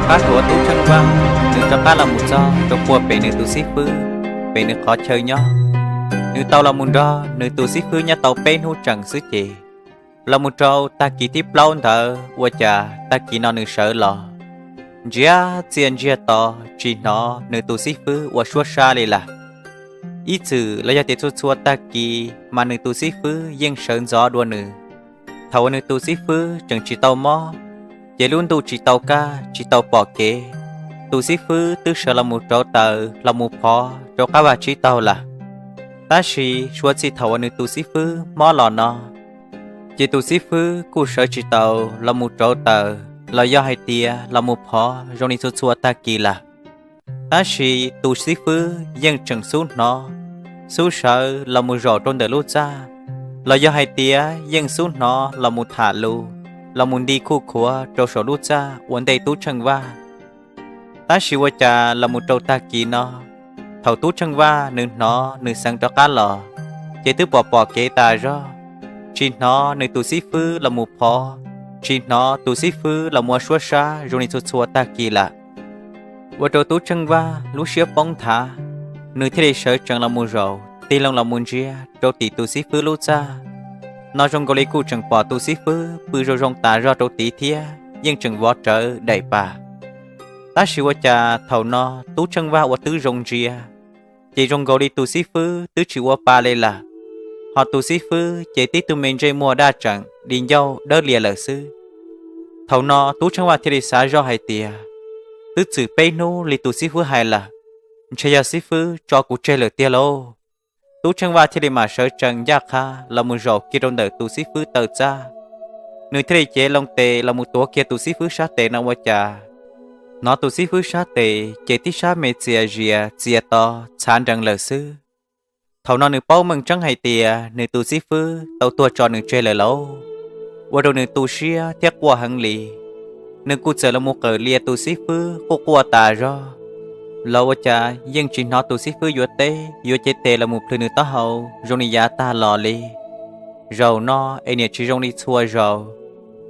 Pab tsuav Tub Tsheej Vaj, nws rov qab los mus txog rau puag pem nws tus xib fwb, pem nws qhov chaw nyob. Nws tau los mus nrog nws tus xib fwb nyob tau peb hnub tsees xwb ces los mus rau tag kis thib plaub ntawd ua cas tag kis no nws sawv los ntsiag txiaj ntsiag to, tsis hnov nws tus xib fwb ua suab sab li lawm. Ib txwm los yog tias txhua txhua tag kis mas nws tus xib fwb yeej sawv ntxov dua nws. Thaum uas nws tus xib fwb tseem tsis tau mob, ces lub ntuj tsis tau kaj tsis tau pom kev, tus xib fwb twb sawv los mus rauv taws los mus phov rau qab vaj tsib taug lawm. Tab sis suav txij thaum uas nws tus xib fwb mob los no, ces tus xib fwb kuj sawv tsis tau los mus rauv taws los yog hais tias los mus phov zoo li txhua txhua tag kis lawm. Tab sis tus xib fwb yeej tseem xub hnov, xub sawv los mus zaum rau ntawm lub txaj, los yog hais tias yeej xub hnov los mus tham lus, los mus nti khuj khuav rau saum lub txaj ua ntej Tub Tsheej Vaj. Tab sis ua cas los mus rau tag kis no, thaum Tub Tsheej Vaj nws hnov nws xeev rov qab los, ces twb pom pom kev tas zog, tsis hnov nws tus xib fwb los mus phov, tsis hnov tus xib fwb los mus ua suab sab zoo li txhua txhua tag kis lawm. Ua rau Tub Tsheej Vaj lub siab poob nthav, nws thiaj li sawv tsees los mus zaum tig loo los mus ntsia rau tim tus xib fwb lub txaj. No zoo nkaus li kuj tseem pom tus xib fwb pw zoo zoo tas zog rau tid thiab yeej tseem vov rawv daim pam. Tab sis ua cas thaum no Tub Tsheej Vaj ua twb zoo ntsia, ces zoo nkaus li tus xib fwb twb tsis ua pa li lawm, ho tus xib fwb ces tib tug me ntsej muag daj tseem di ncauj dawb lias lawm xwb. Thaum no Tub Tsheej Vaj thiaj li xav zoj hais tias, twb txwm peb hnub li tus xib fwb hais lawm, ntshe yog xib fwb tso kuv tseg lawm tiag lauj. Tub Tsheej Vaj thiaj li mam sawv tsees ncaj qha los mus zaum kiag rau ntawm tus xib fwb taw txaj. Nws thiaj li cev loo tes los mus tuav kiag tus xib fwb sab tes no ua cas hnov tus xib fwb sab tes ces tib sab me txias zias txias to txhav nrees lawm xwb. Thaum no nws paub meej tseeb hais tias nws tus xib fwb tau tuag tso nws tseg lawm lauj. Ua rau nws tu siab thiab quaj heev li. Nws kuj txawm los mus qawm lias tus xib fwb quaj quaj tas zog, los ua cas yeej tsis hnov tus xib fwb yuav teb yuav cev tes los mus plhws nws taub hau zoo li yav tag los li. Zaum no es niam tsis zoo li txhua zaus.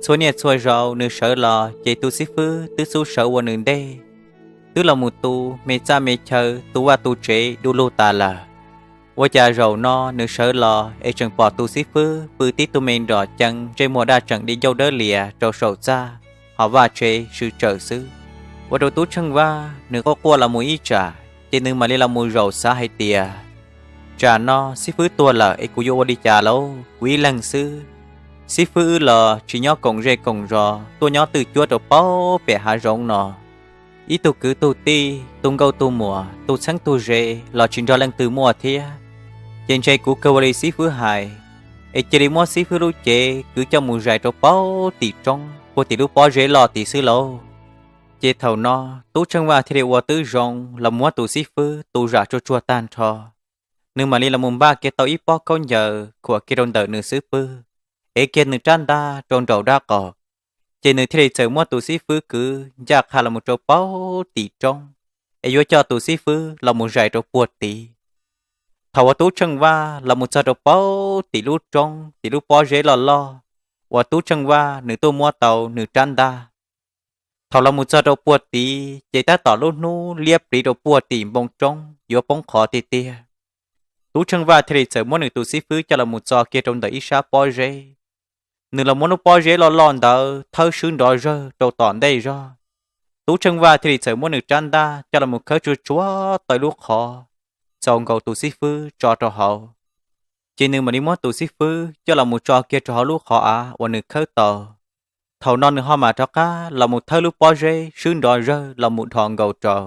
Txhua niaj txhua zaus nws sawv los ces tus xib fwb twb xub sawv ua nws ntej, twb los mus tu me txaj me chaw tu vaj tu tsev du lug tas lawm. Ua cas zaum no nws sawv los es tseem pom tus xib fwb pw tib tug me nrom cees ntsej muag daj tseem di ncauj dawb lias rau saum txaj, ho vaj tsev swm tsawm xwb. Ua rau Tub Tsheej Vaj nws quaj quaj los mus ib tsam ces nws mam li los mus zaum xav hais tias, tsam no xib fwb tuag lawm es kuv yuav ua li cas lauj, kuv ib leeg xwb. Xib fwb wb los tsis nyob koom zej koom zos, tuaj nyob twj cuab rau paub pem hav zoov no. Ib tug kwv tug tij, tus nkauj tus muam, tus txheeb tus ze los tsis nrog leej twg muaj thiab. Ces ntshe kuv kawg ua li xib fwb hais, es cia li muab xib fwb lub cev kwv coj mus zais rau paub tim roob puag tim lub pob zeb loj tid xwb lauj. Ces thaum no Tub Tsheej Vaj thiaj li ua twb zoo los muab tus xib fwb tu zam tsuag tsuag tag nrho. Nws mam li los mus npaj kiag tau ib pob khaub ncaws khuam kiag rau ntawm nws xub pwg, ev kiag nws rab ntaj rau nraum dab qaum. Ces nws thiaj li txawm muab tus xib fwb kwv ncaj qha los mus rau paub tim roob, es yuav coj tus xib fwb los mus zais rau puag tid. Thaum uas Tub Tsheej Vaj los mus txog rau paub tim lub roob tim lub pob zeb loj loj uas Tub Tsheej Vaj nws tuaj muab tau nws rab ntaj, thaum los mus txog rau puag tid ces tab tom lub hnub liab pliv rau puag tim npoo roob yuav poob qho tiag tiag. Tub Tsheej Vaj thiaj li txawm muab nws tus xib fwb coj los mus txo kiag rau ntawm ib sab pob zeb. Nws los muab lub pob zeb loj loj ntawd thawb swb nrov zawg rau tom ntej zog. Tub Tsheej Vaj thiaj li txawm muab nws rab ntaj coj los mus khawb tsuag tsuag tau ib lub qhov, txaus nkaus tus xib fwb tso rau hauv. Ces nws mam li muab tus xib fwb coj los mus tso kiag rau hauv lub qhov av uas nws khawb tau. Thaum no nws ho mam rov qab los mus thawb lub pob zeb swb nrov zawg los mus dhos nkaus rau.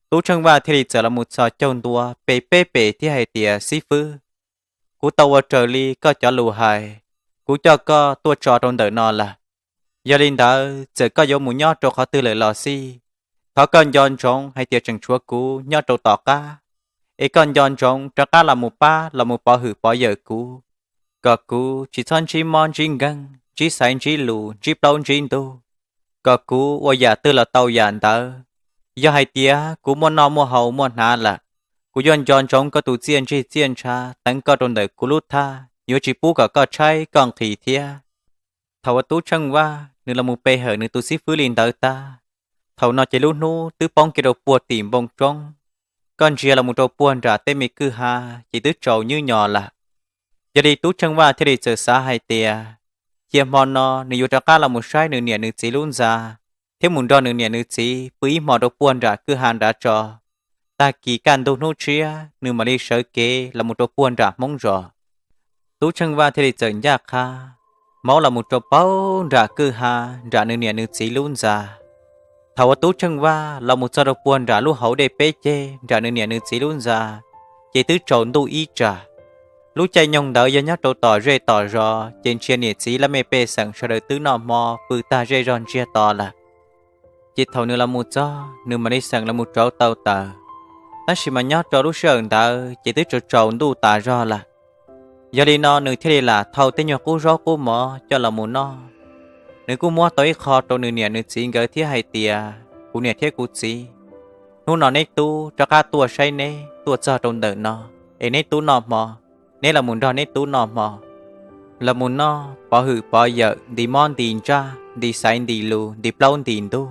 Tub Tsheej Vaj thiaj li txawm los mus txhos caug ntua pe peb pem thiab hais tias, xib fwb, kuv tau ua raws li koj cov lus hais, kuv coj koj tuaj tso rau ntawm no lawm. Yog li ntawd txawm koj yuav mus nyob rau qhov twg lawm los xij, thov koj nco ntsoov hais tias tseem tshuav kuv nyob rau tom qab, es koj nco ntsoov rov qab los mus pab los mus pov hwm pov yawm kuv, kom kuv tsis txhob ntsib mob ntsib nkeeg, ntsib xaiv ntsib lus, ntsib plaub ntsib ntug, kom kuv ua yam twg los tau yam ntawd. Yog hais tias kuv muaj noj muaj haus muaj hnav lawm, kuv yuav nco ntsoov koj tus txiaj ntsig txiaj ntsha teev koj rau ntawm kuv lub thaj, yuav tsis pub kom koj tshaib koj nqhis thiab. Thaum uas Tub Tsheej Vaj nws los mus pe hawm nws tus xib fwb li ntawd tag, Thaum no ces lub hnub twb poob kiag rau puag tim npoo roob, koj ntsia los mus rau puag nram tej me kwj ha ces twb tsaus nywb nyo lawm. Yog li Tub Tsheej Vaj thiaj li txawm xav hais tias, cia hmo no nws yuav rov qab los mus saib nws niam nws txiv lub ntxa, thiab mus nrog nws niam nws txiv pw ib hmo rau puag nram kwj ha nrad tso. Tag kis kaj ntug hnub tshiab nws mam li sawv kev los mus rau puag nram Hmoob zos. Tub Tsheej Vaj thiaj li txawm ncaj qha hmaub los mus rau puag nram kwj ha, nram nws niam nws txiv lub ntxa. Thaum uas Tub Tsheej Vaj los mus txog rau puag nram lub hauv dej peb ceg nram nws niam nws txiv lub ntxa, ces twb tsaus ntuj ib tsam. Lub caij nyoog ntawd yog nyob rau tom zej tom zos ces ntsia niam txiv laj mej pej xeem sawv daws twb noj hmo pw tag zej zog ntsiag to lawm. Ces thaum nws los mus txog nws mam li xeem los mus rauv tau taws, tab sis mas nyob rau lub sij hawm ntawd ces twb tsaus tsaus ntuj tas zog lawm. Yog li no nws thiaj li lam thau tej nyuag qub zaub qub mov coj los mus noj. Nws kuj muab tau ib qho rau nws niam nws txiv nkawd thiab hais tias, kuv niam thiab kuv txiv, hnub no neb tub rov qab tuaj saib neb tuaj txog rau ntawm no, es neb tub noj hmo, neb los mus nrog neb tub noj hmo. Los mus noj pov hwm pov yawm, nti mob nti ntsaj, nti xaiv nti lus, nti plaub nti ntug,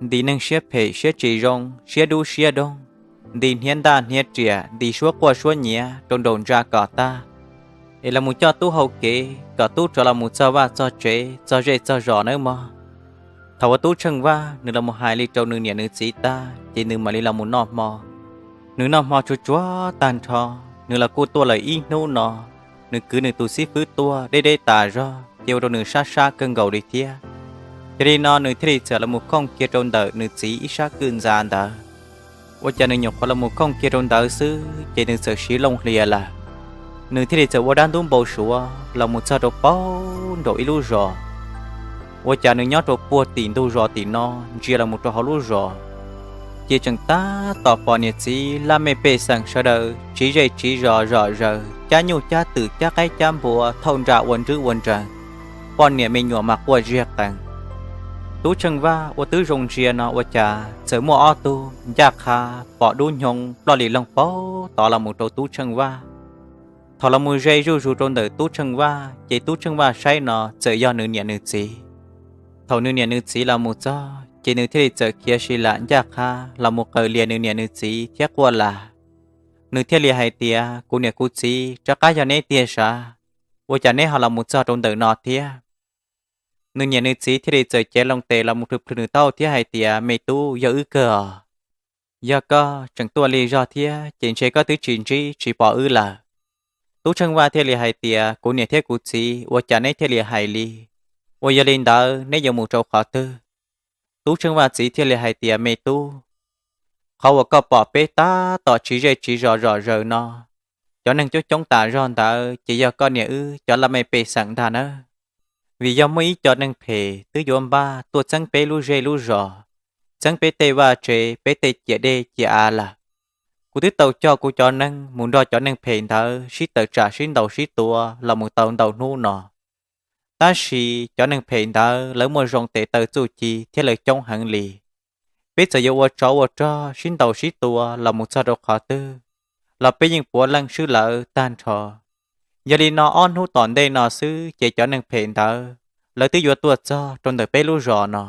nti neeg siab phem siab tsis zoo, siab dub siab doog, nti hniav ntaj hniav riam, nti suab quaj suab nyiav rau nraum ntsa kom tag, es los mus coj tub hau kev kom tub rov los mus txog vaj txog tsev txog zej txog zos nawb mog. Thaum uas Tub Tsheej Vaj nws los mus hais li rau nws niam nws txiv tag ces nws mam li los mus noj hmo. Nws noj hmo tsuag tsuag tag nrho, nws los kuj tuaj lawm ib hnub no. Nws kwv nws tus xib fwb tuaj deb deb tas zog ces ua rau nws sab sab kawg nkaus li thiab. Yog li no nws thiaj li txawm los mus khooj kiag rau ntawm nws txiv ib sab kwj ntxa ntawd. Ua cas nws nyuam qhuav los mus khooj kiag rau ntawd xwb ces nws txawm siv looj hlias lawm. Nws thiaj li txawm ua dab ntub npau suav los mus txog rau puag nraum ib lub zos. Ua cas nws nyob rau puag tim ntug zos tim no ntsia los mus rau hauv lub zos, ces tseem tab tom pom niam txiv laj mej pej xeem sawv daws tsiv zej tsiv zos zom zaws, cab nyuj cab twm cab qaib cab npua thauj nra ua nrwb ua nreeg, poj niam me nyuam mas quaj ziag qees. Tub Tsheej Vaj ua twb zoo ntsia no ua cas txawm muaj ob tug ncaj qha pom dub nyoog ploj li loog paug tod los mus rau Tub Tsheej Vaj. Thaum los mus ze zuj zus rau ntawm Tub Tsheej Vaj ces Tub Tsheej Vaj saib no txawm yog nws niam nws txiv. Thaum nws niam nws txiv los mus txog ces nws thiaj li txawm khiav si lam ncaj qha los mus qaws lias nws niam nws txiv thiab quaj lam. Nws thiaj li hais tias, kuv niam kuv txiv, rov qab yog neb tiag sav, ua cas neb ho los mus txog rau ntawm no thiab? Nws niam nws txiv thiaj li txawm cev loo tes los mus plhws plhws nws taub hau thiab hais tias, me tub, yog wb kawg os. Yog koj tseem tuaj lig zog thiab ces ntshe koj twb tsis ntsib tsis pom wb lawm. Tub Tsheej Vaj thiaj li hais tias, kuv niam thiab kuv txiv, ua cas neb thiaj li hais li? Ua yog li ntawd neb yuav mus rau qhov twg? Tub Tsheej Vaj txiv thiaj li hais tias, me tub, qhov uas koj pom peb tab tom tsiv zej tsiv zos zom zaws no, cov neeg coob coob tas zog ntawd ces yog koj niam wb cov laj mej pej xeem ntag nawb. Vim yog muaj ib co neeg phem twb yuav npaj tuaj txeeb peb lub zej lub zos, txeeb peb tej vaj tse, peb tej ciam dej ciam av lawm. Kuv twb tau coj kuv cov neeg mus nrog cov neeg phem ntawd sib tawm tsam sib ntaus sib tua los mus tau ntau hnub no. Tab sis cov neeg phem ntawd lawv muaj zoo tes taw txuj ci thiab lawv coob heev li. Peb txawm yuav ua tsov ua rog sib ntaus sib tua los mus txog rau qhov twg los peb yeej puav leej swb lawv tag nrho. Yog li no ob hnub tom ntej no xwb ces cov neeg phem ntawd lawv twb yuav tuaj txog rau ntawm peb lub zos no.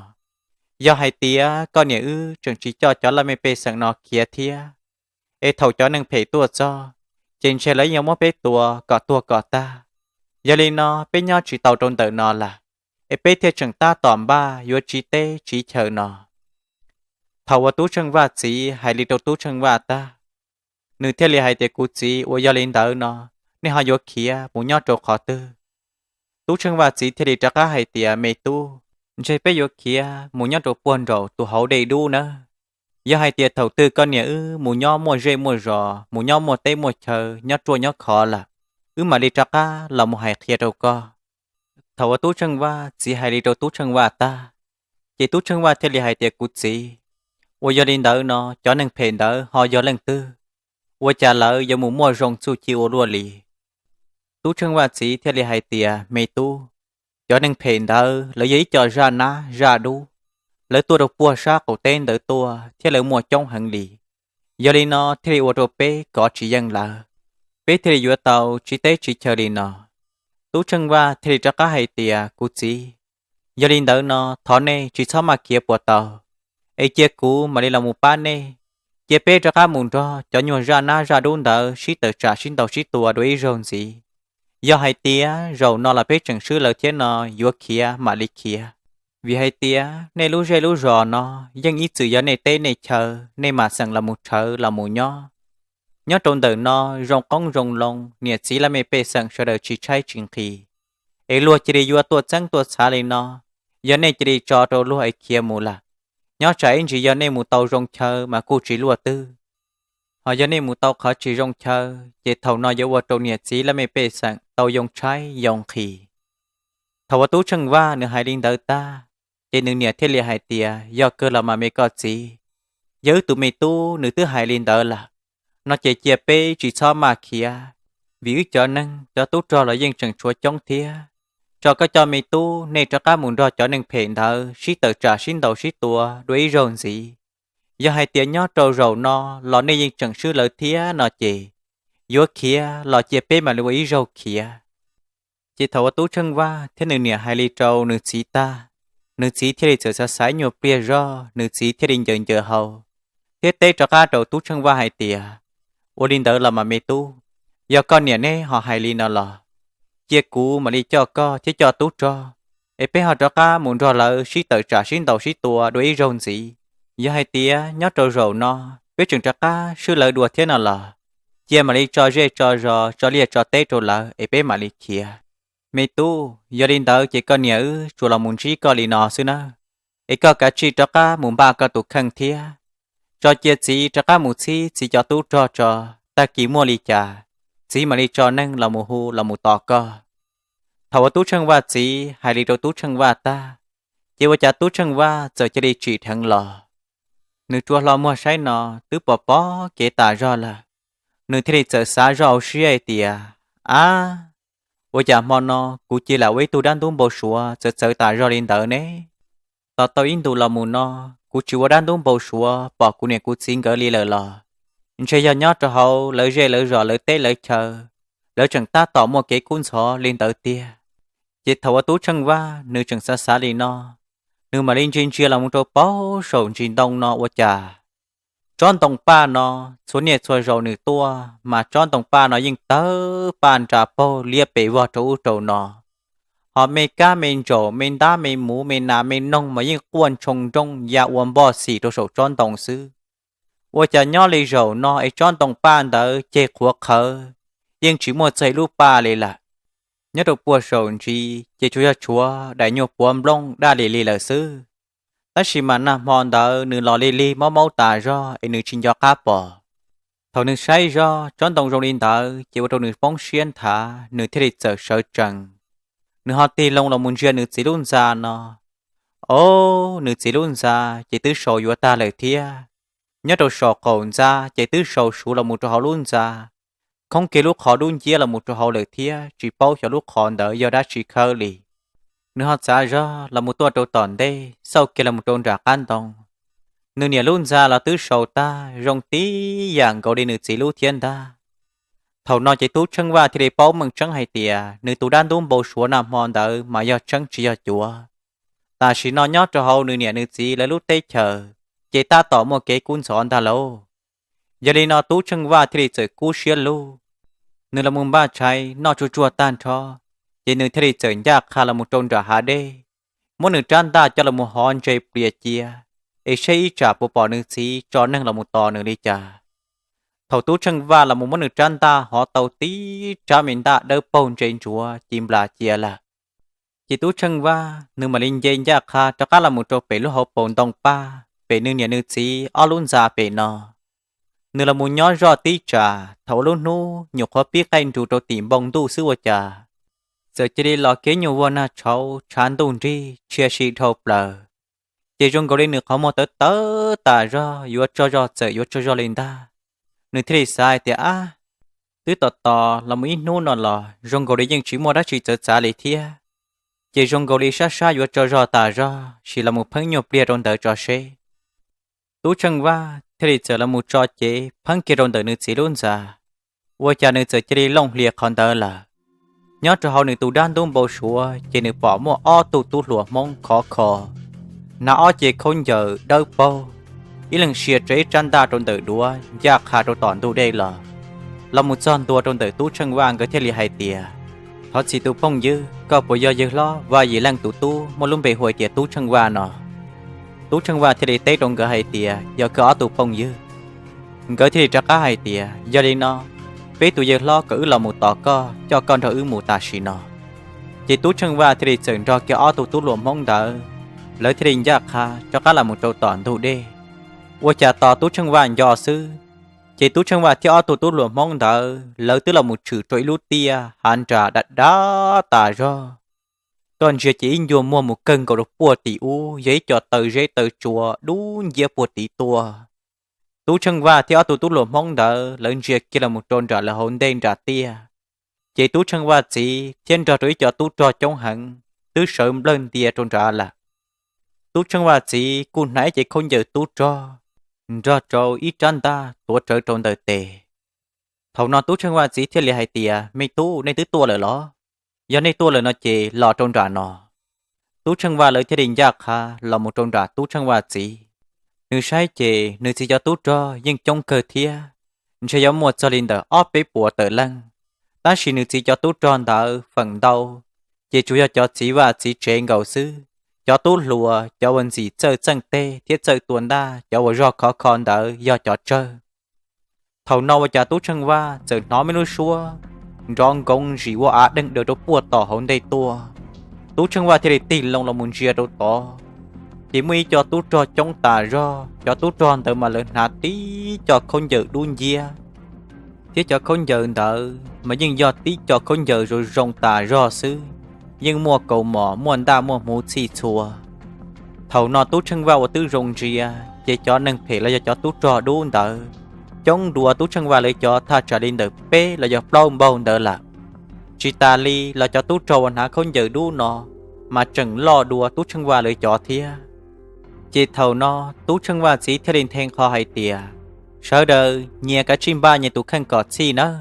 Yog hais tias koj niam wb tseem tsis coj cov laj mej pej xeem no khiav thiab, es thaum cov neeg phem tuaj txog, ces ntshe lawv yeej yuav muab peb tua kom tuag kom tag. Yog li no peb nyob tsis tau rau ntawm no lawm, es peb thiaj tseem tab tom npaj yuav tsiv teb tsiv chaw no. Thaum uas Tub Tsheej Vaj txiv hais li rau Tub Tsheej Vaj tag, nws thiaj li hais tias, kuv txiv, ua yog li ntawd no, nej ho yuav khiav mus nyob rau qhov twg? Tub Tsheej Vaj txiv thiaj li rov qab hais tias, me tub, ntshe peb yuav khiav mus nyob rau puag nraum tus hauv dej dub nawb. Yog hais tias thaum twg koj niam wb mus nyob muaj zej muaj zos, mus nyob muaj teb muaj chaw, nyob ruaj nyob khov lawm, wb mam li rov qab los mus hais qhia rau koj. Thaum uas Tub Tsheej Vaj txiv hais li rau Tub Tsheej Vaj tag, ces Tub Tsheej Vaj thiaj li hais tias, kuv txiv, ua yog li ntawd no cov neeg phem ntawd ho yog leej twg? Ua cas lawv yuav mus muaj zoo txuj ci ua luaj li? Tub Tsheej Vaj txiv thiaj li hais tias, me tub, cov neeg phem ntawd lawv yog ib co zaj nab zaj dub, lawv tuaj rau puag sab qaum teb ntawd tuaj thiab lawv muaj coob heev li. Yog li no thiaj li ua rau peb kov tsis yeej lawv, peb thiaj li yuav tau tsiv teb tsiv chaw li no. Tub Tsheej Vaj thiaj li rov qab hais tias, kuv txiv, yog li ntawd no thov nej tsis txhob maj khiav puas tau, es cia kuv mam li los mus pab nej. Cia peb rov qab mus nrog cov nyuag zaj nab zaj dub ntawd sib tawm tsam sib ntaus sib tua dua ib zaug ntxiv. Yog hais tias zaum no los peb tseem swb lawv thiab no, yuav khiav mam li khiav. Vim hais tias nej lub zej lub zos no yeej ib txwm yog nej teb nej chaw, nej mam xeem los mus rhawv los mus nyob. Nyob rau ntawm no zoo qoob zoo loo, niam txiv laj mej pej xeem sawv daws tsis tshaib tsis nqhis, es luag cia li yuav tuaj txeeb tuaj txhav li no, yog nej cia li tso rau luag es khiav mus lawm, nyob tsam ib ntsis yog nej mus tau zoo chaw mas kuj tsis luaj twg. Ho yog nej mus tau qhov tsis zoo chaw ces thaum no yuav ua rau niam txiv laj mej pej xeem tau yoo tshaib yoo nqhis. Thaum uas Tub Tsheej Vaj nws hais li ntawd tag, ces nws niam thiaj li hais tias, Yog kawg los mas me koj txiv, yog wb tus me tub nws twb hais li ntawd lawm no ces cia peb tsis txhob maj khiav, vim wb cov neeg cov tub rog los yeej tseem tshuav coob thiab. Tso koj cov me tub nej rov qab mus nrog cov neeg phem ntawd sib tawm tsam sib ntaus sib tua dua ib zaug ntxiv. Yog hais tias nyob rau zaum no los nej yeej tseem swb lawv thiab no ces yuav khiav los cia peb mam li ua ib zaug khiav. Ces thaum uas Tub Tsheej Vaj thiab nws niam hais li rau nws txiv tag, nws txiv thiaj li txawm xav xav nyuag pliag zog, nws txiv thiaj li ncaws ncaws hau thiab teb rov qab rau Tub Tsheej Vaj hais tias, Ua li ntawd los mas me tub, yog koj niam neb ho hais li no los, cia kuv mam li coj koj thiab coj tub rog, es peb ho rov qab mus nrog lawv sib tawm tsam sib ntaus sib tua dua ib zaug ntxiv. Yog hais tias nyob rau zaum no peb tseem rov qab swb lawv dua thiab no los, cia mam li tso zej tso zos tso liaj tso teb rau lawv es peb mam li khiav. Me tub, yog li ntawd ces koj niam wb tsuas los mus ntsib koj li no xwb nawb, es koj kav tsij rov qab mus npaj koj tus kheej thiab. Tso cia txiv rov qab mus txhib txiv cov tub rog tso, tag kis muaj li cas txiv mam li tso neeg los mus hu los mus tos koj. Thaum uas Tub Tsheej Vaj txiv hais li rau Tub Tsheej Vaj tag, ces ua cas Tub Tsheej Vaj txawm cia li tsim dheev los. Nws rua hlo muag saib no twb pom pom kev tas zog lawm, nws thiaj li txawm xav zoj hauv siab hais tias, Ab, ua cas hmo no kuv cia lam ua ib tug dab ntub npau suav txawv txawv tas zog li ntawd ne? Tos tau ib ntus los mus no, kuv tsis ua dab ntub npau suav pom kuv niam kuv txiv nkawd li lawm los, ntshe yog nyob rau hauv lawv zej lawv zos lawv teb lawv chaw, lawv tseem tab tom muaj kev kub ntxhov li ntawd tiag. Ces thaum uas Tub Tsheej Vaj nws tseem xav xav li no, nws mam li ntsia ntsia los mus rau paub saum ntsis ntoo no ua cas tsob ntoo paj no, txhua niaj txhua zaus nws tuaj mas tsob ntoo paj no yeej tawg paj nra paug liab pes vog rau ub rau no. Ho me kab me ntsaum me ntab me muv me nas me noog mas yeej quaj ntshoo nrooj ya ua npoj xim rau saum tsob ntoo xwb. Ua cas nyob li zaum no es tsob ntoo paj ntawd ceg qhuav qhawv, yeej tsis muaj txog ib lub paj li lawm. Nyob rau puag saum ntsis ces tsuas yog tshuav daim nyuag puav nplooj daj li li lawm xwb. Tab sis mas nag hmo ntawd nws los li lig maub maub tas zog es nws tsis nco qab pom. Thaum nws saib zog tsob ntoo zoo li ntawd ces ua rau nws poob siab nthav, nws thiaj li txawm sawv tsees. Nws ho tig loo los mus ntsia nws txiv lub ntxa no. Ob, nws txiv lub ntxa ces twb sau yuav tag lawm thiab. Nyob rau saum qaum ntxa ces twb sau suv los mus rau hauv lub ntxa, khoob kiag lub qhov dub nciab los mus rau hauv lawm thiab tsis paub xyov lub qhov ntawd yog dab tsi khawb li. Nws ho txav zog los mus tuaj rau tom ntej, xauj kiag los mus rau nram qab ntoo. Nws niam lub ntxa los twb sau tag zoo tib yam nkaus li nws txiv lub thiab ntag. Thaum no ces Tub Tsheej Vaj thiaj li paub meej tseeb hais tias nws tus dab ntub npau suav nag hmo ntawd mas yog tseeb tsis yog cuav. Tam sim no nyob rau hauv nws niam nws txiv lawv lub teb chaws ces tab tom muaj kev kub ntxhov ntag lauj. Yog li no Tub Tsheej Vaj thiaj li txawm kub siab lug. Nws los mus npaj tshais noj tsuag tsuag tag nrho, ces nws thiaj li txawm ncaj qha los mus rau nram hav dej, muab nws rab ntaj coj los mus hov ntses plias cia, es saib ib tsam puas pom nws txiv tso neeg los mus tos nws li cas. Thaum Tub Tsheej Vaj los mus muab nws rab ntaj hov tau tib rab me ntaj dawb paug ntse ntsuav ci nplas cia lawm, ces Tub Tsheej Vaj nws mam li nce ncaj qha rov qab los mus rau pem lub hauv paus ntoo paj pem nws niam nws txiv ob lub ntxa pem no. Nws los mus nyob zoj tib tsam, thaum ua lub hnub nyuam qhuav pib qaij nrus rau tim npoo ntuj xwb ua cas, txawm cia li los kev nyuag vuag nag tshauv tshav ntuj nrig tshia si dhau plaws. Ces zoo nkaus li nws qhov muag tawv tawv tas zog yuav tsaug zog txawm yuav tsaug zog li ntag. Nws thiaj li xav hais tias, Ab, twb tos tos los mus ib hnub no los zoo nkaus li yeej tsis muaj dab tsi txawv txav li thiab. Ces zoo nkaus li sab sab yuav tsaug zog tas zog, sim los mus pheeb nyuag pliag rau ntawd tso seb. Tub Tsheej Vaj thiaj li txawm los mus tso cev pheeb kiag rau ntawm nws txiv lub ntxa. Ua cas nws txawm cia li looj hlias qhov ntawd lawm. Nyob rau hauv nws tus dab ntub npau suav ces nws pom muaj ob tug tub hluas Hmoob khov kho, hnav ob ce khaub ncaws dawb paug, ib leeg sia tso ib rab ntaj rau ntawm duav ncaj qha rau tom ntug dej los, los mus txog ntua rau ntawm Tub Tsheej Vaj, nkawd thiaj li hais tias, Thov txim tus phooj ywg, koj puas yog yawg hlob Vaj Yim Leej tus tub muaj lub npe hu hais tias Tub Tsheej Vaj no? Tub Tsheej Vaj thiaj li teb rau nkawd hais tias, Yog kawg ob tug phooj ywg. Nkawd thiaj li rov qab hais tias, Yog li no, peb tus yawg hlob kom wb los mus tos koj, coj koj nrog wb mus tam sim no. Ces Tub Tsheej Vaj thiaj li txawm nrog kiag ob tug tub hluas Hmoob ntawd, lawv thiaj li ncaj qha rov qab los mus rau tom ntug dej. Ua cas tos Tub Tsheej Vaj nco xwb, ces Tub Tsheej Vaj thiab ob tug tub hluas Hmoob ntawd lawv twb los mus tshwm rau ib lub tiaj hav nras dav dav tas zog. Koj ntsia ces ib ncua muag mus kawg nkaus rau puag tim ub, yog ib co taw zeb taw tsua dub nciab puag tim tuaj. Tub Tsheej Vaj thiab ob tug tub hluas Hmoob ntawd lawv ntsia kiag los mus rau nram lawv hauv ntej nram tiaj, ces Tub Tsheej Vaj txiv thiab nrog rau ib co tub rog coob heev twb sawv nplawg ntia rau nrad lawm. Tub Tsheej Vaj txiv kuj hnav ib ce khaub ncaws tub rog nrog rau ib rab ntaj tuav rawv rau ntawm tes. Thaum no Tub Tsheej Vaj txiv thiaj li hais tias, Me tub, nej twb tuaj lawm los? Yog nej tuaj lawm no ces los rau nram no. Tub Tsheej Vaj lawv thiaj li ncaj qha los mus rau nram Tub Tsheej Vaj txiv. Nws saib ces nws txiv cov tub rog yeej coob kawg thiab, ntshe yuav muaj txog li ntawm ob peb puas tawm leej. Tab sis nws txiv cov tub rog ntawd feem ntau ces tsuas yog cov txiv vaj txiv tsev nkaus xwb. Cov tub hluas, cov uas ntxim txawj txeej teg thiab txawj tua ntaj, cov uas zog khov kho ntawd yog cov tsawg. Thaum no ua cas Tub Tsheej Vaj txawm hnov me lub suab nrov nkoov zim ua av deeg daws rau puag tom hauv ntej tuaj. Tub Tsheej Vaj thiaj li tig loo los mus ntsia rau tod, ces muaj ib co tub rog coob tas zog. Cov tub rog ntawd mas lawv hnav tib co khaub ncaws dub nciab, thiab cov khaub ncaws ntawd mas yeej yog tib co khaub ncaws zoo zoo tas zog xwb, yeej muaj kaus mom muaj ntaj muaj hmuv txhij txhua. Thaum no Tub Tsheej Vaj uas twb zoo ntsia, ces cov neeg phem los yog cov tub rog dub ntawd coob dua Tub Tsheej Vaj lawv cov thaj tsam li ntawm peb los yog plaub npaug ntawd lawm. Tsis tas li los cov tub rog uas hnav khaub ncaws dub no mas tseem loj dua Tub Tsheej Vaj lawv cov thiab. Ces thaum no Tub Tsheej Vaj txiv thiaj li nthe nqho hais tias, Sawv daws nyias kav tsij npaj nyias tus kheej kom txhij nawb,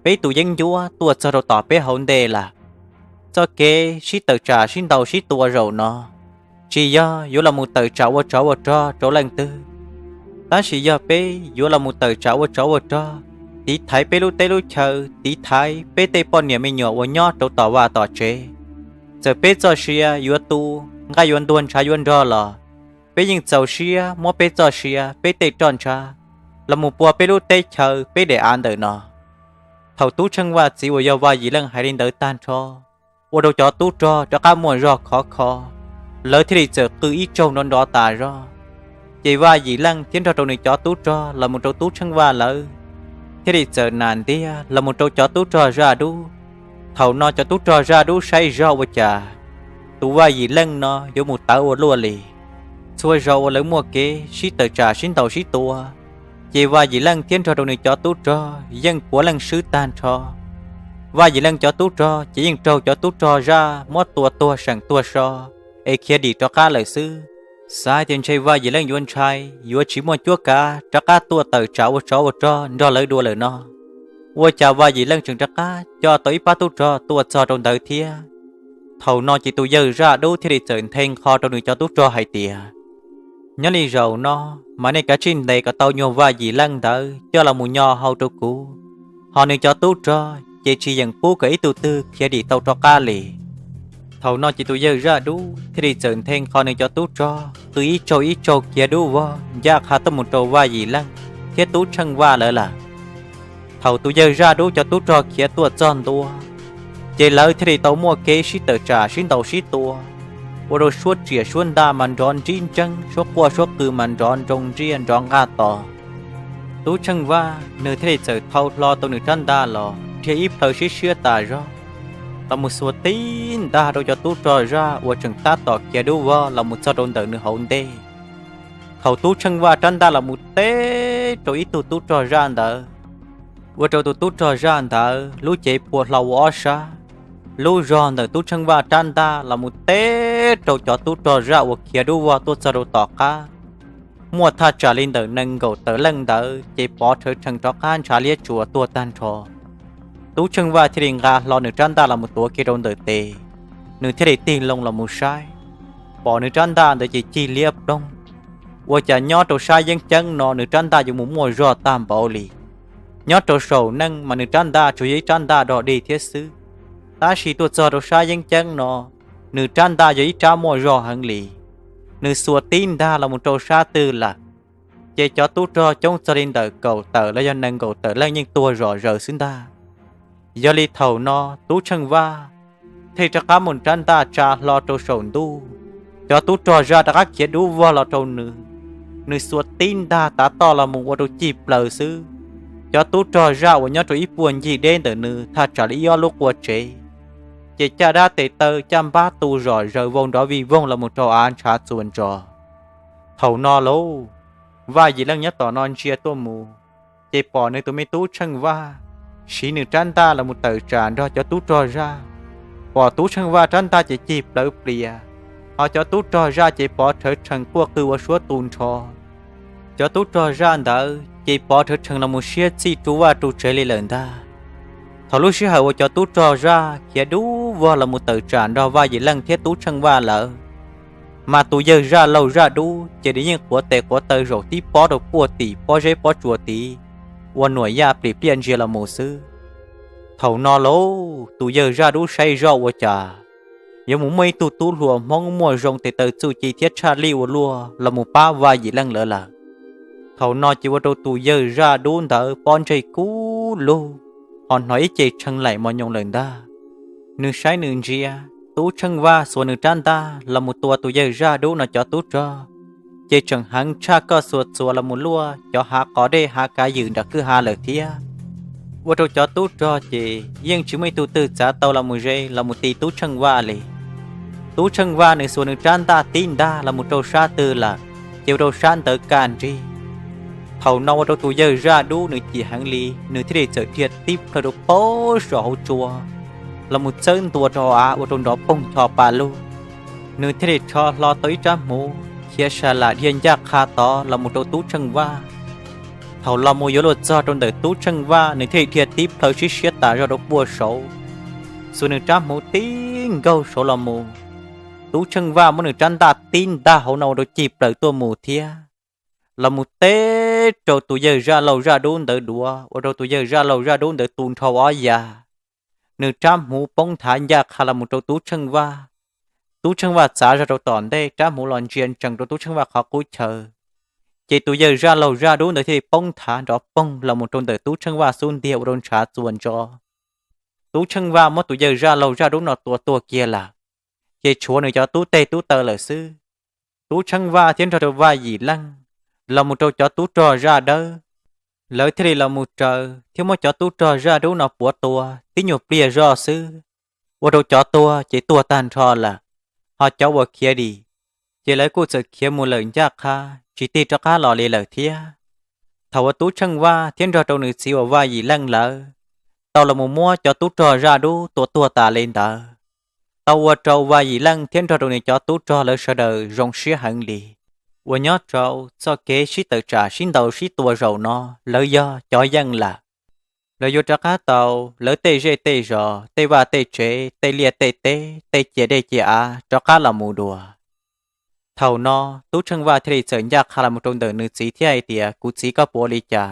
peb tus yeeb ncuab tuaj txog rau tom peb hauv ntej lawm. Txoj kev sib tawm tsam sib ntaus sib tua zaum no tsis yog yuav los mus tawm tsam ua tsov ua rog rau leej twg, tab sis yog peb yuav los mus tawm tsam ua tsov ua rog, tiv thaiv peb lub teb lub chaw, tiv thaiv peb tej poj niam me nyuam uas nyob rau tom vaj tom tsev. Txawm peb txoj sia yuav tu, nqaij yuav ntuag ntshav yuav nrog los, peb yeej txaus siab muab peb txoj sia peb tej roj ntsha los mus pua peb lub teb chaws peb daim av ntawm no. Thaum Tub Tsheej Vaj txiv uas yog Vaj Yim Leej hais li ntawd tag nrho, ua rau cov tub rog rov qab muaj zog khov kho, lawv thiaj li txawm qw ib tsaug nrov nrov tas zog. Ces Vaj Yim Leej thiab nrog rau nws cov tub rog los mus rau Tub Tsheej Vaj lawv thiaj li txawm nas ntiag los mus rau cov tub rog zaj dub. Thaum no cov tub rog zaj dub saib zog ua cas tus Vaj Yim Leej no yuav mus tawv ua luaj li. Txhua zaus uas lawv muaj kev sib tawm tsam sib ntaus sib tua, ces Vaj Yim Leej thiab nrog rau nws cov tub rog yeej puav leej swb tag nrho. Vaj Yim Leej cov tub rog ces yeej raug cov tub rog zaj muab tua tuag seem tuag so es khiav dim rov qab lawm xwb. Xav tias ntshe Vaj Yim Leej yuav ntshai, yuav tsis muaj cuab kav rov qab tuaj tawm tsam ua tsov ua rog nrog lawv dua lawm no, ua cas Vaj Yim Leej tseem rov qab coj tau ib pab tub rog tuaj txog rau ntawd thiab. Thaum no ces tus yawg zaj dub thiaj li txawm nthe nqho rau nws cov tub rog hais tias, Nyob li zaum no mas nej kav tsij ntes kom tau nyuag Vaj Yim Leej ntawd coj los mus nyo hau rau kuv. Ho nws cov tub rog ces tsis yeem pub kom ib tug twg khiav dim tau rov qab li. Thaum no ces tus yawg zaj dub thiaj li txawm nthe nqho nws cov tub rog qw ib tsaug ib tsaug khiav dub vog ncaj qha tuaj mus rau Vaj Yim Leej thiab Tub Tsheej Vaj lawv lawm. Thaum tus yawg zaj dub cov tub rog khiav tuaj txog ntua, ces lawv thiaj li tau muaj kev sib tawm tsam sib ntaus sib tua, ua rau suab riam suab ntaj mas nrov nrib ntseeb, suab quaj suab qw mas nrov nroo nriaj nrov nqaj tos. Tub Tsheej Vaj nws thiaj li txawm thau hlo tau nws rab ntaj los dhia ib plhaw siab siab tas zog los mus xuas tib ntaj rau cov tub rog zaj uas tseem tab tom khiav dub vog los mus txog rau ntawm nws hauv ntej. Thaum Tub Tsheej Vaj rab ntaj los mus teb rau ib tug tub rog zaj ntawd, ua rau tus tub rog zaj ntawd lub cev phua hlo ua ob sab, lub zog ntawm Tub Tsheej Vaj rab ntaj los mus teb rau cov tub rog zaj uas khiav dub vog tuaj txog rau tom qab. Muaj thaj tsam li ntawm nees nkaum tawm leej ntawd ces pov rhawv rhees rov qab ntshav liab tsuas tuag tag nrho. Tub Tsheej Vaj thiaj li nqa hlo nws rab ntaj los mus tuav kiag rau ntawm tes, nws thiaj li tig loo los mus saib. pom nws rab ntaj ntawd ces cig liab ploog. Ua cas nyob rau sab yeeb ceeb no nws rab ntaj yuav mus muaj zog tag npaum li. Nyob rau saum neej mas nws rab ntaj tsuas yog ib rab ntaj dog dig thiab xwb, tab sis tuaj txog rau sab yeeb ceeb no, nws rab ntaj yog ib rab muaj zog heev li. Nws xuas tib ntag los mus rau sab twg lawm, ces cov tub rog coob txog li ntawm kaum tawm los yog nees nkaum tawm leej yeej tuag zom zaws xwb ntag. Yog li thaum no Tub Tsheej Vaj thiaj rov qab muab rab ntaj tsa hlo rau saum ntuj, cov tub rog zaj rov qab khiav dub vog los rau nws. Nws xuas tib ntag tav toj los mus ua rau cig plaws xwb. Cov tub rog zaj uas nyob rau ib puag ncig deb ntawm nws thaj tsam li ib ob lub qua tsev, ces caj dab tes taw caj npab tu zom zaws vau nrov vij voog los mus rau av ntshav txuas ntsos. Thaum no lauj, Vaj Yim Leej nyob tom no ntsia tuaj mus, ces pom nws tus me tub Tsheej Vaj siv nws rab ntaj los mus tawm tsam nrog cov tub rog zaj. Pom Tub Tsheej Vaj rab ntaj ces cig plawv plias, ho cov tub rog zaj ces pov rhawv rhees quaj qw ua suab tu nrho. Cov tub rog zaj ntawd ces pov rhawv rhees los mus siab txij ru vaj ru tsev li lawm ntag. Thaum lub sij hawm uas cov tub rog zaj khiav dub vog los mus tawm tsam nrog Vaj Yim Leej thiab Tub Tsheej Vaj lawm, mas tus yawg zaj laug zaj dub ces nws yeej quav tes quav taw zaum tib pob rau puag tim pob zeb pob tsuas tid, ua nuam yaj plim pliaj ntsia los mus xwb. Thaum no lauj, tus yawg zaj dub saib zoj ua cas yuav mus muaj ib tug tub hluas Hmoob muaj zoo tes taw txuj ci thiab tshaj lij ua luaj los mus pab Vaj Yim Leej lawv lawm. Thaum no ces ua rau tus yawg zaj dub ntawd pob ntseg kub lug, ho hnov ib ce tshee laim mos nyoos lawm ntag. Nws saib nws ntsia, Tub Tsheej Vaj xuas nws rab ntaj los mus tua tus yawg zaj dub no cov tub rog, ces tseem heev tshaj koj xuas txuas los mus luaj cov hav qos dej hav kav ywm nram kwj ha lawm thiab. Ua rau cov tub rog ces yeej tsis muaj ib tug twg txav tau los mus ze los mus ti Tub Tsheej Vaj li. Tub Tsheej Vaj nws xuas nws rab ntaj tib ntag los mus rau sab twg lawm, ces ua rau sab ntawd kaj nrig. Thaum no ua rau tus yawg zaj dub nws chim heev li, nws thiaj li txawm dhia tib plhaw rau pab saum hauv tsua los mus txawb ntua rau hauv av ua rau nrov poog ncho pa lug. Nws thiaj li rho hlo tau ib rab hmuv khiav sa lam dhia ncaj qha tod los mus rau Tub Tsheej Vaj. Thaum los mus yuav luag txog rau ntawm Tub Tsheej Vaj, nws thiaj li dhia tib plhaw sib siab tas zog rau puag saud, xuas nws rab hmuv tib nkaug saud los mus. Tub Tsheej Vaj muab nws rab ntaj tib ntag hauv no ua rau cig plaws tuaj mus thiab, los mus teb rau tus yawg zaj laug zaj dub ntawd duav, ua rau tus yawg zaj laug zaj dub ntawd tu nrho ob ya. Nws rab hmuv poob nthav ncaj qha los mus rau Tub Tsheej Vaj. Tub Tsheej Vaj txav zog rau tom ntej, rab hmuv los ntsia ntsees rau Tub Tsheej Vaj qhov qub chaw, ces tus yawg zaj laug zaj dub ntawd thiaj li poob nthav nrov poog los mus rau ntawm Tub Tsheej Vaj xub ntiag ua rau ntshav txuas ntsos. Tub Tsheej Vaj muab tus yawg zaj laug zaj dub no tua tuag kiag lawm, ces tshuav nws cov tub teg tub taw lawm xwb. Tub Tsheej Vaj thiab nrog rau Vaj Yim Leej los mus rau cov tub rog zaj dawb, lawv thiaj li los mus raws thiab muab cov tub rog zaj dub no puav tua tib nyuag pliag zoj xwb. Ua rau cov tuag ces tuag tag nrho lawm, ho cov uas khiav dim, ces lawv kuj txawm khiav mus lawm ncaj qha, tsis tig rov qab los li lawm thiab. Thaum uas Tub Tsheej Vaj thiab nrog rau nws txiv uas Vaj Yim Leej lawv tau los mus muab cov tub rog zaj dub tua tuag tas li ntawd, tau ua rau Vaj Yim Leej thiab nrog rau nws cov tub rog lawv sawv daws zoo siab heev li, uas nyob rau txoj kev sib tawm tsam sib ntaus sib tua zaum no, lawv yog cov yeej lawm. Lawv yuav rov qab tau lawv tej zej tej zos, tej vaj tej tsev, tej liaj tej teb, tej cia dej cia av rov qab los mus dua. Thaum no, Tub Tsheej Vaj thiaj li txawm ncaj qha los mus rau ntawm nws txiv thiab hais tias, Kuv txiv, koj puas ua li cas?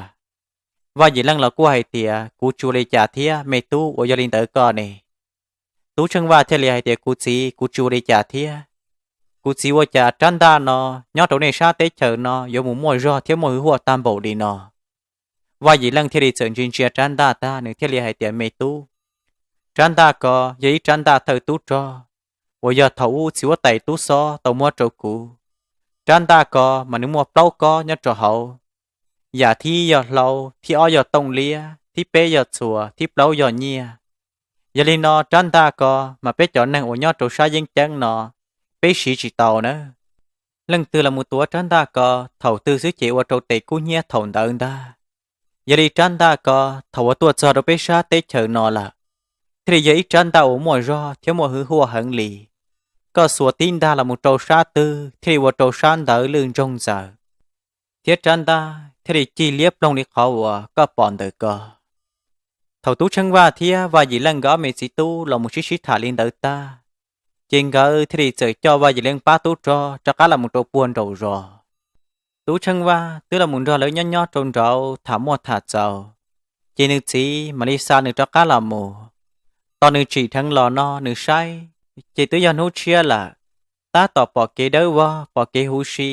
Vaj Yim Leej los kuj hais tias, Kuv tsis ua li cas thiab me tub, ua yog li ntawd koj ne? Tub Tsheej Vaj thiaj li hais tias, Kuv txiv, kuv tsis ua li cas thiab. Kuv txiv, ua cas rab ntaj no nyob rau nej sab teb chaws no yuav mus muaj zog thiab muaj hwj huam tag npaum li no? Vaj Yim Leej thiaj li txawm ntsia ntsia rab ntaj tag, nws thiaj li hais tias, Me tub, rab ntaj ko yog ib rab ntaj thawj tub rog uas yog thaum ub txiv huab tais tub xob tau muab rau kuv. Rab ntaj ko mas nws muaj plaub kob nyob rau hauv, yam thib ib yog hlau, thib ob yog tooj liab, thib peb yog txhuas, thib plaub yog nyiaj. Yog li no rab ntaj ko mas peb cov neeg uas nyob rau sab yeeb ceeb no peb siv tsis tau na. Leej twg los mus tuav rab ntaj ko thaum twg xwb ces ua rau tes kub hnyiab thaum ntawd ntag. Yog li rab ntaj ko thaum uas tuaj txog rau peb sab teb chaws no lawm, thiaj li yog ib rab ntaj uas muaj zog thiab muaj hwj huam heev li. Koj xuas tib ntaj los mus rau sab twg thiaj li ua rau sab ntawd lwj ntsoog ntxaws, thiab rab ntaj thiaj li cig liab ploog li qhov uas koj pom ntawm ko. Thaum Tub Tsheej Vaj thiab Vaj Yim Leej nkawd ob me txiv tub los mus sib sib tham li ntawd tag, Ces nkawd thiaj li txawm coj Vaj Yim Leej pab tub rog rov qab los mus rau puag nraum zos. Tub Tsheej Vaj twb los mus nrog lawv nyob nyob rau nraud tham muaj tham txaus, ces nws txiv mam li xa nws rov qab los mus. Tos nws tsim dheev los no nws saib, ces twb yog hnub tshiab lawm, tab tom pom kev dawb vog pom kev huv si,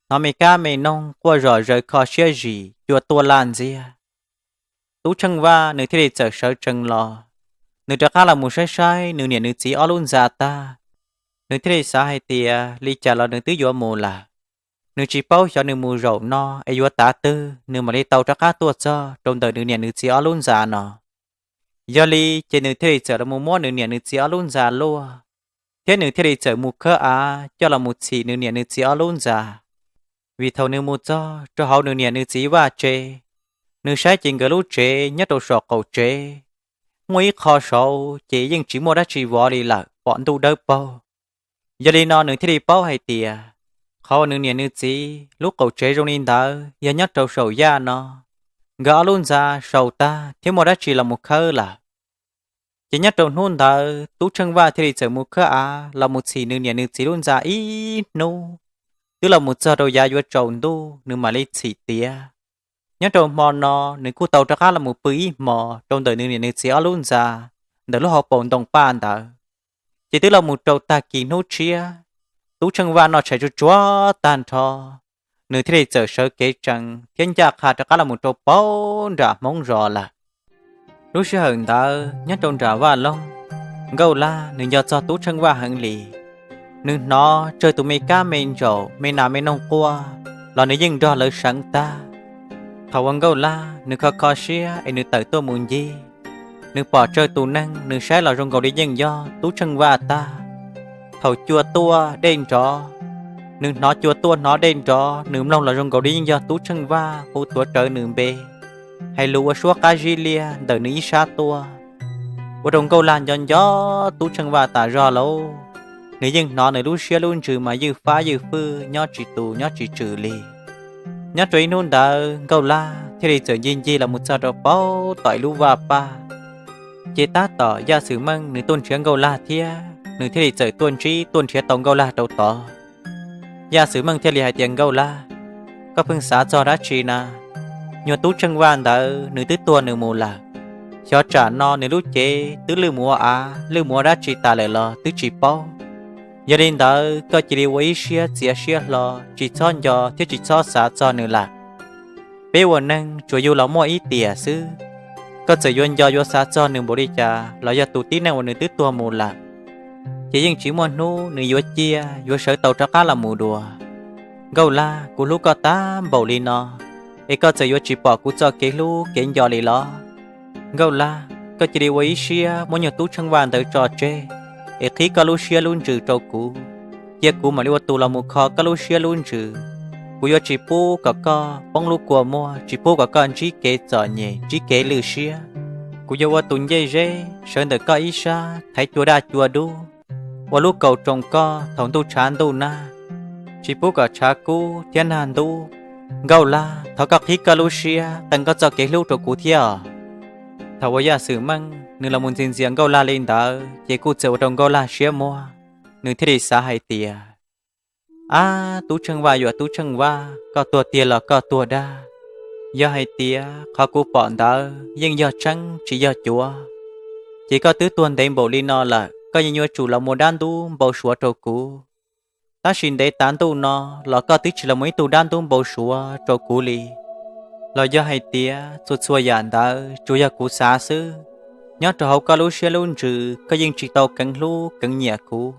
hnov me kab me noog quaj zom zaws kho siab zim cua tuaj laj ntxiag. Tub Tsheej Vaj nws thiaj li txawm sawv tsees los, nws rov qab los mus saib saib nws niam nws txiv ob lub ntxa tag, nws thiaj li xav hais tias li cas los nws twb yuav mus lawm. Nws tsis paub xyov nws mus zaum no es yuav tav twg nws mam li tau rov qab tuaj txog rau ntawm nws niam nws txiv ob lub ntxa no. Yog li ces nws thiaj li txawm los mus muab nws niam nws txiv ob lub ntxa luaj, thiab nws thiaj li txawm mus khawb av coj los mus txhim nws niam nws txiv ob lub ntxa. Vim thaum nws mus txog rau hauv nws niam nws txiv vaj tsev, nws saib ces nkawd lub tsev nyob rau saum qaum tsev, muaj ib qho saud ces yeej tsis muaj dab tsi vov li lawm, pom ntuj dawb paug. Yog li no nws thiaj li paub hais tias qhov uas nws niam nws txiv lub qaum tsev zoo li ntawd yog nyob rau saum yaj no, nkawd ob lub ntxa saum tag thiab muaj dab tsi los mus khawb lawm. Ces nyob rau hnub ntawd Tub Tsheej Vaj thiaj li txawm mus khawb av los mus txhim nws niam nws txiv lub ntxa ib hnub, twb los mus txog rau yav yuav tsaus ntuj nws mam li txhim tiav. Nyob rau hmo no nws kuj tau rov qab los mus pw ib hmos rau ntawm nws niam nws txiv ob lub ntxa ntawm lub hauv paus ntoo paj ntawd. Ces twb los mus rau tag kis hnub tshiab, Tub Tsheej Vaj noj tshais tsuag tsuag tag nrho, nws thiaj li txawm sawv kev tsees thiab ncaj qha rov qab los mus rau puag nram hmoov zos lawm. Lub sij hawm ntawd nyob rau nram vaj loog, Nkauj Laj nws nco txog Tub Tsheej Vaj heev li. Nws hnov tsawg tus me kab me ntsaum me nas me noog quaj los nws yeej nrog lawv seev tag. Thaum uas Nkauj Laj nws kho kho siab es nws tawm tuaj mus ncig, nws pom tsawg tus neeg nws saib los zoo nkaus li yeej yog Tub Tsheej Vaj tag. Thaum cua tuaj dej nrov, nws hnov cua tuaj hnov dej nrov nws mloog los zoo nkaus li yeej yog Tub Tsheej Vaj hu tuav rawv nws npe, hais lus ua suab qab zib liaj ntawm nws ib sab tuaj. Ua rau Nkauj Laj nco nco Tub Tsheej Vaj tas zog lauj, nws yeej hnov nws lub siab lub ntsws mas ywj fab ywj fwj nyob tsis tus nyob tsis tswm li. Nyob rau ib hnub ntawd Nkauj Laj thiaj li txawm ncig ncig los mus txog rau puag tom ib lub vaj paj. Ces tab tom Yaj Xwm Meej nws tuaj nrhiav Nkauj Laj thiab nws thiaj li txawm tuaj ntsib tuaj nrhiav tau Nkauj Laj rau tod. Yaj Xwm Meej thiaj li hais tias, Nkauj Laj, koj pheej xav txog dab tsi na? Nyuag Tub Tsheej Vaj ntawd nws twb tuag nws mus lawm, xyov tsam no nws lub cev twb lwj mus ua av lwj mus ua dab tsi tas lawm los twb tsis paub. Yog li ntawd koj cia li ua ib siab txiav siab hlo, tsis txhob nco thiab tsis txhob xav txog nws lawm. Peb ua neeg tsuas yug los muaj ib tiam xwb, koj txawm yuav nco yuav xav txog nws npaum li cas los yog tus tib neeg uas nws twb tuag mus lawm, ces yeej tsis muaj hnub nws yuav ciaj yuav sawv tau rov qab los mus dua. Nkauj Laj, kuv hlub koj tag npaum li no, es koj txawm yuav tsis pom kuv txoj kev hlub kev nco li los? Nkauj Laj, koj cia li ua ib siab muab nyuag Tub Tsheej Vaj ntawd tso tseg, es qhib koj lub siab lub ntsws rau kuv, cia kuv mam li ua tus los mus kho koj lub siab lub ntsws. Kuv yuav tsis pub kom koj poob lub kua muag, tsis pub kom koj ntsib kev txom nyem ntsib kev lwj siab. Kuv yuav ua tus ncej zeb sawv ntawm koj ib sab thaiv cua daj cua dub, ua lub kaus roos koj thaum ntuj tshav ntuj nag, tsis pub kom tshav kub thiab nag ntub. Nkauj Laj, thov koj qhib koj lub siab qee koj txoj kev hlub rau kuv thiab os. Thaum uas Yaj Xwm Meej nws los mus ntxias ntxias Nkauj Laj li ntawd ces kuj txawm ua rau Nkauj Laj siab muag, nws thiaj li xav hais tias, Ab, Tub Tsheej Vaj yuam Tub Tsheej Vaj, koj tuag tiag los koj tuag dag. Yog hais tias qhov kuv pom ntawd yeej yog tseeb tsis yog cuav, ces koj twb tuag ntev npaum li no lawm koj yeej yuav tsum los muaj dab ntub npau suav rau kuv. Tab sis ntev tas ntuj no los koj twb tsis los muaj ib tug dab ntub npau suav rau kuv li. Los yog hais tias txhua txhua yam ntawd tsuas yog kuv xav xwb, nyob rau hauv koj lub siab lub ntsws koj yeej tsis tau keev hlub keev nyiam kuv,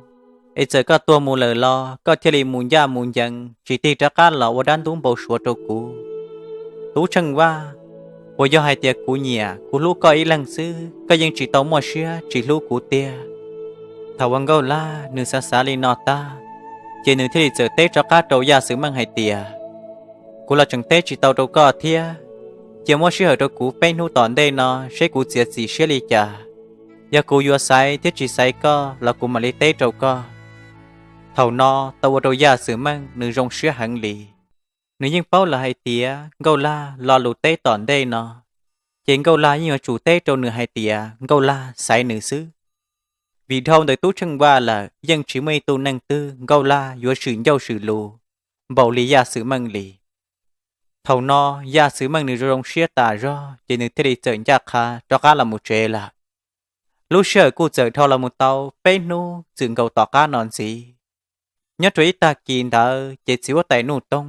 es txawm koj tuag mus lawm los koj thiaj li mus ncaj mus ncees tsis tig rov qab los ua dab ntub npau suav rau kuv. Tub Tsheej Vaj, puas yog hais tias kuv nyiam kuv hlub koj ib leeg xwb koj yeej tsis tau muaj siab tsis hlub kuv tiag? Thaum uas Nkauj Laj nws xav xav li no tag, ces nws thiaj li txawm teb rov qab rau Yaj Xwm Meej hais tias, Kuv los tseem teb tsis tau rau koj thiab. Cia muab sij hawm rau kuv peb hnub tom ntej no seb kuv txiav txim siab li cas. Yog kuv yuav xaiv thiab tsis xaiv koj los kuv mam li teb rau koj. Thaum no tau ua rau Yaj Xwm Meej nws zoo siab heev li. Nws yeej paub lawm hais tias Nkauj Laj lo lus teb tom ntej no, ces Nkauj Laj yeej yuav tsum teb rau nws hais tias Nkauj Laj xaiv nws xwb. Vim dhau ntawm Tub Tsheej Vaj lawm yeej tsis muaj ib tug neeg twg Nkauj Laj yuav swm ncauj swm lus npaum li Yaj Xwm Meej li. Thaum no Yaj Xwm Meej nws zoo zoo siab tas zog ces nws thiaj li txawm ncaj qha rov qab los mus tsev lawm. Lub sij hawm kuj txawm dhau los mus tau peb hnub txwm nkaus tom qab no ntxiv. Nyob rau ib tag kis ntawd ces txiv huab tais Nuj Toog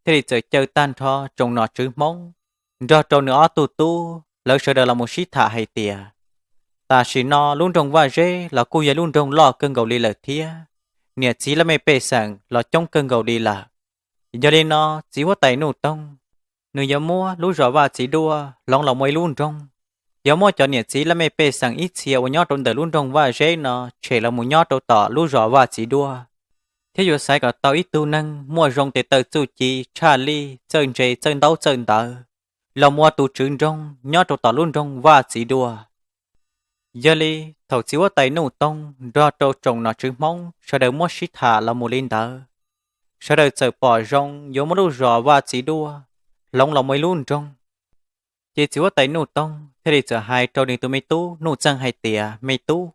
thiaj li txawm caw tag nrho tsoom nom tswv Hmoob nrog rau nws ob tug tub lawv sawv daws los mus sib tham hais tias, tam sim no lub nroog Vaj Zeb los kuj yog lub nroog loj kawg nkaus li lawm thiab, niam txiv laj mej pej xeem los coob kawg nkaus li lawm. Yog li no txiv huab tais Nuj Toog nws yuav muab lub zos Vaj Txiv Duaj hloov los muaj ib lub nroog, yuav muab cov niam txiv laj mej pej xeem ib txhia uas nyob rau ntawm lub nroog Vaj Zeb no tshem los mus nyob rau tom lub zos Vaj Txiv Duaj, thiab yuav xaiv kom tau ib tug neeg muaj zoo tes taw txuj ci tshaj lij txawj ntse txawj ntaub txawj ntawv los mus ua tus tswv nroog nyob rau tom lub nroog Vaj Txiv Duaj. Yog li thaum txiv huab tais Nuj Toog nrog rau tsoom nom tswv Hmoob sawv daws muab sib tham los mus li ntawd, sawv daws txawm pom zoo yuav muab lub zos Vaj Txiv Duaj hloov los muaj ib lub nroog. Ces txiv huab tais Nuj Toog thiaj li txawm hais rau nws tus me tub Nuj Txeeg hais tias, me tub,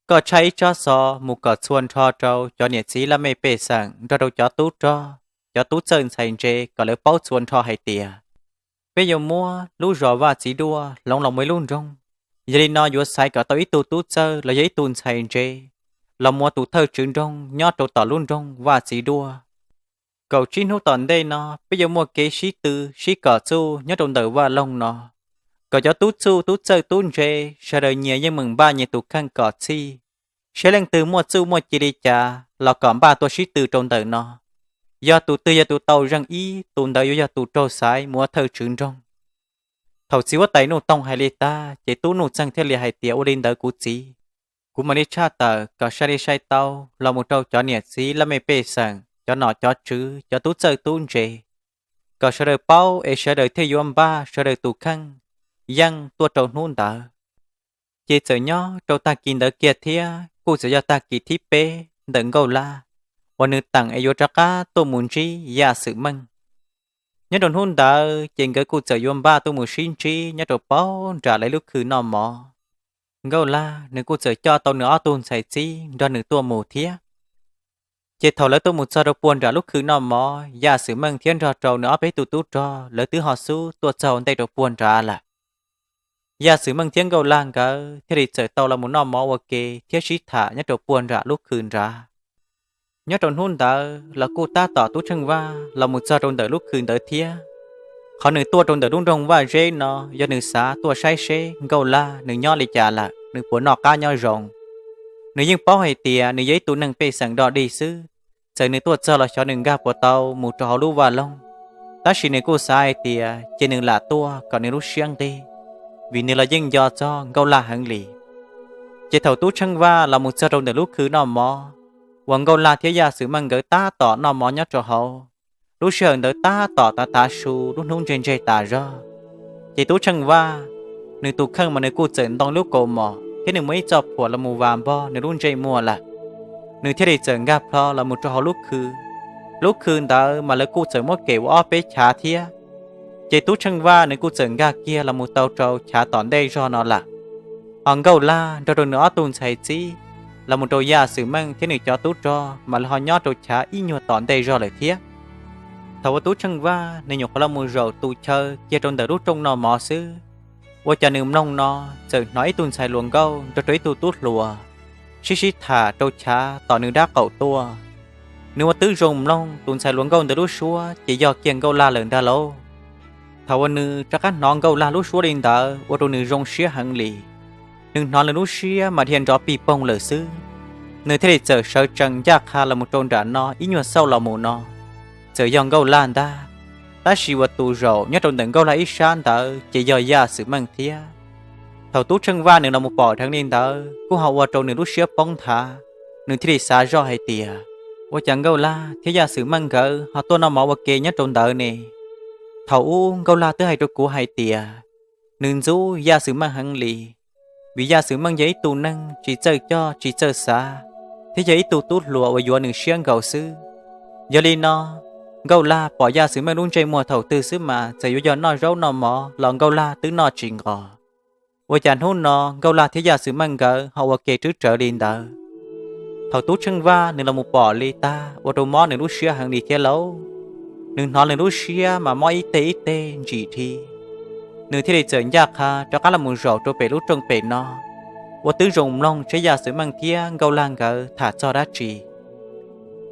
koj tshaj ib tsab xov mus kom txhua nrho rau cov niam txiv laj mej pej xeem nrog rau cov tub rog, cov tub txawj ntxhais ntse kom lawv paub txhua nrho hais tias peb yuav muab lub zos Vaj Txiv Duaj hloov los muaj ib lub nroog. Yog li no yuav xaiv kom tau ib tug tub txawj los yog ib tug ntxhais ntse los mus ua tus thawj tswv nroog nyob rau tom lub nroog Vaj Txiv Duaj. Kaum tsib hnub tom ntej no peb yuav muaj kev sib tw sib kom txuj nyob rau ntawm vaj loog no, kom cov tub txuj tub txawj tub ntse sawv daws nyias yeej meem npaj nyias tus kheej kom txhij, saib leej twg muaj txuj muaj ci li cas los kom npaj tuaj sib tw rau ntawm no. Yog tus twg yog tus tau zeeg ib, tus ntawd yuav yog tus raug xaiv mus ua thawj tswv nroog. Thaum txiv huab tais Nuj Toog hais li tag ces tub Nuj Txeeg thiaj li hais tias, ua li ntawd kuv txiv, kuv mam li tshaj tawm kom sai li sai tau los mus rau cov niam txiv laj mej pej xeem, cov nom cov tswv, cov tub txawj tub ntse, kom sawv daws paub es sawv daws thiaj yuav npaj sawv daws tus kheej yeej tuaj rau hnub ntawd. Ces txawm nyob rau tag kis ntawd kiag thiab kuj txawm yog tag kis thib peb ntawm Nkauj Laj uas nws teem es yuav rov qab tuaj mus ntsib Yaj Xwm Meej. Nyob rau hnub ntawd ces nkawd kuj txawm yuav npaj tuaj mus sib ntsib nyob rau puag nram lawv lub khw noj mov. Nkauj Laj nws kuj txawm coj tau nws ob tug ntxhais txib nrog nws tuaj mus thiab. Ces thaum lawv tuaj mus txog rau puag nram lub khw noj mov, Yaj Xwm Meej thiab nrog rau nws ob peb tug tub rog lawv twb ho xub tuaj txog ntej rau puag nrad lawm. Yaj Xwm Meej thiab Nkauj Laj nkawd thiaj li txawm tau los mus noj mov ua ke thiab sib tham nyob rau puag nram lub khw nrad. Nyob rau hnub ntawd los kuj tab tom Tub Tsheej Vaj los mus txog rau ntawm lub khw ntawd thiab. Qhov nws tuaj rau ntawm lub nroog Vaj Zeb no yog nws xav tuaj saib seb Nkauj Laj nws nyob li cas lawm, nws puas noj qab nyob zoo. Nws yeej paub hais tias nws yog ib tug neeg pej xeem dog dig xwb, txawm nws tuaj txog los xyov nws nkag puas tau mus rau hauv lub vaj loog. Tab sis nws kuj xav hais tias cia nws lam tuaj kom nws lub siab nqig, vim nws los yeej nco txog Nkauj Laj heev li. Ces thaum Tub Tsheej Vaj los mus txog rau ntawm lub khw noj mov uas Nkauj Laj thiab Yaj Xwm Meej nkawd tab tom noj mov nyob rau hauv, lub sij hawm ntawd tab tom tav tav su lub hnub ntseg ntseg tas zog. Ces Tub Tsheej Vaj, nws tus kheej mas nws kuj txawm ntoo lub kaus mom thiab nws muaj ib txoj phuam los mus vas npog nws lub ntsej muag lawm. Nws thiaj li txawm nkag plho los mus rau hauv lub khw. Lub khw ntawd mas lawv kuj txawm muab kem ua ob peb chav thiab. Ces Tub Tsheej Vaj nws kuj txawm nkag kiag los mus tau rau chav tom ntej zog no lawm. Ho Nkauj Laj nrog rau nws ob tug ntxhais txib los mus rau Yaj Xwm Meej thiab nws cov tub rog mas lawv ho nyob rau chav ib nyuag tom ntej zog lawm thiab. Thaum uas Tub Tsheej Vaj nws nyuam qhuav los mus zaum tus chaw kiag rau ntawm lub rooj noj mov xwb, ua cas nws mloog no txawm hnov ib tug ntxhais hluas nkauj nrog rau ib tug tub hluas sib sib tham rau chav tom nws dab qaum tuaj. Nws ua twb zoo mloog tus ntxhais hluas nkauj ntawd lub suab ces yog kiag Nkauj Laj lawm ntag lauj. Thaum uas nws rov qab hnov Nkauj Laj lub suab li ntawd ua rau nws zoo siab heev li. Nws hnov nws lub siab mas dhia nrov pig poog lawm xwb. Nws thiaj li txawm sawv tsees ncaj qha los mus rau nram no ib nyuag xauj los mus no, txawm yog Nkauj Laj ntag. Tab sis uas tus zaum nyob rau ntawm Nkauj Laj ib sab ntawd ces yog Yaj Xwm Meej thiab. Thaum Tub Tsheej Vaj nws los mus pom dheev li ntawd kuj ho ua rau nws lub siab poob nthav. Nws thiaj li xav zoj hais tias, ua cas Nkauj Laj thiab Yaj Xwm Meej nkawd ho tuaj noj mov ua ke nyob rau ntawd ne? Thaum ub Nkauj Laj twb hais rau kuv hais tias nws ntxub Yaj Xwm Meej heev li, vim Yaj Xwm Meej yog ib tug neeg tsis txawj coj tsis txawj xav, thiab yog ib tug tub hluas uas yuav nws siab nkaus xwb. Yog li no, Nkauj Laj pom Yaj Xwm Meej lub ntsej muag thaum twg xwb mas txawm yuav yog noj zaub noj mov los Nkauj Laj twb noj tsis nqos. Ua cas hnub no Nkauj Laj thiab Yaj Xwm Meej nkawd ho ua ke twb rawv li ntawd? Thaum Tub Tsheej Vaj nws los mus pom li tag ua rau mob nws lub siab heev li thiab lauj. Nws hnov nws lub siab mas mob ib teg ib teg ntsim dhi. Nws thiaj li txawm ncaj qha rov qab los mus zaum rau pem lub rooj pem no, ua tib zoo mloog seb Yaj Xwm Meej thiab Nkauj Laj nkawd tham txog dab tsi.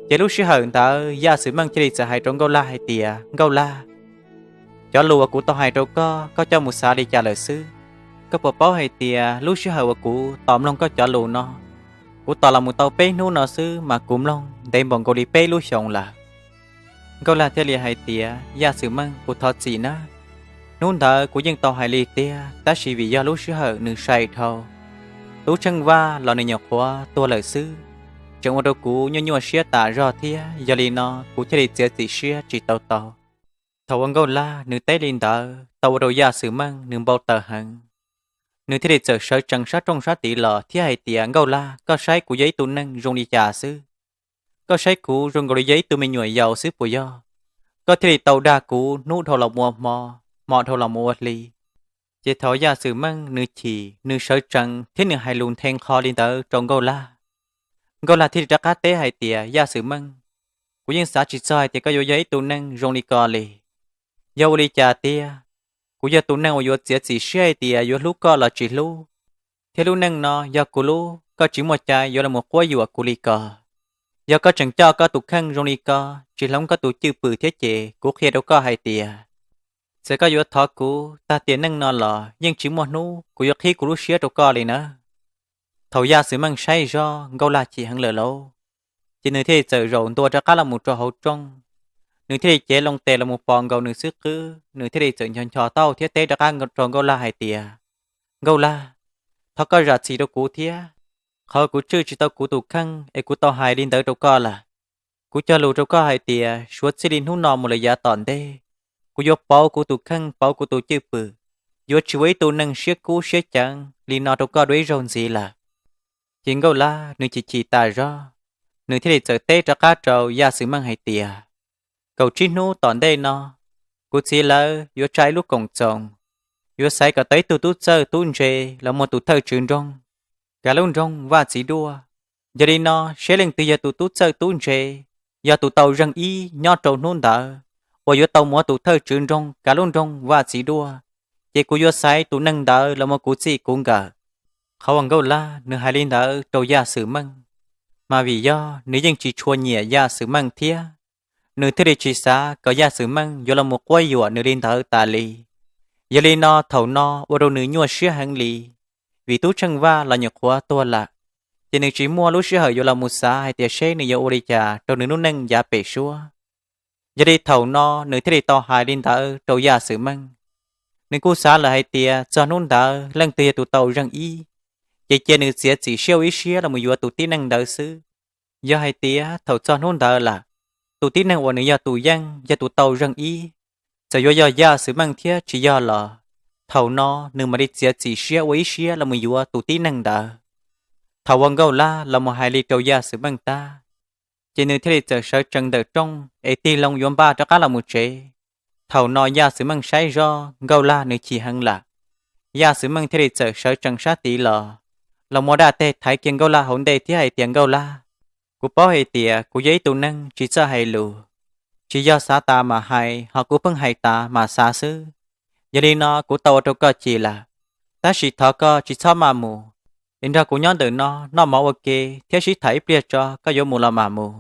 Ces lub sij hawm ntawd Yaj Xwm Meej thiaj li txawm hais rau Nkauj Laj hais tias, Nkauj Laj, cov lus uas kuv tau hais rau koj, koj coj mus xav li cas lawm xwb? Koj puas paub hais tias lub sij hawm uas kuv tos mloog koj cov lus no, kuv tos los mus tau peb hnub no xwb mas kuv mloog ntev npaum nkaus li peb lub xyoos lawm. Nkauj Laj thiaj li hais tias, Yaj Xwm Meej, kuv thov txim nawb. Hnub ntawd kuv yeej tau hais li tiag, tab sis vim yog lub sij hawm nws sai dhau, Tub Tsheej Vaj los nws nyuam qhuav tuag lawm xwb, tseem ua rau kuv nyuaj nyuaj siab tas zog thiab, yog li no kuv thiaj li txiav txim siab tsis tau tau. Thaum uas Nkauj Laj nws teb li ntawd tau ua rau Yaj Xwm Meej nws npau taws heev. Nws thiaj li txawm sawv tsees sab rooj sab tid los thiab hais tias, Nkauj Laj, koj saib kuv yog ib tug neeg zoo li cas xwb? Koj saib kuv zoo nkaus li yog ib tug me nyuam yaus xwb puas yog? Koj thiaj li tau dag kuv hnub dhau los ua hmo, hmo dhau los ua hli. Ces thaum Yaj Xwm Meej nws chim, nws sawv tsees thiab nws hais lus nthe nqho li ntawd rau Nkauj Laj, Nkauj Laj thiaj li rov qab teb hais tias, Yaj Xwm Meej, kuv yeej xav tsis txog hais tias koj yuav yog ib tug neeg zoo li ko li. Yog ua li cas tiag? Kuv yog tus neeg uas yuav txiav txim siab hais tias yuav hlub koj los tsis hlub, thiab lub neej no yog kuv lub, koj tsis muaj cai yuav los quab yuam kuv li ko. Yog koj tseem coj koj tus kheej zoo li ko, tsis hloov koj tus cwj pwm thiab ces kuv qhia rau koj hais tias, txawm koj yuav thov kuv tag tiam neej no los yeej tsis muaj hnub kuv yuav qhib kuv lub siab rau koj li nawb. Thaum Yaj Xwm Meej saib zoj Nkauj Laj chim heev lawm lauj, ces nws thiaj li txawm zaum ntua rov qab los mus rau hauv rooj. Nws thiaj li cev loo tes los mus pos nkaus nws xub qwb, nws thiaj li txawm ncho ncho taub hau thiab teb rov qab rau Nkauj Laj hais tias, Nkauj Laj, thov koj zam txim rau kuv thiab. Qhov kuv tswj tsis tau kuv tus kheej es kuv tau hais li ntawd rau koj lawm. Kuv cog lus rau koj hais tias suav txij li hnub no mus lawm yav tom ntej, kuv yuav pauv kuv tus kheej pauv kuv tus cwj pwm, yuav tsis ua ib tug neeg siab kub siab ceev li no rau koj dua ib zaug ntxiv lawm. Ces Nkauj Laj nws chim chim tas zog, nws thiaj li txawm teb rov qab rau Yaj Xwm Meej hais tias, kaum tsib hnub tom ntej no, kuv txiv lawv yuav tsa ib lub koom txoos, yuav xaiv kom tau ib tug tub txawj tub ntse los muag tus thawj tswv nroog kav lub nroog Vaj Txiv Duaj. Yog li no, seb leej twg yog tus tub txawj tub ntse, yog tus tau zeeg ib nyob rau hnub ntawd, uas yuav tau muag tus thawj tswv nroog kav lub nroog Vaj Txiv Duaj, ces kuv yuav xaiv tus neeg ntawd los muag kuv txij kuv nkawm. Qhov uas Nkauj Laj nws hais li ntawd rau Yaj Xwm Meej, mas vim yog nws yeej tsis tshua nyiam Yaj Xwm Meej thiab, nws thiaj li tsis xav kom Yaj Xwm Meej yuav los mus quab yuam nws li ntawd tas li. Yog li no thaum no ua rau nws nyuaj siab heev li, vim Tub Tsheej Vaj los nyuam qhuav tuag lawm, ces nws tsis muaj lub sij hawm yuav los mus xav hais tias seb nws yuav ua li cas rau nws lub neej yav pem suab. Yog li thaum no nws thiaj li tau hais li ntawd rau Yaj Xwm Meej. Nws kuj xav lawm hais tias txog hnub ntawd leej twg yog tus tau zeeg ib, ces cia nws txiav txim siab ua ib siab los mus yuav tus tib neeg ntawd xwb. Yog hais tias thaum txog hnub ntawd lawm, tus tib neeg uas nws yog tus yeej yog tus tau zeeg ib, txawm yuav yog Yaj Xwm Meej thiab tsis yog los, thaum no nws mam li txiav txim siab ua ib siab los mus yuav tus tib neeg ntawd. Thaum uas Nkauj Laj los mus hais li rau Yaj Xwm Meej tag, ces nws thiaj li txawm sawv tsees ntawm rooj es tig loo yuav npaj rov qab los mus tsev. Thaum no Yaj Xwm Meej saib zoj Nkauj Laj nws chim heev lawm, Yaj Xwm Meej thiaj li txawm sawv tsees sab tid los, los muab dab teg thaiv kiag Nkauj Laj hauv ntej thiab hais tias, Nkauj Laj, kuv paub hais tias kuv yog ib tug neeg tsis txawj hais lus, tsis yog xav tas mas hais, ho kuv pheej hais tas mas xav xwb. Yog li no kuv tau ua rau koj chim lawm, tab sis thov koj tsis txhob maj mus, es nrog kuv nyob ntawm no noj mov ua ke thiab sib tham ib pliag tso, koj yuav mus los mam mus.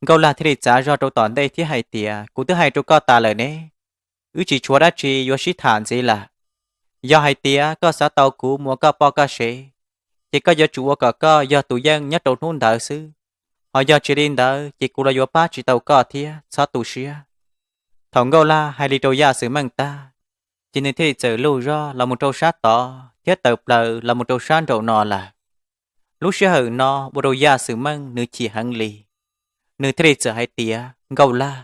Nkauj Laj thiaj li txav zog rau tom ntej thiab hais tias, kuv twb hais rau koj tas lawm ne, wb tsis tshuav dab tsi yuav sib tham ntxiv lawm. Yog hais tias koj xav tau kuv mus ua koj poj koj sev, ces koj yuav tsum ua kom koj yog tus yeej nyob rau hnub ntawd xwb, ho yog tsis li ntawd ces kuv los yuav pab tsis tau koj thiab, txhob tu siab. Thaum Nkauj Laj hais li rau Yaj Xwm Meej tag, ces nws thiaj li txawm luj zog los mus rau sab tod thiab tawm plaws los mus rau sab nraum no lawm. Lub sij hawm no ua rau Yaj Xwm Meej nws chim heev li, nws thiaj li txawm hais tias, Nkauj Laj,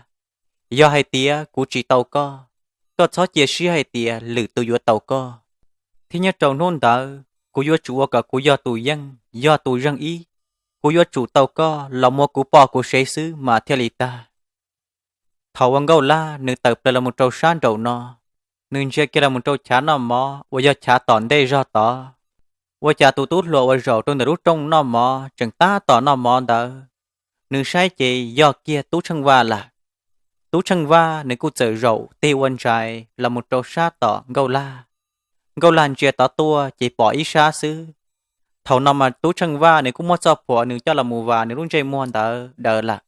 yog hais tias kuv tsis tau koj, koj txhob cia siab hais tias lwm tus yuav tau koj, thiab nyob rau hnub ntawd kuv yuav tsum ua kom kuv yog tus yeej yog tus zeeg ib, kuv yuav tsum tau koj los muab kuv poj kuv sev xwb mas thiaj li tag. Thaum uas Nkauj Laj nws tawm plaws los mus rau sab nraum no, nws ntsia kiag los mus rau chav noj mov uas yog chav tom ntej zog tod. Ua cas tus tub hluas uas zaum rau ntawm lub rooj noj mov tseem tab tom noj mov ntawd, nws saib ces yog kiag Tub Tsheej Vaj lawm. Tub Tsheej Vaj nws kuj txawm zaum tig ua ntsais los mus rau sab tom Nkauj Laj. Nkauj Laj ntsia tod tuaj ces pom ib sab xwb. Thaum no mas Tub Tsheej Vaj nws kuj muab txoj phuam nws coj los mus vas nws lub ntsej muag ntawd daws lawm,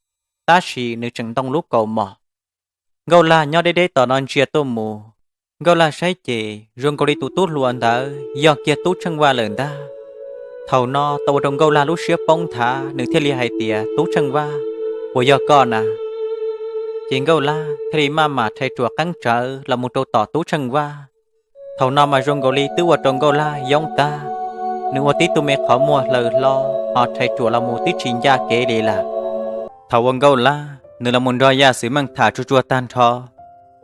tab sis nws tseem ntoo lub kaus mom. Nkauj Laj nyob deb deb tom no ntsia tuaj mus, Nkauj Laj saib ces zoo nkaus li tus tub hluas ntawd yog kiag Tub Tsheej Vaj lawm ntag. Thaum no tau ua rau Nkauj Laj lub siab poob nthav, nws thiaj li hais tias, Tub Tsheej Vaj, puas yog koj na? Ces Nkauj Laj thiaj li maj mam rhais ruam qeeb tsawv los mus rau tom Tub Tsheej Vaj. Thaum no mas zoo nkaus li twb ua rau Nkauj Laj yoob tag, nws ua tib tug me qhov muag hlaws hlo, ho rhais ruam los mus twb tsis ncaj kev li lawm. Thaum uas Nkauj Laj nws los mus nrog Yaj Xwm Meej tham tsuag tsuag tag nrho,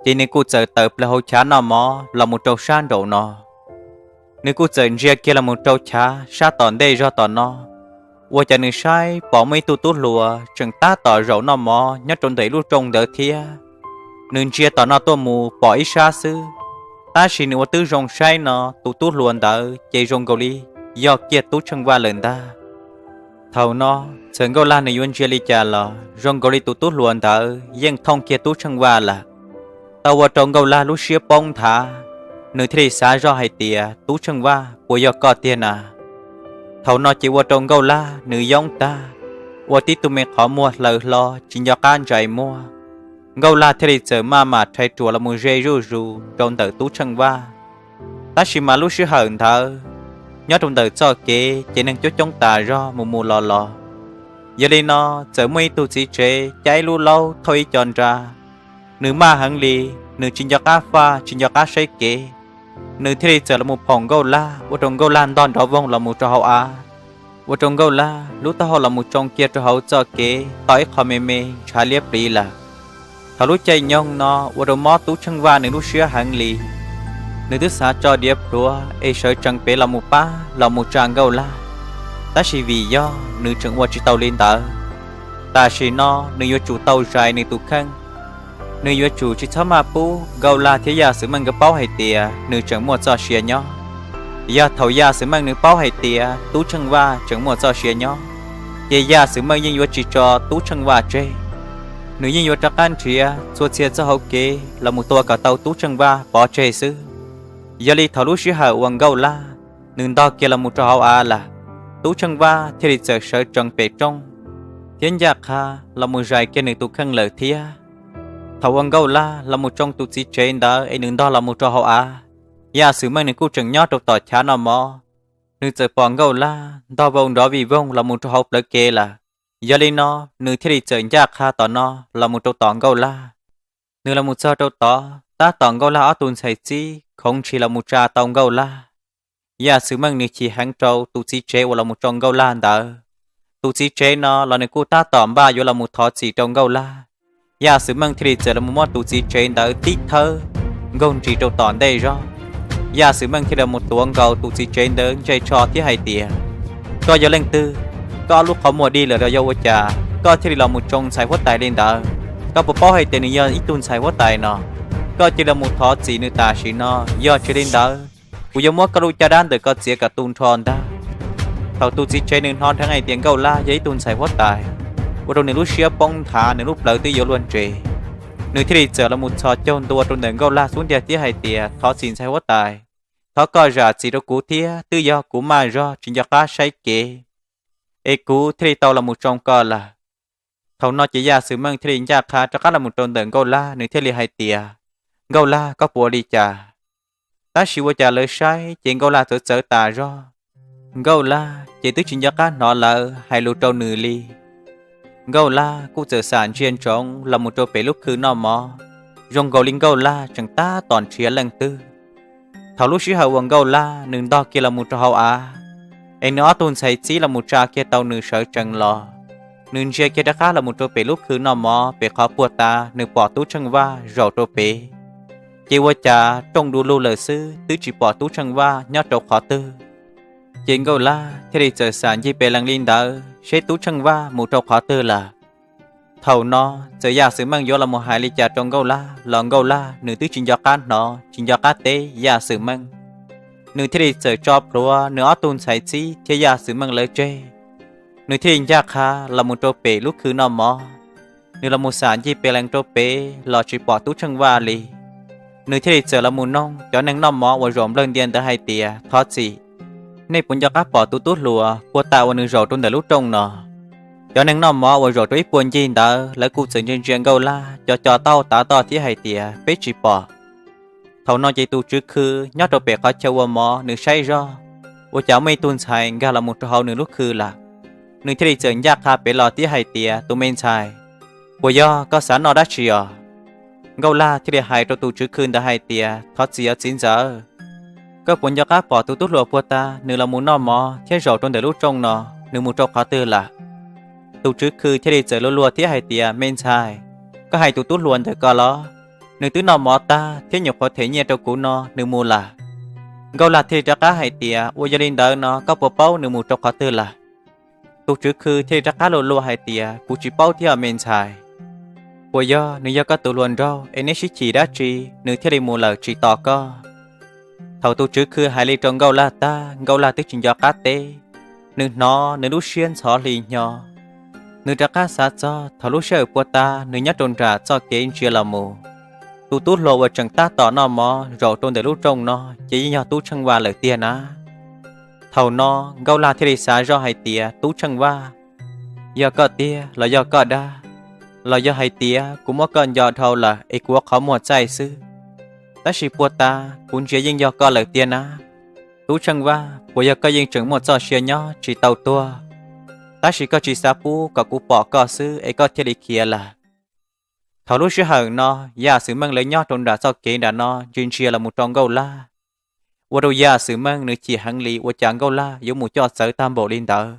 ces nws kuj txawm tawm plaws hauv chav noj mov los mus rau sab nraum no. Nws kuj txawm ntsia kiag los mus rau chav sab tom ntej zog tom no, ua cas nws saib pom muaj ib tug tub hluas tseem tab tom zaum noj mov nyob rau ntawm ib lub rooj ntawd thiab. Nws ntsia tom no tuaj mus pom ib sab xwb, tab sis nws ua twb zoo saib no, tus tub hluas ntawd ces zoo nkaus li yog kiag Tub Tsheej Vaj lawm ntag. Thaum no txawm Nkauj Laj nws yuav ntsia li cas los zoo nkaus li tus tub hluas ntawd yeej thooj kiag Tub Tsheej Vaj lawm. Tau ua rau Nkauj Laj lub siab poob nthav, nws thiaj li xav zoj hais tias, Tub Tsheej Vaj, puas yog koj tiag na? Thaum no ces ua rau Nkauj Laj nws yoob tag, ua tib tug me qhov muag hlaws hlo tsis nco qab ntsais muag. Nkauj Laj thiaj li txawm maj mam rhais ruam los mus ze zuj zus rau ntawm Tub Tsheej Vaj. Tab sis mas lub sij hawm ntawd, nyob rau ntawm txoj kev ces neeg coob coob tas zog mus mus los los. Yog li no, txawm muaj ib tug txiv tsev caij ib lub laub thauj ib co nra, nws maj heev li, nws tsis nco qab faj tsis nco qab saib kev, nws thiaj li txawm los mus phoom Nkauj Laj ua rau Nkauj Laj ntog nrov voog los mus rau hauv av, ua rau Nkauj Laj lub taub hau los mus tsoo kiag rau hauv txoj kev tau ib qho me me ntshav liab pliv lawm. Thaum lub caij nyoog no ua rau mob Tub Tsheej Vaj nws lub siab heev li, nws twb xav tso diav plhuav es sawv tsees pem los mus pab los mus tsa Nkauj Laj, tab sis vim yog nws tseem ua tsis tau li ntawd. Tam sim no nws yuav tsum tau zais nws tus kheej, nws yuav tsum tsis txhob maj pub Nkauj Laj thiab Yaj Xwm Meej nkawd paub hais tias nws tseem muaj txoj sia nyob. Yog thaum Yaj Xwm Meej nws paub hais tias Tub Tsheej Vaj tseem muaj txoj sia nyob, ces Yaj Xwm Meej yeej yuav tsis tso Tub Tsheej Vaj tseg. Nws yeej yuav rov qab nrhiav txhua txhia txoj hauv kev los mus tua kom tau Tub Tsheej Vaj pov tseg xwb. Yog li thaum lub sij hawm uas Nkauj Laj nws ntog kiag los mus rau hauv av lawm, Tub Tsheej Vaj thiaj li txawm sawv tsees pem rooj thiab ncaj qha los mus zais kiag nws tus kheej lawm thiab. Thaum uas Nkauj Laj los mus tsoo tus txiv tsev ntawd es nws ntog los mus rau hauv av, Yaj Xwm Meej nws kuj tseem nyob rau tom chav noj mov, nws txawm pom Nkauj Laj ntog vau nrov vij voog los mus rau hauv plawv kev lawm. Yog li no, nws thiaj li txawm ncaj qha tom no los mus rau tom Nkauj Laj. Nws los mus txog rau tod, tab tom Nkauj Laj ob tug ntxhais txib khoov ntshis los mus tsa tau Nkauj Laj. Yaj Xwm Meej nws chim heev rau tus txiv tsev uas los mus tsoo Nkauj Laj ntawd. Tus txiv tsev no los nws kuj tab tom npaj yuav los mus thov txim rau Nkauj Laj. Yaj Xwm Meej thiaj li txawm los mus muab tus txiv tsev ntawd tib thawb nkaug ntsis rau tom ntej zog. Yaj Xwm Meej thiaj li los mus tuav nkaus tus txiv tsev ntawd ntsej tsho thiab hais tias, koj yog leej twg? Koj ob lub qhov muag dig lawm los yog ua cas koj thiaj li los mus tsoo ntxhais huab tais li ntawd? Koj puas paub hais tias nws yog ib tug ntxhais huab tais no? Koj cia li los mus thov txim nws tam sim no, yog tsis li ntawd, kuv yuav muab koj lub caj dab ntawm koj txiav kom tu nrho ntag. Thaum tus txiv tsev nws hnov dheev hais tias Nkauj Laj yog ib tug ntxhais huab tais, ua rau nws lub siab poob nthav, nws lub plawv twb yuav luag nres. Nws thiaj li txawm los mus txhos caug ntua rau ntawm Nkauj Laj xub ntiag thiab hais tias, thov txim ntxhais huab tais, thov koj zam txim rau kuv thiab, twb yog kuv maj zog tsis nco qab saib kev, es kuv thiaj li tau los mus tsoo koj lawm. Thaum no ces Yaj Xwm Meej thiaj li ncaj qha rov qab los mus rau ntawm Nkauj Laj, nws thiaj li hais tias, Nkauj Laj, koj puas ua li cas? Tab sis ua cas lawv saib ces Nkauj Laj txawv txawv tas zog. Nkauj Laj ces twb tsis nco qab hnov lawv hais lus rau nws li. Nkauj Laj kuj txawm xam ntsia ntsoov los mus rau pem lub khw noj mov, zoo nkaus li Nkauj Laj tseem tab tom nrhiav leej twg. Thaum lub sij hawm uas Nkauj Laj nws ntog kiag los mus rau hauv av, es nws ob tug ntxhais txib los mus tsa kiag tau nws sawv tsees los, nws ntsia kiag rov qab los mus rau pem lub khw noj mov pem qhov puag ta, nws pom Tub Tsheej Vaj zaum rau pem. Ces ua cas rooj du lug lawm xwb, twb tsis pom Tub Tsheej Vaj nyob rau qhov twg. Ces Nkauj Laj thiaj li txawm xam ncig pem lees li ntawd seb Tub Tsheej Vaj mus rau qhov twg lawm. Thaum no txawm Yaj Xwm Meej yuav los mus hais li cas rau Nkauj Laj los Nkauj Laj nws twb tsis nco qab hnov tsis nco qab teb Yaj Xwm Meej. Nws thiaj li txawm tso plhuav nws ob tug ntxhais txib thiab Yaj Xwm Meej lawv tseg. Nws thiaj li ncaj qha los mus rau pem lub khw noj mov. Nws los mus xam ncig pes lees rau pem los tsis pom Tub Tsheej Vaj li. Nws thiaj li txawm los mus noog cov neeg noj mov uas zaum nplawg ntia ntawd hais tias, thov txim, nej puas nco qab pom tus tub hluas puag ta uas nws zaum rau ntawm lub rooj no? Cov neeg noj mov uas zaum rau ib puag ncig ntawd lawv kuj txawm ntsia ntsia Nkauj Laj co co taub hau tav toj thiab hais tias, peb tsis pom. Thaum no ces tus tswv khw nyob rau pem qhov chaw ua mov nws saib zoj, ua cas muaj ib tug ntxhais nkag los mus rau hauv nws lub khw lawm. Nws thiaj li txawm ncaj qha pem los thiab hais tias, tus me ntxhais, puas yog koj xav noj dab tsi os? Nkauj Laj thiaj li hais rau tus tswv khw ntawd hais tias, thov txim os txiv ntxawm, koj puas nco qab pom tus tub hluas puag ta nws los mus noj mov thiab zaum rau ntawm lub rooj no, nws mus rau qhov twg lawm? Tus tswv khw thiaj li txawm luag luag thiab hais tias, me ntxhais, koj hais tus tub hluas ntawm ko los? Nws twb noj mov tag thiab nyuam qhuav them nyiaj rau kuv no nws mus lawm. Nkauj Laj thiaj li rov qab hais tias, ua yog li ntawd no koj puas paub nws mus rau qhov twg lawm? Tus tswv khw thiaj li rov qab luag luag hais tias, kuv tsis paub thiab me ntxhais. Puas yog nws yog koj tus hluas nraug es neb sib chim dab tsi nws thiaj li mus lawm tsis tos koj? Thaum tus tswv khw hais li rau Nkauj Laj tag, Nkauj Laj twb tsis nco qab teb. Nws hnov nws lub siab ntxhov hli hnyo. Nws rov qab xav txog thaum lub sij hawm puag ta nws nyob rau nram txoj kev ntsia los mus, tus tub hluas uas tseem tab tom noj mov zaum rau ntawm lub rooj no ces yeej yog Tub Tsheej Vaj lawm tiag na. Thaum no Nkauj Laj thiaj li xav zoj hais tias, Tub Tsheej Vaj, yog koj tiag los yog koj dag, los yog hais tias kuv muab koj nco dhau lawm es kuv ua qhov muag txaij xwb. Tab sis puag ta kuv ntsia yeej yog koj lawm tiag na. Tub Tsheej Vaj, puas yog koj yeej tseem muaj txoj sia nyob tsis tau tuag, tab sis koj tsis xav pub kom kuv pom koj xwb es koj thiaj li khiav lawm? Thaum lub sij hawm no Yaj Xwm Meej lawv nyob rau nram txoj kev nram no ntsia ntsia los mus rau Nkauj Laj, ua rau Yaj Xwm Meej nws chim heev li ua cas Nkauj Laj yuav mus coj txawv tag npaum li ntawd,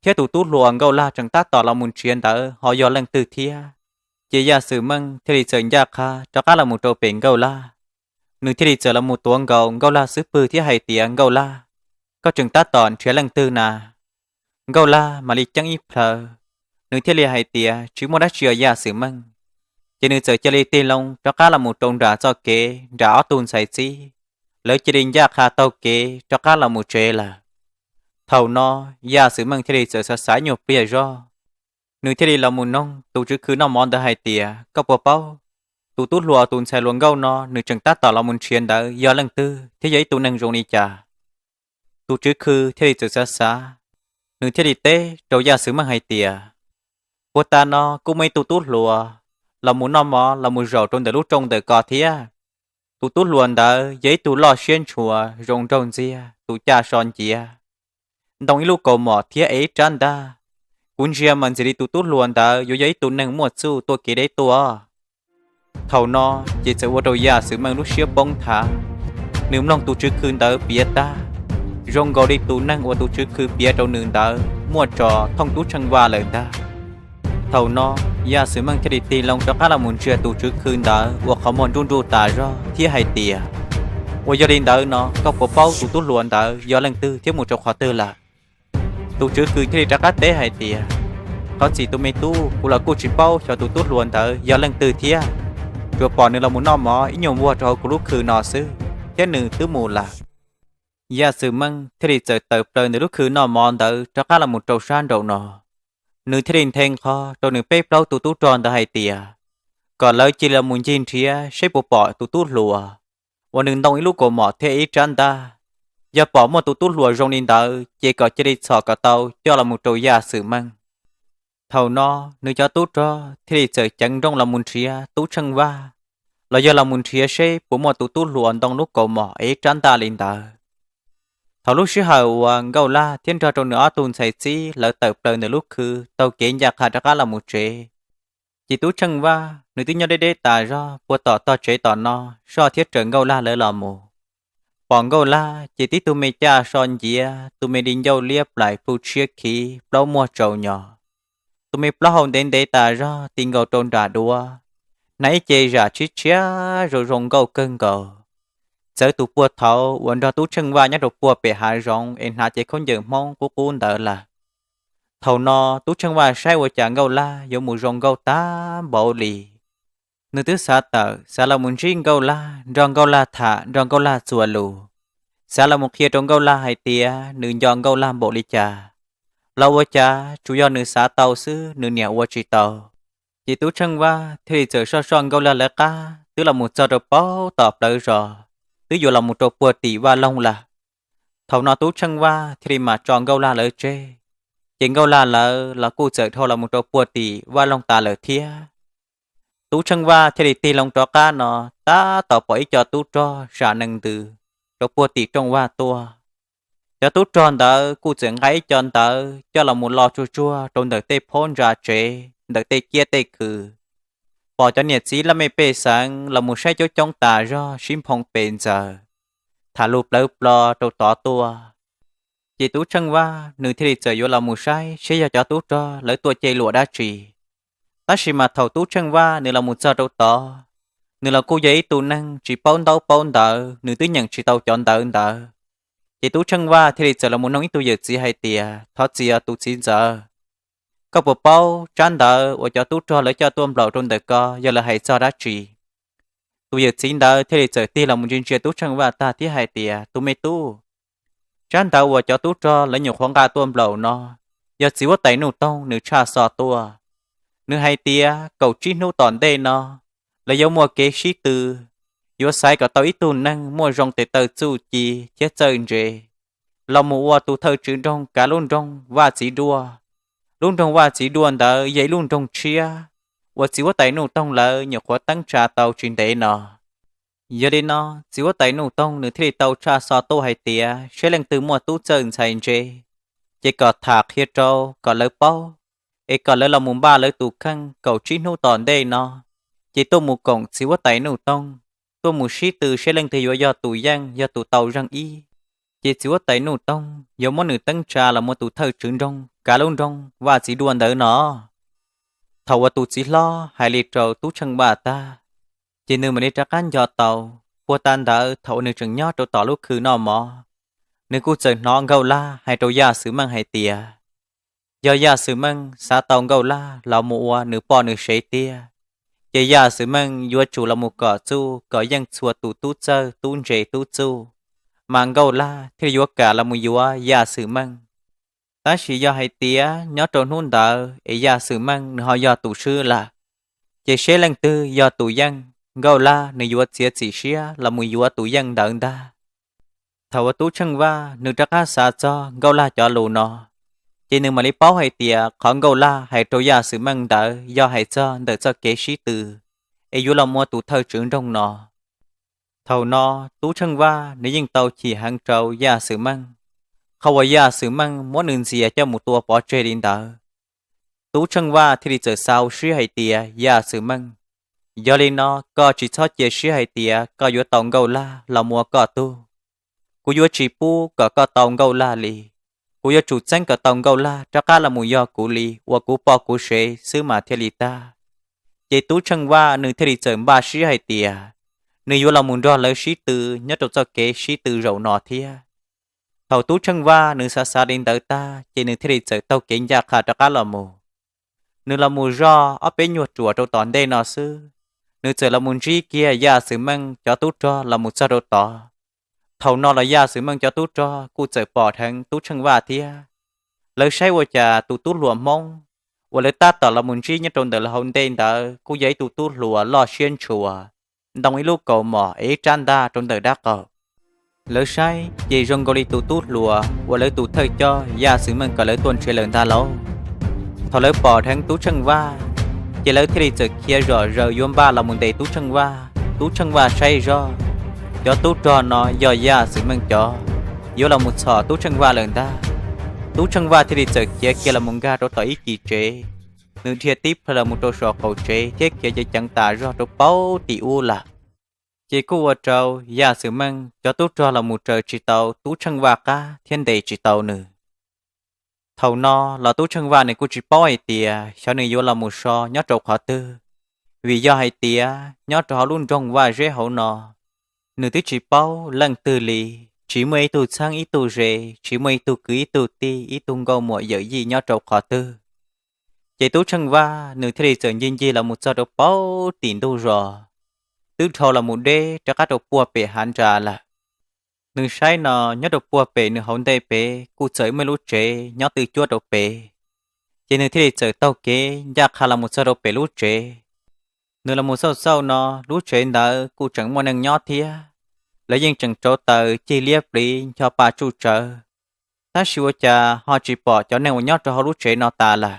thiab tus tub hluas Nkauj Laj tseem tab tom los mus nrhiav ntawd ho yog leej twg thiab. Ces Yaj Xwm Meej thiaj li txawm ncaj qha rov qab los mus rau pem Nkauj Laj. Nws thiaj li txawm los mus tuav nkaus Nkauj Laj xub pwg thiab hais tias, Nkauj Laj, koj tseem tab tom nrhiav leej twg na? Nkauj Laj mam li ceeb ib plhaw, nws thiaj li hais tias, tsis muaj dab tsi os Yaj Xwm Meej. Ces nws txawm cia li tig loo rov qab los mus rau nram txoj kev nram ob tug ntxhais txib, lawv cia li ncaj qha taug kev rov qab los mus tsev lawm. Thaum no Yaj Xwm Meej thiaj li txawm xav xav nyuag pliag zog, nws thiaj li los mus noog tus tswv khw noj mov ntawd hais tias, koj puas paub tus tub hluas tus ntxhais hluas nkauj no nws tseem tab tom los mus nrhiav ntawd yog leej twg thiab yog ib tug neeg zoo li cas? Tus tswv khw thiaj li txawm xav xav, nws thiaj li teb rau Yaj Xwm Meej hais tias, puag ta no kuj muaj ib tug tub hluas los mus noj mov los mus zaum rau ntawm lub rooj ntawm ko thiab. Tus tub hluas ntawd yog ib tug loj siab ntshua zoo nraug ntxiag tus caj so nciav, ntoo ib lub kaus mom thiab ev ib rab ntaj. Kuv ntsia mas ntxim li tus tub hluas ntawd yuav yog ib tug neeg muaj txuj tuaj kev deb tuaj. Thaum no ces txawm ua rau Yaj Xwm Meej lub siab poob thav. Nws mloog tus tswv khw ntawd piav tag, zoo nkaus li tus neeg uas tus tswv khw piav rau nws ntawd muaj tso thooj Tub Tsheej Vaj lawm ntag. Thaum no Yaj Xwm Meej thiaj li tig loo rov qab los mus ntsia tus tswv khw ntawd ua qhov muag nruj nruj tas zog thiab hais tias, ua yog li ntawd no koj puas paub tus tub hluas ntawd yog leej twg thiab mus rau qhov twg lawm? Tus tswv khw thiaj li rov qab teb hais tias, thov txim tus me tub, kuv los kuj tsis paub xyov tus tub hluas ntawd yog leej twg thiab, tsuas pom nws los mus noj mov ib nyuag npuag rau hauv kuv lub khw no xwb, thiab nws twb mus lawm. Yaj Xwm Meej thiaj li txawm tawm plaws ntawm lub khw noj mov ntawd rov qab los mus rau sab nraum no. Nws thiaj li nthe nqho rau nws peb plaub tug tub rog ntawd hais tias, kom lawv cia li los mus ncig nrhiav seb puas pom tus tub hluas uas nws ntoo ib lub kaus mom thiab ib rab ntaj. Yog pom muaj tus tub hluas zoo li ntawd ces kom cia li txhom kom tau coj los mus rau Yaj Xwm Meej. Thaum no nws cov tub rog thiaj li txawm ceev nrooj los mus nrhiav Tub Tsheej Vaj, los yog los mus nrhiav seb puas muaj tus tub hluas ntoo lub kaus mom ev rab ntaj li ntawd. Thaum lub sij hawm uas Nkauj Laj thiab nrog rau nws ob tug ntxhais txib lawv tawm plaws ntawm lub khw taug kev ncaj qha rov qab los mus tsev, ces Tub Tsheej Vaj nws twb nyob deb deb tas zog puag tom tog tsev tom no soj thiab raws Nkauj Laj lawv los mus. Pom Nkauj Laj ces tib tug me caj so nciav, tus me di ncauj liab plaim plhu tshiab khiv plaub muag tsaus nyos, tus me plaub hau ntev ntev tas zog ti nkaus rau nram duav, hnav ib ce zam tshiab tshiab zoo zoo nkauj kawg nkaus. Txawv tus puag thaud uas nrog Tub Tsheej Vaj nyob rau puag pem hav zoov es hnav cev khaub ncaws Hmoob qub qub ntawd lawm. Thaum no Tub Tsheej Vaj saib ua cas Nkauj Laj yuav mus zoo nkauj tag npaum li. Nws twb xav tawm xav los mus ntsib Nkauj Laj, nrog Nkauj Laj tham, nrog Nkauj Laj txuas lus, xav los mus qhia rau Nkauj Laj hais tias nws nco Nkauj Laj npaum li cas, los ua cas tsuas yog nws xav tau xwb nws niam ua tsis tau. Ces Tub Tsheej Vaj thiaj li txawm soj soj Nkauj Laj lawv qab twb los mus txog rau paub tom plawv zos, twb yuav los mus rau puag tim vaj loog lawm. Thaum no Tub Tsheej Vaj thiaj li mam tso Nkauj Laj lawv tseg, ces Nkauj Laj lawv los kuj txawm dhau los mus rau puag tim vaj loog tas lawm thiab. Tub Tsheej Vaj thiaj li tig loo rov qab no, tab tom pom ib co tub rog sam nees ntws rau puag tim rooj vag tuaj. Cov tub rog ntawd kuj txawm nqa ib co ntawv coj los mus lo tsuag tsuag rau ntawm tej phab ntsa tsev, ntawm tej kiab tej kws. Pom cov niam txiv laj mej pej xeem los mus saib coob coob tas zog sib nphoo pes ntxaws, tham lus plawv plo rau tod tuaj. Ces Tub Tsheej Vaj nws thiaj li txawm yuav los mus saib seb yog cov tub rog lawv tuaj ce luam dab tsi. Tab sis mas thaum Tub Tsheej Vaj nws los mus txog rau tod, nws los kuj yog ib tug neeg tsis paub ntaub paub ntawv, nws twb nyeem tsis tau cov ntawv ntawd. Ces Tub Tsheej Vaj thiaj li txawm los mus nug ib tug yawm txiv hais tias, thov txim os tus txiv ntxawm, koj puas paub tsab ntawv uas cov tub rog lawv coj tuaj nplaum rau ntawm ko yog lawv hais txog dab tsi? Tus yawm txiv ntawd thiaj li txawm tig los mus ntsia ntsia Tub Tsheej Vaj tag thiab hais tias, tus me tub, tsab ntawv uas cov tub rog lawv nyuam qhuav nqa tuaj nplaum no yog txiv huab tais Nuj Toog nws tshaj xov tuaj. Nws hais tias kaum tsib hnub tom ntej no lawv yuav muaj kev sib tw, yuav xaiv kom tau ib tug neeg muaj zoo tes taw txuj ci thiab txawj ntse los mus ua tus thawj tswv nroog kav lub nroog Vaj Txiv Duaj. Lub nroog Vaj Txiv Duaj ntawd yog ib lub nroog tshiab uas txiv huab tais Nuj Toog lawv nyuam qhuav teeb tsa tau tsis ntev no. Yog li no txiv huab tais Nuj Toog nws thiaj li tau tshaj xov tuaj hais tias seb leej twg muaj tub txawj ntxhais ntse, ces kom tham qhia rau kom lawv paub, es kom lawv los mus npaj lawv tus kheej kaum tsib hnub tom ntej no, ces tuaj mus koom txiv huab tais Nuj Toog, tuaj mus sib tw seb leej twg yuav yog tus yeej yog tus tau zeej ib. Ces txiv huab tais Nuj Toog yuav muab nws teeb tsa los mus ua tus thawj tswv nroog kav lub nroog Vaj Txiv Duaj ntawd no. Thaum uas tus txiv hlob hais li rau Tub Tsheej Vaj tag, ces nws mam li rov qab nco tau. Puag ta ntawd thaum uas nws tseem nyob rau tom lub khw noj mov, nws kuj txawm hnov Nkauj Laj hais rau Yaj Xwm Meej hais tias, yog Yaj Xwm Meej xav tau Nkauj Laj los mus ua nws poj nws sev tiag, ces Yaj Xwm Meej yuav tsum los mus kom txuj kom yeej txhua tus tub txawj tub ntse tub txuj, mas Nkauj Laj thiaj li yuav kam los mus yuav Yaj Xwm Meej. Tab sis yog hais tias nyob rau hnub ntawd es Yaj Xwm Meej nws ho yog tus swb lawm, ces seb leej twg yog tus yeej, Nkauj Laj nws yuav txiav txim siab los mus yuav tus yeej ntawd ntag. Thaum uas Tub Tsheej Vaj nws rov qab xav txog Nkauj Laj cov lus no, ces nws mam li paub hais tias qhov Nkauj Laj hais rau Yaj Xwm Meej ntawd yog hais txog ntawm txoj kev sib tw es yuav los mus ua tus thawj tswv nroog no. Thaum no Tub Tsheej Vaj nws yeej tau chim heev rau Yaj Xwm Meej, qhov uas Yaj Xwm Meej muab nws ntxias coj mus tua pov tseg li ntawd. Tub Tsheej Vaj thiaj li txawm xav hauv siab hais tias, Yaj Xwm Meej, yog li no koj tsis txhob cia siab hais tias koj yuav tau Nkauj Laj los mus ua koj tug. Kuv yuav tsis pub kom koj tau Nkauj Laj li. Kuv yuav tsum txeeb kom tau Nkauj Laj rov qab los mus yog kuv li, ua kuv poj kuv sev xwb mas thiaj li tag. Ces Tub Tsheej Vaj nws thiaj li txawm npaj siab hais tias nws yuav los mus nrog lawv sib tw nyob rau txoj kev sib tw zaum no thiab. Thaum Tub Tsheej Vaj nws xav xav li ntawd tag ces nws thiaj li txawm taug kev ncaj qha rov qab los mus. Nws los mus zoj ob peb nyuag ruam rau tom ntej no xwb, nws txawm los mus ntsib kiag Yaj Xwm Meej cov tub rog los mus txog rau tod. Thaum no los Yaj Xwm Meej cov tub rog kuj txawm pom dheev Tub Tsheej Vaj thiab. Lawv saib ua cas tus tub hluas Hmoob uas lawv tab tom los mus ntsib nyob rau ntawm lawv hauv ntej ntawd kuj yog ib tug tub hluas loj siab ntshua, ntoo ib lub kaus mom es ib rab ntaj rau ntawm dab qaum. Lawv saib ces zoo nkaus li tus tub hluas uas lawv tus thawj coj Yaj Xwm Meej kom lawv tuaj nrhiav lawm ntag lauj. Thaum lawv pom dheev Tub Tsheej Vaj, ces lawv thiaj li txawm khiav zom zaws yuav npaj los mus ntes Tub Tsheej Vaj. Tub Tsheej Vaj saib zoj, cov tub rog no yog Yaj Xwm Meej cov, yuav los mus txhom Tub Tsheej Vaj lawm ntag. Tub Tsheej Vaj thiaj li txawm khiav kiag los mus nkag rau tom ib cim tsev. Nws dhia tib plhaw los mus rau saum qaum tsev thiab khiav ceev ceev tas zog rau paub tim ub lawm. Ces kuj ua rau Yaj Xwm Meej cov tub rog los mus raws tsis tau Tub Tsheej Vaj qab thiab ntes tsis tau nws. Thaum no los Tub Tsheej Vaj nws kuj tsis paub hais tias xyov nws yuav los mus so nyob rau qhov twg, vim yog hais tias nyob rau hauv lub nroog Vaj Zeb hauv no, nws twb tsis paub leej twg li. tsis muaj ib tug txheeb ib tug ze, tsis muaj ib tug kwv ib tug tij, ib tug nkauj muam yawm yij nyob rau qhov twg. Ces Tub Tsheej Vaj nws thiaj li txawm ncig ncig los mus txog rau puag tim ntug zos, twb dhau los mus deb rov qab rau puag pem hav nras lawm. Nws saib no nyob rau puag pem nws hauv ntej pem kuj txawm muaj lub tsev nyob twj cuab rau pem, ces nws thiaj li txawm taug kev ncaj qha los mus txog rau pem lub tsev. Nws los mus xauj xauj no, lub tsev ntawd kuj tseem muaj neeg nyob thiab, lawv yeej tseem rauv taws cig liab pliv ncho pa tsuj tsawv, tab sis ua cas ho tsis pom cov neeg uas nyob rau hauv lub tsev no tas lawm.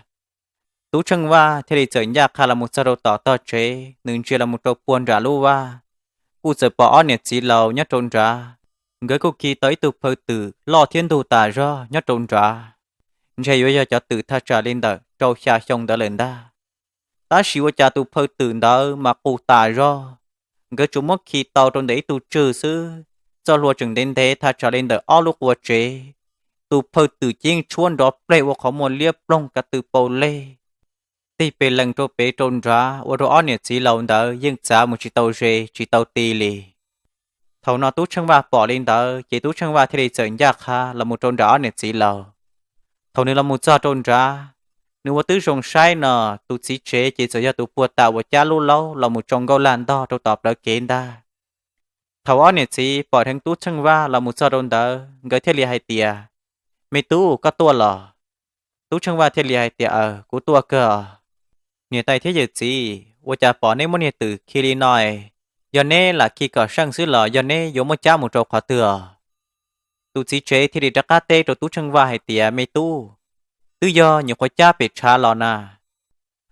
Tub Tsheej Vaj thiaj li txawm ncaj qha los mus txog rau tom tog tsev, nws ntsia los mus rau puag nram lub vaj, kuj txawm pom ob niam txiv laus nyob rau nrad, nkawd kuj khi tau ib tug phaw twm loj thiab ntug tas zog nyob rau nrad, ntshe yuav yog cov twm thaj tsam li ntawm rau xya xyoo ntawd lawm ntag. Tab sis ua cas tus phaw twm ntawd mas qus tas zog, nkawd tsuas muab khi tau rau ntawm ib tug tswg xwb, txoj hlua tseem ntev ntev thaj tsam li ntawm ob lub qua tsev. Tus phaw twm ces yeej tshuab nrov pleg ua qhov muag liab ploog ka tw pau leg, tig pes lees rau pem rau nrad ua rau ob niam txiv laus ntawd yeej txav mus tsis tau ze tsis tau ti li. Thaum no Tub Tsheej Vaj pom li ntawd ces Tub Tsheej Vaj thiaj li txawm ncaj qha los mus rau nram ob niam txiv laus. Thaum nws los mus txog rau nrad, nws ua tib zoo saib no, tus txiv tsev ces txawm yog tus puag ta uas cab lub laub los mus tsoo nkauj laj ntog rau tom plawv kev ntag. Thaum ob niam txiv pom dheev Tub Tsheej Vaj los mus txog rau ntawd, nkawd thiaj li hais tias, Me tub, koj tuaj los? Tub Tsheej Vaj thiaj li hais tias, Aws, kuv tuaj kawg. Niam tais thiab yawm txiv, ua cas pom neb muab niag twm khi li no? Yog neb lam khi kom seej xwb los yog neb yuav muab cab mus rau qhov twg? Tus txiv tsev thiaj li rov qab teb rau Tub Tsheej Vaj hais tias, Me tub, twb yog nyuam qhuav cab pem tshav los na,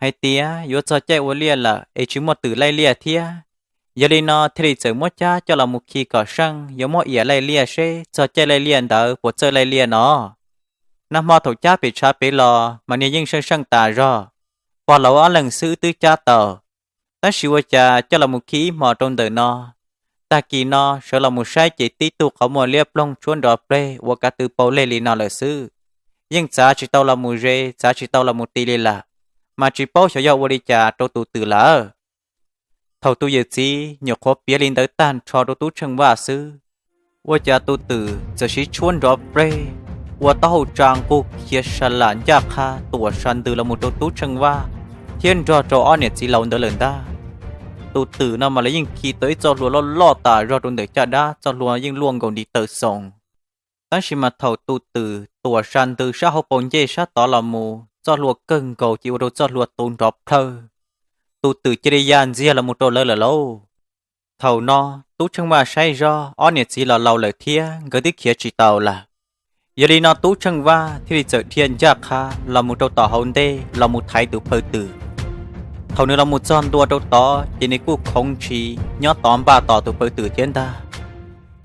hais tias yuav txog caij ua liaj lawm es tsis muaj twm laij liaj thiab, yog li no thiaj li txawm muab cab coj los mus khi kom seej, yuav muab iav laij liaj seb txog caij laij liaj ntawd puas txawj laij liaj no. Nag hmo thaum cab pem tshav pem los mas niag yeej seej seej tas zog, pog laus ob leeg xwb twb cab tau. Tab sis ua cas coj los mus khi ib hmos rau ntawm no, tag kis no sawv los mus saib ces tib tug qhov muag liab ploog tshuab nrov pleg ua ka tw pau leg li no lawm xwb. Yeej txav tsis tau los mus ze, txav tsis tau los mus ti li lawm, mas tsis paub xyov yog ua li cas rau tus twm lawm. Thaum tus yawm txiv nyuam qhuav piav li ntawd tag nrho rau Tub Tsheej Vaj xwb, ua cas tus twm txawm siv tshuab nrov pleg ua taub hau tsa nqug khiav sa lam ncaj qha tuam sa ntws los mus rau Tub Tsheej Vaj thiab nrog rau ob niam txiv laus ntawd lawm ntag. Tus twm no mas lawv yeej khi tau ib txoj hlua loj loj tas zog rau ntawm caj dab, txoj hlua yeej luaj nkaus ntiv taw xoos. Tab sis mas thaum tus twm tuam sa ntws sab hauv paus ncej sab tod los mus, txoj hlua kawg nkaus ces ua rau txoj hlua tu nrov plhawj. Tus twm cia li ya ntxiag los mus rau lawv lawm lauj. Thaum no Tub Tsheej Vaj saib zog ob niam txiv los laus lawm thiab nkawd twb khiav tsis tau lawm. Yog li no Tub Tsheej Vaj thiaj li txawm dhia ncaj qha los mus rau tom hauv ntej los mus thaiv tus phaw twm. Thaum nws los mus txog ntua rau tod ces nws kuj khoov ntshis nyob tod npaj tos tus phaw twm thiab ntag.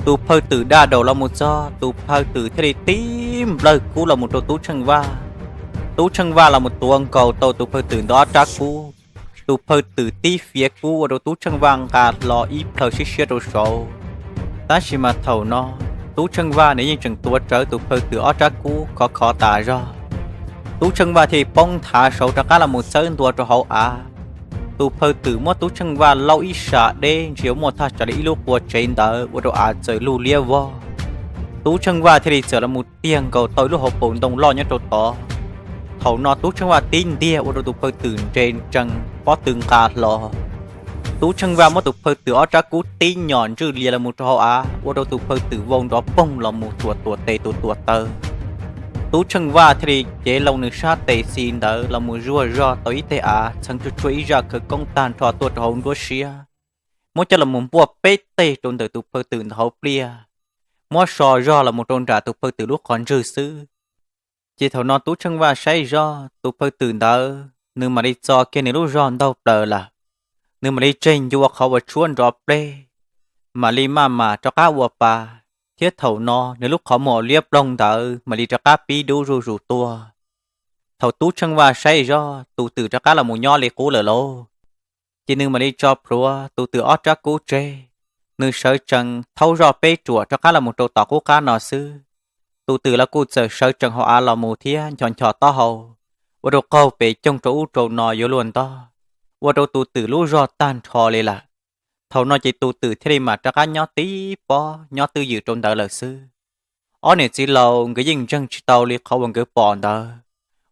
Tus phaw twm daj daum los mus txog, tus phaw twm thiaj li tib nplawg kub los mus rau Tub Tsheej Vaj. Tub Tsheej Vaj los mus tuav nkaus tau tus phaw twm ntawd ob rab kub. Tus phaw twm tib fiav kub ua rau Tub Tsheej Vaj nqa hlo ib plhaw siab siab rau saud. Tab sis mas thaum no Tub Tsheej Vaj nws yeej tseem tuav rawv tus phaw twm ob rab kub khov khov tas zog. Tub Tsheej Vaj thiaj li poob nthav saud rov qab los mus txawb ntua rau hauv av. Tus phaw twm muab Tub Tsheej Vaj laub ib sab deb ntshe yuav muaj thaj tsam li ib lub qua tsev ntawd ua rau av txawm lug liab vog. Tub Tsheej Vaj thiaj li txawm los mus tiag nkaus tau ib lub hauv paus ntoo loj nyob rau tod. Thaum no Tub Tsheej Vaj tib ntiag ua rau tus phaw twm nres ntsees pob tw nqa hlo. Tub Tsheej Vaj muab tus phaw twm ob rab kub tib nyom ntswj lias los mus rau hauv av ua rau tus phaw twm vau nrov poog los mus tuam tuam tes tuam tuam taw. Tub Tsheej Vaj thiaj li cev loo nws sab tes xis ntawd los mus zuag zog tau ib teg av txheev tsuag tsuag ib zaj khawv koob tag nrho tuaj rau hauv nruab siab, muab coj los mus npuaj peb teg rau ntawm tus phaw twm ntawd hauv pliaj, muab so zog los mus rau nram tus phaw twm lub qhov ntswg xwb. Ces thaum no Tub Tsheej Vaj saib zog tus phaw twm ntawd nws mam li txo kiag nws lub zog ntaug plaws lawm. Nws mam li tseg ncua qhov uas tshuab nrov pleg, mam li maj mam rov qab ua pa, thiab thaum no nws lub qhov muag liab ploog ntawd mam li rov qab pib dub zuj zus tuaj. Thaum Tub Tsheej Vaj saib zog tus twm rov qab los mus nyob li qub lawm lauj, ces nws mam li tso plhuav tus twm ob rab kub tseg. Nws sawv tsees thaub zoj peb ruam rov qab los mus rau tom qub qab no xwb. Tus twm los kuj txawm sawv tsees hauv av los mus thiab nchos nchos taub hau, ua rau qaug pes coog rau ub rau no yuav luag ntog, ua rau tus twm lub zog tag nrho li lawm. Thaum no ces tus twm thiaj li mam rov qab nyob tib pob nyob twj ywm rau ntawd lawm xwb. Ob niam txiv laus nkawd yeej ntseeg tsis tau li qhov uas nkawd pom ntawd,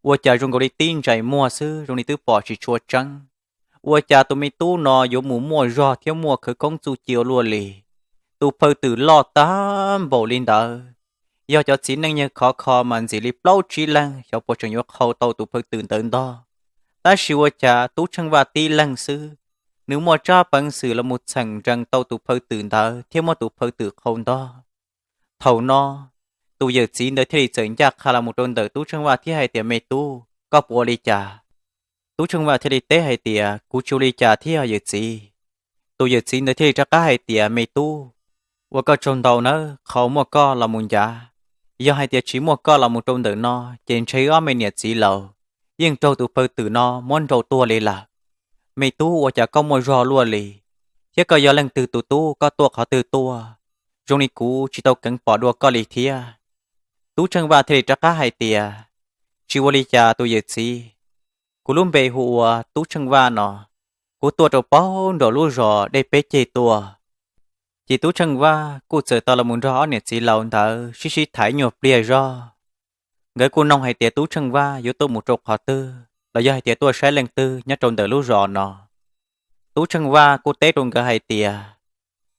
ua cas zoo nkaus li tib ntsais muag xwb zoo li twb pom tsis tshua tseeb. Ua cas tus me tub no yuav mus muaj zog thiab muaj khawv koob txuj ci ua luaj li. Tus phaw twm loj tag npaum li ntawd, yog cov txiv neej yawg khov kho mas ntxim li plaub tsib leeg xyov puas tseem yuav qhau tau tus phaw twm ntawd ntog. Tab sis ua cas Tub Tsheej Vaj tib leeg xwb, nws muaj tsab peev xwm los mus txheem nrees tau tus phaw twm ntawd thiab muab tus phaw twm qhau ntog. Thaum no, tus yawm txiv ntawd thiaj li txawm ncaj qha los mus rau ntawm Tub Tsheej Vaj thiab hais tias, Me tub, koj puas ua li cas? Tub Tsheej Vaj thiaj li teb hais tias, Kuv tsis ua li cas thiab os yawm txiv. Tus yawm txiv ntawd thiaj li rov qab hais tias, Me tub, ua koj tsaug ntau nawb, qhov muaj koj los mus ncav. Yog hais tias tsis muaj koj los mus rau ntawm no, ces ntshe wb ob me niam txiv laus yeej raug tus phaw twm no muab nrau tuag li lawm. Me tub, ua cas koj muaj zog luaj li, thiab koj yog leej twg tus tub, koj tuaj qhov twg tuaj? Zoo li kuv tsis tau keev pom dua koj li thiab. Tub Tsheej Vaj thiaj li rov qab hais tias, Tsis ua li cas tus yawm txiv, kuv lub npe hu ua Tub Tsheej Vaj no, kuv tuaj rau pem nraum lub zos Dej Peb Ceg tuaj. Ces Tub Tsheej Vaj kuj txawm tau los mus nrog ob niam txiv laus ntawd sib sib tham nyuag pliag zog. Nkawd kuj noog hais tias Tub Tsheej Vaj yuav tuaj mus rau qhov twg los yog hais tias tuaj saib leej twg nyob rau ntawm lub zos no. Tub Tsheej Vaj kuj teb rau nkawd hais tias,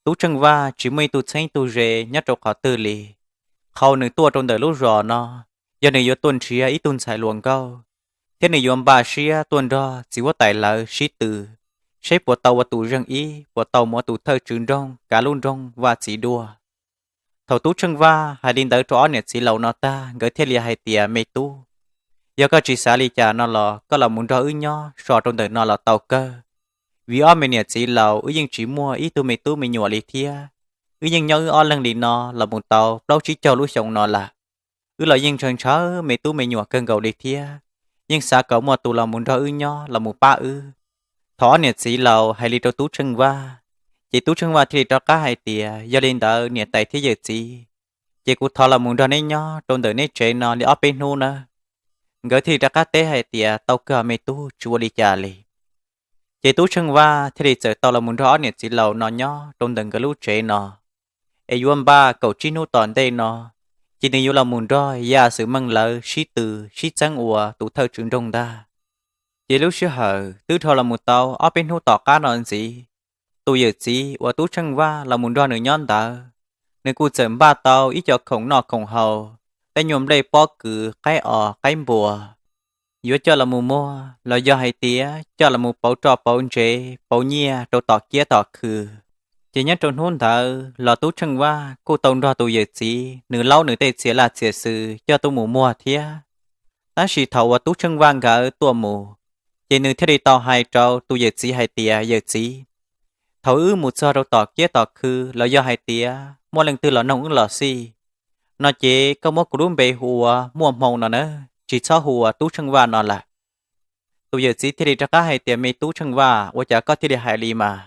Tub Tsheej Vaj tsis muaj ib tug txheeb ib tug ze nyob rau qhov twg li. Qhov nws tuaj rau ntawm lub zos no, yog nws yuav tuaj nrhiav ib tug ntxhais hluas nkauj, thiab nws yuav npaj siab tuaj nrog txiv huab tais lawv sib tw, saib puas tau ua tus zeej ib, puas tau mus ua tus thawj tswv nroog kav lub nroog Vaj Txiv dua. Thaum Tub Tsheej Vaj hais li ntawd rau ob niam txiv laus no tag, nkawd thiaj li hais tias, Me tub, yog koj tsis xav li cas no los koj los mus nrog wb nyob so rau ntawm no los tau kawg. Vim ob me niam txiv laus wb yeej tsis muaj ib tug me tub me nyuam li thiab. Wb yeej nyob wb ob leeg li no los mus tau plaub tsib caug lub xyoo no lawm. Wb los yeej ntshaw ntshaw me tub me nyuam kawg nkaus li thiab, yeej xav kom muaj tus los mus nrog wb nyob los mus pab wb. Thaum ob niam txiv laus hais li rau Tub Tsheej Vaj, ces Tub Tsheej Vaj thiaj li rov qab hais tias, Yog li ntawd niam tais thiab yawm txiv, ces kuv thov los mus nrog neb nyob rau ntawm neb tsev no li ob peb hnub nawb. Nkawd thiaj li rov qab teb hais tias, Tau kawg me tub, tsis ua li cas li. Ces Tub Tsheej Vaj thiaj li txawm tau los mus nrog ob niam txiv laus no nyob rau ntawm nkawd lub tsev no. Es yuav npaj kaum tsib hnub tom ntej no, ces nws yuav los mus nrog Yaj Xwm Meej lawv sib tw sib txeeb ua tus thawj tswv nroog ntag. Ces lub sij hawm twb dhau los mus tau ob peb hnub tom qab no ntxiv, tus yawm txiv uas Tub Tsheej Vaj los mus nrog nws nyob ntawd, nws kuj txawm npaj tau ib co khoom noj khoom haus, tej nyuag nplej pob kws, qaib os qaib npuas, yuav coj los mus muag los yog hais tias coj los mus pauv roj pauv ntsev pauv nyiaj rau tom kiab tom khw. Ces nyob rau hnub ntawd los Tub Tsheej Vaj kuj tau nrog tus yawm txiv nws laub nws tej txiav laj txiav xwm coj tuaj mus muag thiab. Tab sis thaum uas Tub Tsheej Vaj nkawd tuaj mus, ces nws thiaj li tau hais rau tus yawm txiv hais tias, Yawm txiv, thaum wb mus txog rau tom kiab tom khw los yog hais tias muaj leej twg los noog wb los xij no ces koj muab kuv lub npe hu ua Muaj Hmoo no na, tsis txhob hu ua Tub Tsheej Vaj no lawm. Tus yawm txiv thiaj li rov qab hais tias, Me Tub Tsheej Vaj, ua cas koj thiaj li hais li mas?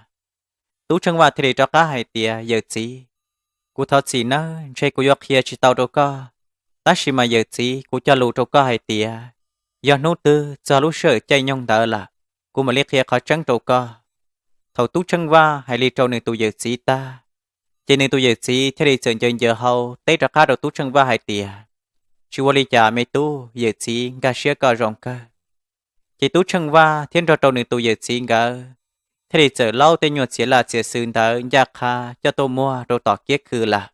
Tub Tsheej Vaj thiaj li rov qab hais tias, Yawm txiv, kuv thov txim nawb, ntshe kuv yuav qhia tsis tau rau koj, tab sis mas yawm txiv, kuv cog lus rau koj hais tias yog hnub twg txog lub sij hawm caij nyoog ntawd lawm, kuv mam li qhia qhov tseeb rau koj. Thaum Tub Tsheej Vaj hais li rau nws tus yawm txiv tag, ces nws tus yawm txiv thiaj li txawm ncaws ncaws hau teb rov qab rau Tub Tsheej Vaj hais tias, Tsis ua li cas me tub, yawm txiv nkag siab koj zoo kawg. Ces Tub Tsheej Vaj thiab nrog rau nws tus yawm txiv nkawd thiaj li txawm laub tej nyuag txiav laj txiav xwm ntawd ncaj qha coj tuaj muag rau tom kiab khw lawm.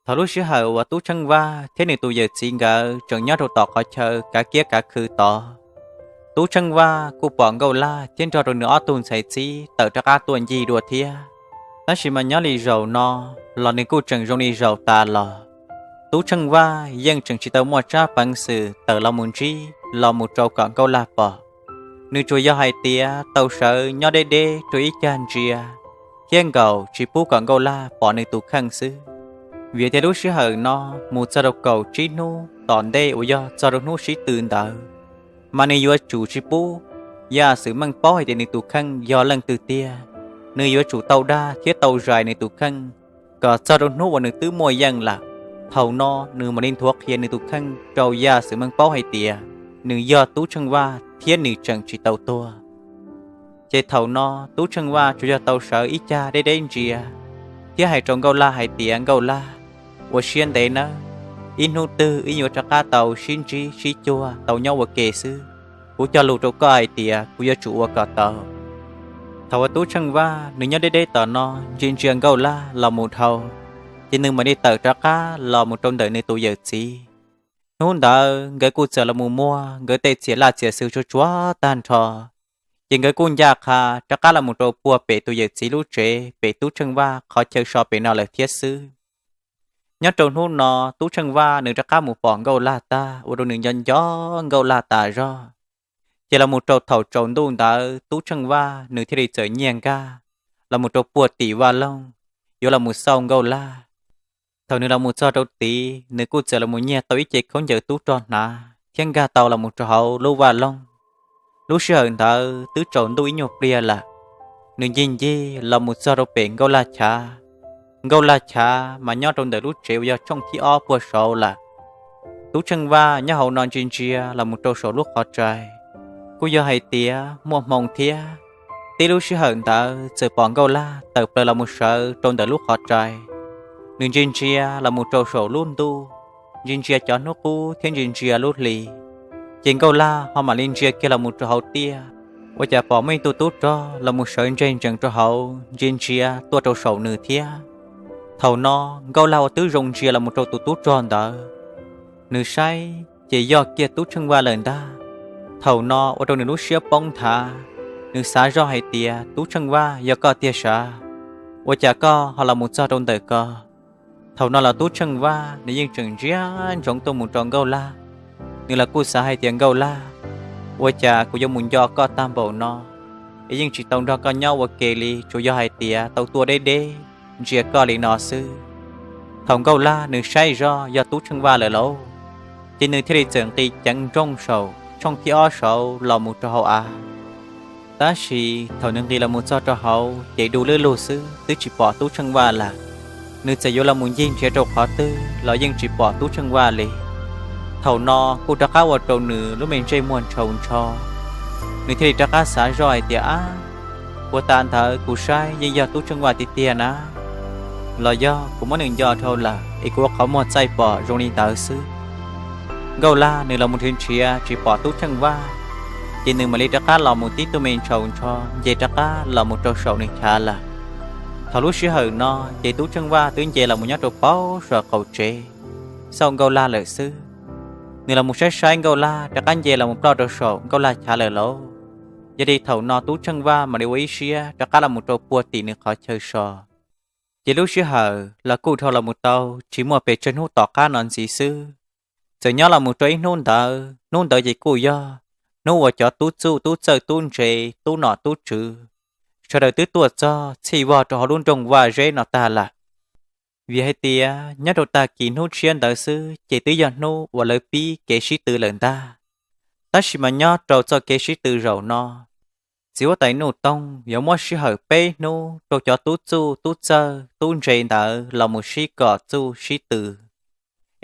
Thaum lub sij hawm uas Tub Tsheej Vaj thiab nws tus yawm txiv nkawd tseem nyob rau tom qhov chaw kav kiab kav khw tod, Tub Tsheej Vaj kuj pom Nkauj Laj thiab nrog rau nws ob tug ntxhais txib tawm rov qab tuaj ncig dua thiab. Tab sis mas nyob li zaum no los nws kuj tseem zoo li zaum tas los. Tub Tsheej Vaj yeej tseem tsis tau muaj tsab peev xwm tawm los mus ntsib los mus rau kom Nkauj Laj pom. Nws tsuas yog hais tias tau sawv nyob deb deb rau ib cag ntsia thiab nkaum tsis pub kom Nkauj Laj pom nws tus kheej xwb. Vim tias lub sij hawm no mus txog rau kaum tsib hnub tom ntej uas yog txog rau hnub sib tw ntawd, mas nws yuav tsum tsis pub Yaj Xwm Meej paub hais tias nws tus kheej yog leej twg tiag. Nws yuav tsum tau dag thiab tau zais nws tus kheej kom txog rau hnub uas nws twb muaj yeej lawm. Thaum no nws mam li nthuav qhia nws tus kheej rau Yaj Xwm Meej paub hais tias nws yog Tub Tsheej Vaj thiab nws tseem tsis tau tuag. Ces thaum no Tub Tsheej Vaj tsuas yog tau sawv ib cag deb deb ntsia thiab hais rau Nkauj Laj hais tias, Nkauj Laj, ua siab ntev nawb, ib hnub twg wb yuav rov qab tau sib ntsib sib cuag tau nyob ua ke xwb. Kuv cog lus rau koj hais tias kuv yuav tsum ua kom tau. Thaum uas Tub Tsheej Vaj nws nyob deb deb tom no ntsia ntsia Nkauj Laj los mus dhau, ces nws mam li tawm rov qab los mus rau ntawm nws tus yawm txiv. Hnub ntawd nkawd kuj txawm los mus muag nkawd tej txiam laj txiam xwm tsuag tsuag tag nrho, ces nkawd kuj ncaj qha rov qab los mus rau puag pem tus yawm txiv lub tsev pem Tub Tsheej Vaj qhov chaw so pem no lawm thiab xwb. Nyob rau hnub no Tub Tsheej Vaj nws rov qab mus pom Nkauj Laj tag ua rau nws nco nco Nkauj Laj tas zog. Ces los mus rau thaum tsaus ntuj ntawd Tub Tsheej Vaj nws thiaj li txawm nyiag nkag los mus rau puag tim vaj loog yuav los mus xauj Nkauj Laj. Thaum nws los mus txog rau tid nws kuj txawm los mus nyiag tau ib ce khaub ncaws tub rog hnav thiab nkag tau los mus rau hauv lub vaj loog. Lub sij hawm ntawd twb tsaus ntuj ib nyuag pliag lawm, nws ncig ncig los mus txog rau pem Nkauj Laj chav. Nkauj Laj chav mas nyob rau ntawm lub tsev uas yog tshooj thib ob puag saud lawm. Tub Tsheej Vaj nyob hauv no ntsia ntsia los mus rau saum lub qhov rai, kuj yog hais tias muaj hmoo thiab. Tib lub sij hawm ntawd txawm pom Nkauj Laj tawm plaws los mus sawv rau ntawm lub qhov rai. Nws ntsia ntsia los mus rau saum lub ntuj, ntsia ntsia cov hnub qub thiab ntsia ntsia lub hli, ces Nkauj Laj ho mam li ntsia kiag los mus rau hauv tiaj, ua cas pom muaj ib tug tub rog los mus sawv ntseg ntsees rau hauv ntsia ntsia tuaj rau saum nws thiab. Thaum no Nkauj Laj ua twb zoo ntsia los mus rau tus tub rog ntawd, nws saib ces yog kiag Tub Tsheej Vaj lawm ntag. Thaum no ua rau nws lub siab poob nthav, nws xav zoj hais tias, Tub Tsheej Vaj, yog koj tiag sav? Ua cas koj ho los mus txog rau ntawm ko? Thaum no los Tub Tsheej Vaj nws yeej tseem ntsia ntsoov tuaj mus rau Nkauj Laj. Nws los kuj xav hais tias, Nkauj Laj, ua cas kuv yuav mus nco koj tag npaum no, es yeej tsis tau nrog koj nyob ua ke li, tsuas yog hais tias tau tuaj deb deb ntsia koj li no xwb. Thaum Nkauj Laj nws saib zoj yog Tub Tsheej Vaj lawm lauj, ces nws thiaj li txawm nqis ceev nrooj saum tshooj thib ob saud los mus rau hauv av. Tab sis thaum nws nqis los mus txog rau hauv ces du lwb lug xwb twb tsis pom Tub Tsheej Vaj lawm. Nws txawm yuav los mus ncig nrhiav rau qhov twg los yeej tsis pom Tub Tsheej Vaj li. Thaum no kuj rov qab ua rau nws lub me ntsej muag ntshaus ntsho. Nws thiaj li rov qab xav zoj hais tias, Ab, ua tas ntawd kuv saib yeej yog Tub Tsheej Vaj tiag tiag na, los yog kuv muab nws nco dhau lawm es kuv ua qhov muag txaij pom zoo li ntawd xwb. Nkauj Laj nws los mus nrhiav nrhiav tsis pom Tub Tsheej Vaj, ces nws mam li rov qab los mus tib tug me ntshaus ntsho nce rov qab los mus rau saum nws chav lawm. Thaum lub sij hawm no ces Tub Tsheej Vaj twb nce los mus nyob rau paub saum qaum tsev xauj Nkauj Laj lawm xwb. Nws los mus saib saib Nkauj Laj rov qab nce los mus ploj rau saum Nkauj Laj chav lawm lauj. Yog li thaum no Tub Tsheej Vaj mam li ua ib siab rov qab los mus rau puag tim nws qhov chaw so. Ces lub sij hawm los kuj dhau los mus tau tsis muaj pes tsawg hnub tom qab no ntxiv xwb, txawm nyob los mus rau ib hnub ntawd, hnub ntawd ces kuj yog hnub uas cov tub txuj tub txawj tub ntse tub nom tub tswv sawv daws twb tuaj txog txhij vog rau hauv lub nroog Vaj Zeb no tag lawm. Vim hais tias nyob rau tag kis hnub tshiab ntawd xwb ces twb yog hnub uas lawv pib kev sib tw lawm ntag. Tab sis mas nyob rau txoj kev sib tw zaum no, txiv huab tais Nuj Toog yuav muab sij hawm peb hnub rau cov tub txuj tub txawj tub ntse ntawd los mus sib kom txuj sib tw,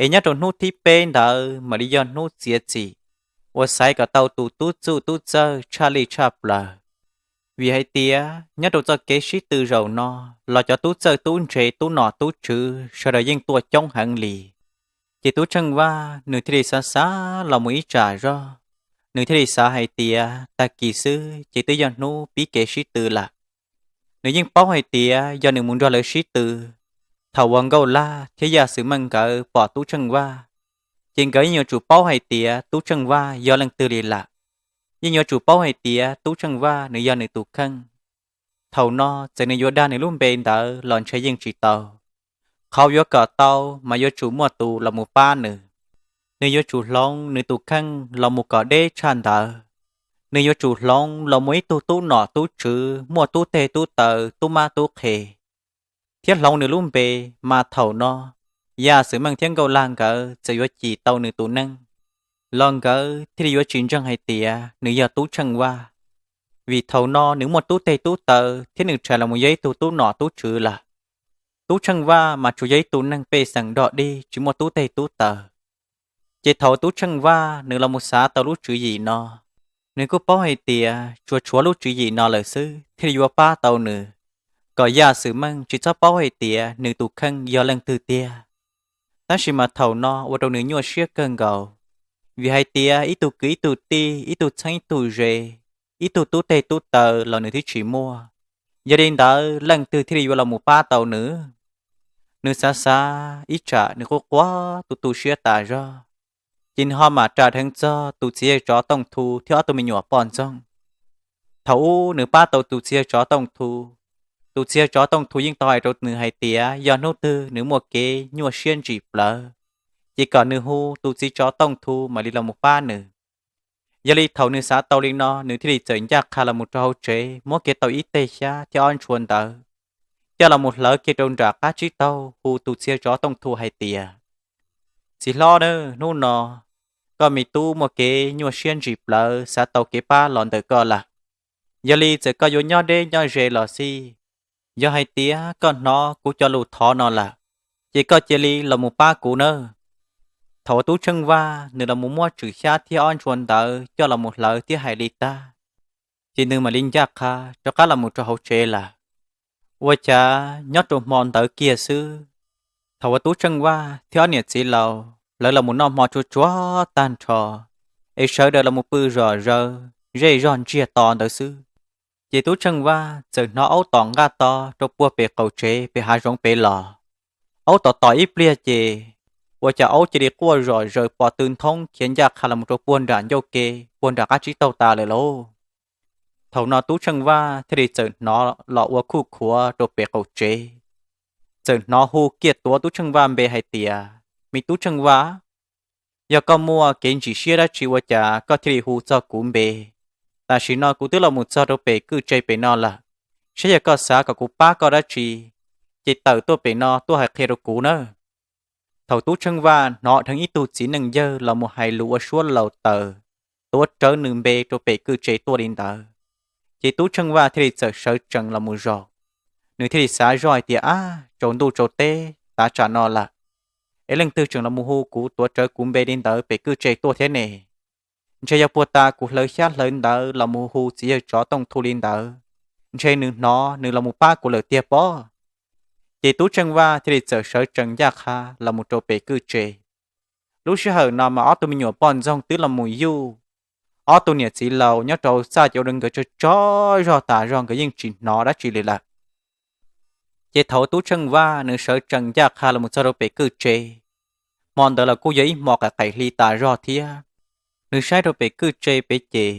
es nyob rau hnub thib peb ntawd mam li yog hnub txiav txim uas xaiv kom tau tus tub txuj tub txawj tshaj lij tshaj plaws. Vim hais tias nyob rau txoj kev sib tw zaum no los cov tub txawj tub ntse tub nom tub tswv sawv daws yeej tuaj coob heev li. Ces Tub Tsheej Vaj nws thiaj li xav xav los mus ib tsam zog, nws thiaj li xav hais tias tag kis xwb ces twb yog hnub pib kev sib tw lawm. Nws yeej paub hais tias yog nws mus nrog lawv sib tw, thaum uas Nkauj Laj thiab Yaj Xwm Meej nkawd pom Tub Tsheej Vaj, ces nkawd yeej yuav tsum paub hais tias Tub Tsheej Vaj yog leej twg li lawm. Yeej yuav tsum paub hais tias Tub Tsheej Vaj nws yog nws tus kheej. Thaum no txawm nws yuav dag nws lub npe ntawd los ntshe yeej tsis tau. Qhov yuav kom tau mas yuav tsum muaj tus los mus pab nws. Nws yuav tsum hloov nws tus kheej los mus kom deb tshaj ntawd. Nws yuav tsum hloov los muaj ib tug tub nom tub tswv muaj tub teg tub taw tub mab tub qhe, thiab hloov nws lub npe, mas thaum no Yaj Xwm Meej thiab Nkauj Laj nkawd txawm yuav cim tau nws tus neeg. Los nkawd thiaj li yuav tsis ntseeg hais tias nws yog Tub Tsheej Vaj, vim thaum no nws muaj tub teg tub taw thiab nws tshais los mus yog ib tug tub nom tub tswv lawm. Tub Tsheej Vaj mas tsuas yog ib tug neeg pej xeem dog dig tsis muaj tub teg tub taw. Ces thaum Tub Tsheej Vaj nws los mus xav tau lub tswv yim no, Nws kuj paub hais tias tsuas tshuav lub tswv yim no lawm xwb thiaj li yuav pab tau nws, kom Yaj Xwm Meej tsis txhob paub hais tias nws tus kheej yog leej twg tiag. Tab sis mas thaum no ua rau nws nyuaj siab kawg nkaus, vim hais tias ib tug kwv ib tug tij, ib tug txheeb ib tug ze, ib tug tub teg tub taw los nws twb tsis muaj. Yog li ntawd leej twg thiaj li yuav los mus pab tau nws? Nws xav xav ib tsam nws quaj quaj tu tu siab tas zog, ces nws ho mam ras dheev txog tus txiv yawg tsov Tooj Thu thiab ob tug me nyuam poj ntxoog. Thaum ub nws pab tau tus txiv yawg tsov Tooj Thu, tus txiv yawg tsov Tooj Thu yeej tau hais rau nws hais tias yog hnub twg nws muaj kev nyuaj siab ntsim plawv, ces kom nws hu tus txiv tsov Tooj Thu mam li los mus pab nws. Yog li thaum nws xav tau li no, nws thiaj li txawm ncaj qha los mus rau hauv tsev, muab kiag tau ib teg xyab thiab ob ntshua ntawd, coj los mus hlawv kiag rau nram qab tsib taug, hu tus txiv yawg tsov Tooj Thu hais tias, Txiv hlob na, hnub no koj me tub muaj kev nyuaj siab ntsim plawv, xav tau kev pab los ntawm koj lawm. Yog li txawm koj yuav nyob deb nyob ze los xij, yog hais tias koj hnov kuv cov lus thov no lawm, ces koj cia li los mus pab kuv nawb. Thaum uas Tub Tsheej Vaj nws los mus muab tswm xyab thiab ob ntshua ntawd coj los mus hlawv thiab hais li tag, ces nws mam li ncaj qha rov qab los mus rau hauv tsev lawm. Ua cas nyob rau hmo ntawd kiag xwb, thaum uas Tub Tsheej Vaj thiab ob niam txiv laus lawv los mus noj hmo tsuag tsuag tag nrho, es sawv daws los mus pw zom zaws zej zog ntsiag to ntawd xwb, ces Tub Tsheej Vaj txawm hnov aub tom nqaj to rau puag pem qaum tsev pem hav zoov pem los. Aub tom tom ib pliag ces ua cas aub cia li quaj zom zaws pos tw nthoob khiav ncaj qha los mus rau puag nram ncauj ke, puag nram qab tsib taug tas lawm lauj. Thaum no Tub Tsheej Vaj thiaj li txawm hnov los ua khuj khuav rau pem qaum tsev, txawm hnov hu kiag tuav Tub Tsheej Vaj npe hais tias, Me Tub Tsheej Vaj, yog koj muaj kev ntsim siab dab tsi ua cas koj thiaj li hu txog kuv npe? Tam sim no kuv twb los mus txog rau pem kwj tse pem no lawm, saib yog koj xav kom kuv pab koj dab tsi, ces tawm tuaj pem no tuaj hais qhia rau kuv nawb. Thaum Tub Tsheej Vaj hnov dheev ib tug txiv neej yawg los mus hais lus ua suab laus taws, tuav rawv nws npe rau pem kwj tse tuaj li ntawd, ces Tub Tsheej Vaj thiaj li txawm sawv tsees los mus zaum. Nws thiaj li xav zoj hais tias, Ab, tsaus ntuj tsaus teb tav tsam no lawm, es leej twg tseem los mus hu kuv tuav rawv kuv npe li ntawd pem kwj tse tuaj thiab ne? Ntshe yog puag ta kuv hlawv xyab hlawv ntawv los mus hu txiv yawg tsov Tooj Thu li ntawd, ntshe nws hnov nws los mus pab kuv lawm tiag pob. Ces Tub Tsheej Vaj thiaj li txawm sawv tsees ncaj qha los mus rau pem kwj tse. Lub sij hawm no mas ob tug me nyuam poj ntxoog twb los mus yuj, ob tug niam txiv laus nyob rau txaj ces ua rau nkawd tsaug tsaug zog tas zog, nkawd yeej tsis hnov dab tsi li lawm. Ces thaum Tub Tsheej Vaj nws sawv tsees ncaj qha los mus txog rau pem kwj tse, hmo ntawd los kuj yog ib hmo qaim qaim hli tas zog thiab. Nws saib rau pem kwj tse pem ces,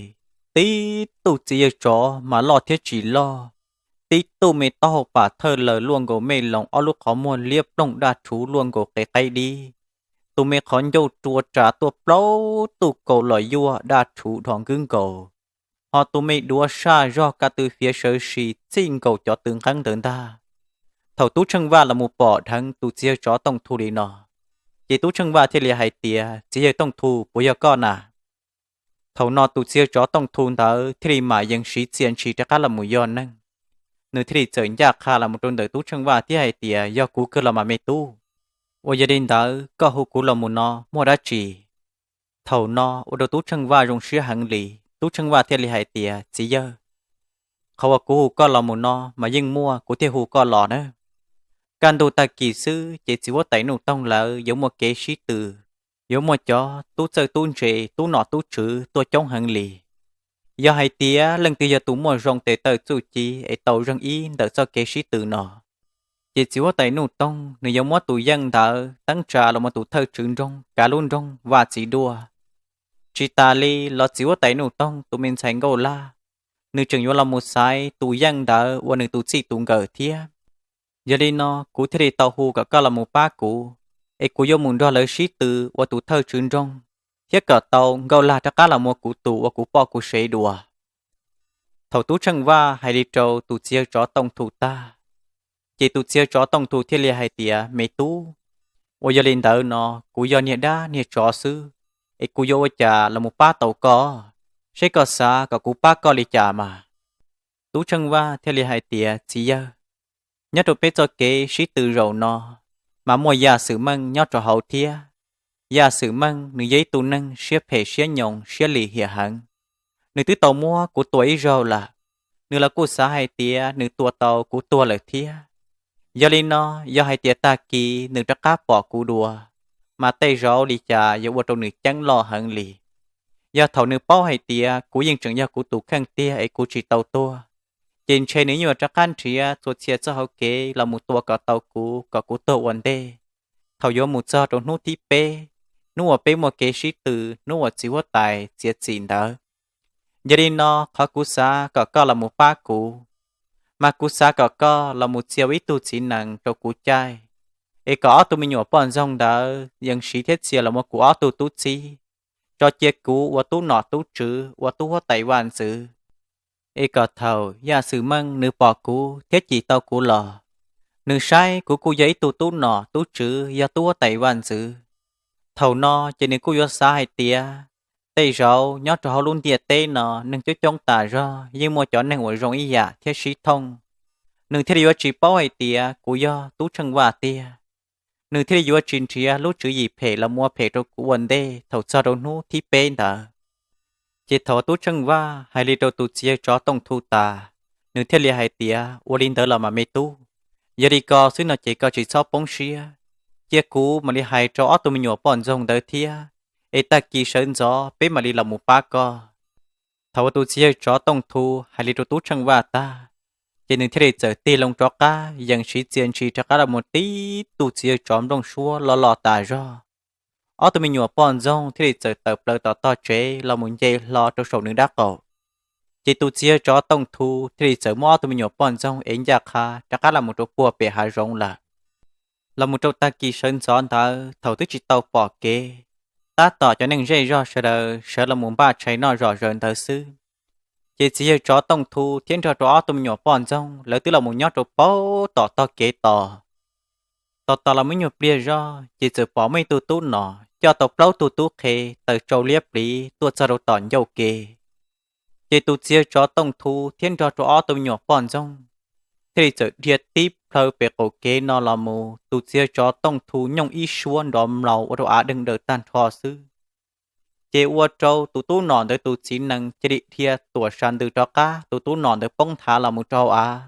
tib tug txiv yawg tsov mas loj thiab tsis loj, tib tug me taub hau pam thawj laws luaj nkaus mej loos, ob lub qhov muag liab ploog daj rhuv luaj nkaus qe qaib dib, tus me qhov ncauj rua ras tuaj plaub tug kaus los yuaj daj rhuv dhos nkwb nkaus, ho tus me duav saj zog ka tw fiav sawv si txij nkaus cov tw nqeeb ntawd ntag. Thaum Tub Tsheej Vaj los mus pom dheev tus txiv yawg tsov Tooj Thu li no, ces Tub Tsheej Vaj thiaj li hais tias, Txiv yawg Tooj Thu, puas yog koj na? Thaum no tus txiv yawg tsov Tooj Thu ntawd thiaj li mam yees siv txia ntshis rov qab los mus yog neeg. Nws thiaj li txawm ncaj qha los mus rau ntawm Tub Tsheej Vaj thiab hais tias, Yog kuv kawg los mas me tub. Uas yog li ntawd koj hu kuv los mus no muaj dab tsi? Thaum no ua rau Tub Tsheej Vaj zoo siab heev li. Tub Tsheej Vaj thiaj li hais tias, Txiv yawg, qhov uas kuv hu koj los mus no mas yeej muaj, kuv thiaj hu koj los na. Kaj ntug tag kis xwb ces txiv huab tais Nuj Toog lawv yuav muaj kev sib tw, yuav muaj cov tub txawj tub ntse, tub nom tub tswv tuaj coob heev li. Yog hais tias leej twg yog tus muaj zoo tes taw txuj ci es tau zeeg ib ntawm txoj kev sib tw no, ces txiv huab tais Nuj Toog nws yuav muab tus yeej ntawd teeb tsa los mus tus thawj tswv nroog kav lub nroog vaj txiv duaj. Tsis tas li los txiv huab tais Nuj Toog tus me ntxhais Nkauj Laj, nws tseem yuav los mus xaiv tus yeej ntawd ua nws tus txij tus nkawm thiab. Yog li no kuv thiaj li tau hu kom koj los mus pab kuv, es kuv yuav mus nrog lawv sib tw ua tus thawj tswv nroog, thiab kom tau Nkauj Laj rov qab los mus ua kuv tus, ua kuv poj kuv sev dua. Thaum Tub Tsheej Vaj hais li rau tus txiv yawg tsov Tooj Thu tag, ces tus txiv yawg tsov Tooj Thu thiaj li hais tias, Me tub, uas yog li ntawd no kuv yog niag dab niag tsov xwb, es kuv yuav ua cas los mus pab tau koj? Seb koj xav kom kuv pab koj li cas mas. Tub Tsheej Vaj thiaj li hais tias, Txiv yawg, nyob rau peb txoj kev sib tw zaum no, mas muaj Yaj Xwm Meej nyob rau hauv thiab. Yaj Xwm Meej nws yog ib tug neeg siab phem siab nyoos siab lim hiam heev. Nws twb tau muab kuv tua ib zaug lawm, nws los kuj xav hais tias nws tua tau kuv tuag lawm thiab. Yog li no, yog hais tias tag kis nws rov qab pom kuv dua, mas tej zaum li cas yuav ua rau nws ceeb loj heev li. Yog thaum nws paub hais tias kuv yeej tseem yog kuv tus kheej tiag es kuv tsis tau tuag, ces ntshe nws yuav rov qab nrhiav txhua txhia txoj hauv kev los mus tua kom tau kuv, kom kuv tuag ua ntej. Thaum yuav mus txog rau hnub thib peb, hnub uas peb muaj kev sib tw, hnub uas txiv huab tais txiav txim ntawd, yog li no, qhov kuv xav kom koj los mus pab kuv, mas kuv xav kom koj los mus txia ua ib tug txiv nees rau kuv caij, es kom ob tug me nyuam poj ntxoog ntawd yeej siv thiab txia los ua kuv ob tug tub txib, tso cia kuv ua tub nom tub tswv, ua tub huab tais vaj ntxwv. Es kom thaum Yaj Xwm Meej nws pom kuv thiab cim tau kuv los, nws saib kuv kuj yog ib tug tub nom tub tswv, yog tub huab tais vaj ntxwv, thaum no ces nws kuj yuav xav hais tias tej zaum nyob rau hauv lub ntiaj teb no neeg coob coob tas zog, yeej muaj cov neeg uas zoo ib yam thiab sib thooj, nws thiaj li yuav tsis paub hais tias kuv yog Tub Tsheej Vaj tiag. Nws thiaj li yuav tsis nrhiav lub tswv yim phem los mus ua phem rau kuv ua ntej thaum txog rau hnub thib peb ntawd. Ces thaum Tub Tsheej Vaj hais li rau tus txiv yawg tsov Tooj Thu tas, nws thiaj li hais tias, ua li ntawd los mas me tub, yog li ko xwb no ces koj tsis txhob poob siab, cia kuv mam li hais rau ob tug me nyuam poj ntxoog ntawd thiab, es tag kis sawv ntxov peb mam li los mus pab koj. Thaum uas tus txiv yawg tsov Tooj Thu hais li rau Tub Tsheej Vaj tag, ces nws thiaj li txawm tig loo rov qab yees siv txia ntshis rov qab los mus tib tug txiv yawg tsov nplooj suab loj loj tas zog. Ob tug me nyuam poj ntxoog thiaj li txawm tawm plaws tom tog tsev los mus nce hlo rau saum nws dab qaum. Ces tus txiv yawg tsov Tooj Thu thiaj li txawm muab ob tug me nyuam poj ntxoog ev ncaj qha rov qab los mus rau puag pem hav zoov lawm. Los mus rau tag kis sawv ntxov ntawd thaum twb tsis tau pom kev, tab tom cov neeg zej zog sawv daws sawv los mus npaj tshais noj zom zaws ntawd xwb, ces txiv yawg tsov Tooj Thu thiab nrog rau ob tug me nyuam poj ntxoog lawv twb los mus nyob rau puag tom tog kev tos. Tos tos los muaj ib nyuag pliag zog ces txawm pom muaj ib tug tub nom coj tau plaub tug tub qhe taws tsau liab pliv tuaj txog rau tom ncauj kev. Ces tus txiv yawg tsov Tooj Thu thiab nrog rau ob tug me nyuam poj ntxoog thiaj li txawm dhia tib plhaw pem qaum kev no los mus, tus txiv yawg tsov Tooj Thu nyooj ib suab nrov mlaus ua rau av deeg daws tag nrho xwb. Ces ua rau tus tub nom ntawd tus txiv nees cia li dhia tuam sa ntws rov qab, tus tub nom ntawd poob nthav los mus rau hauv av.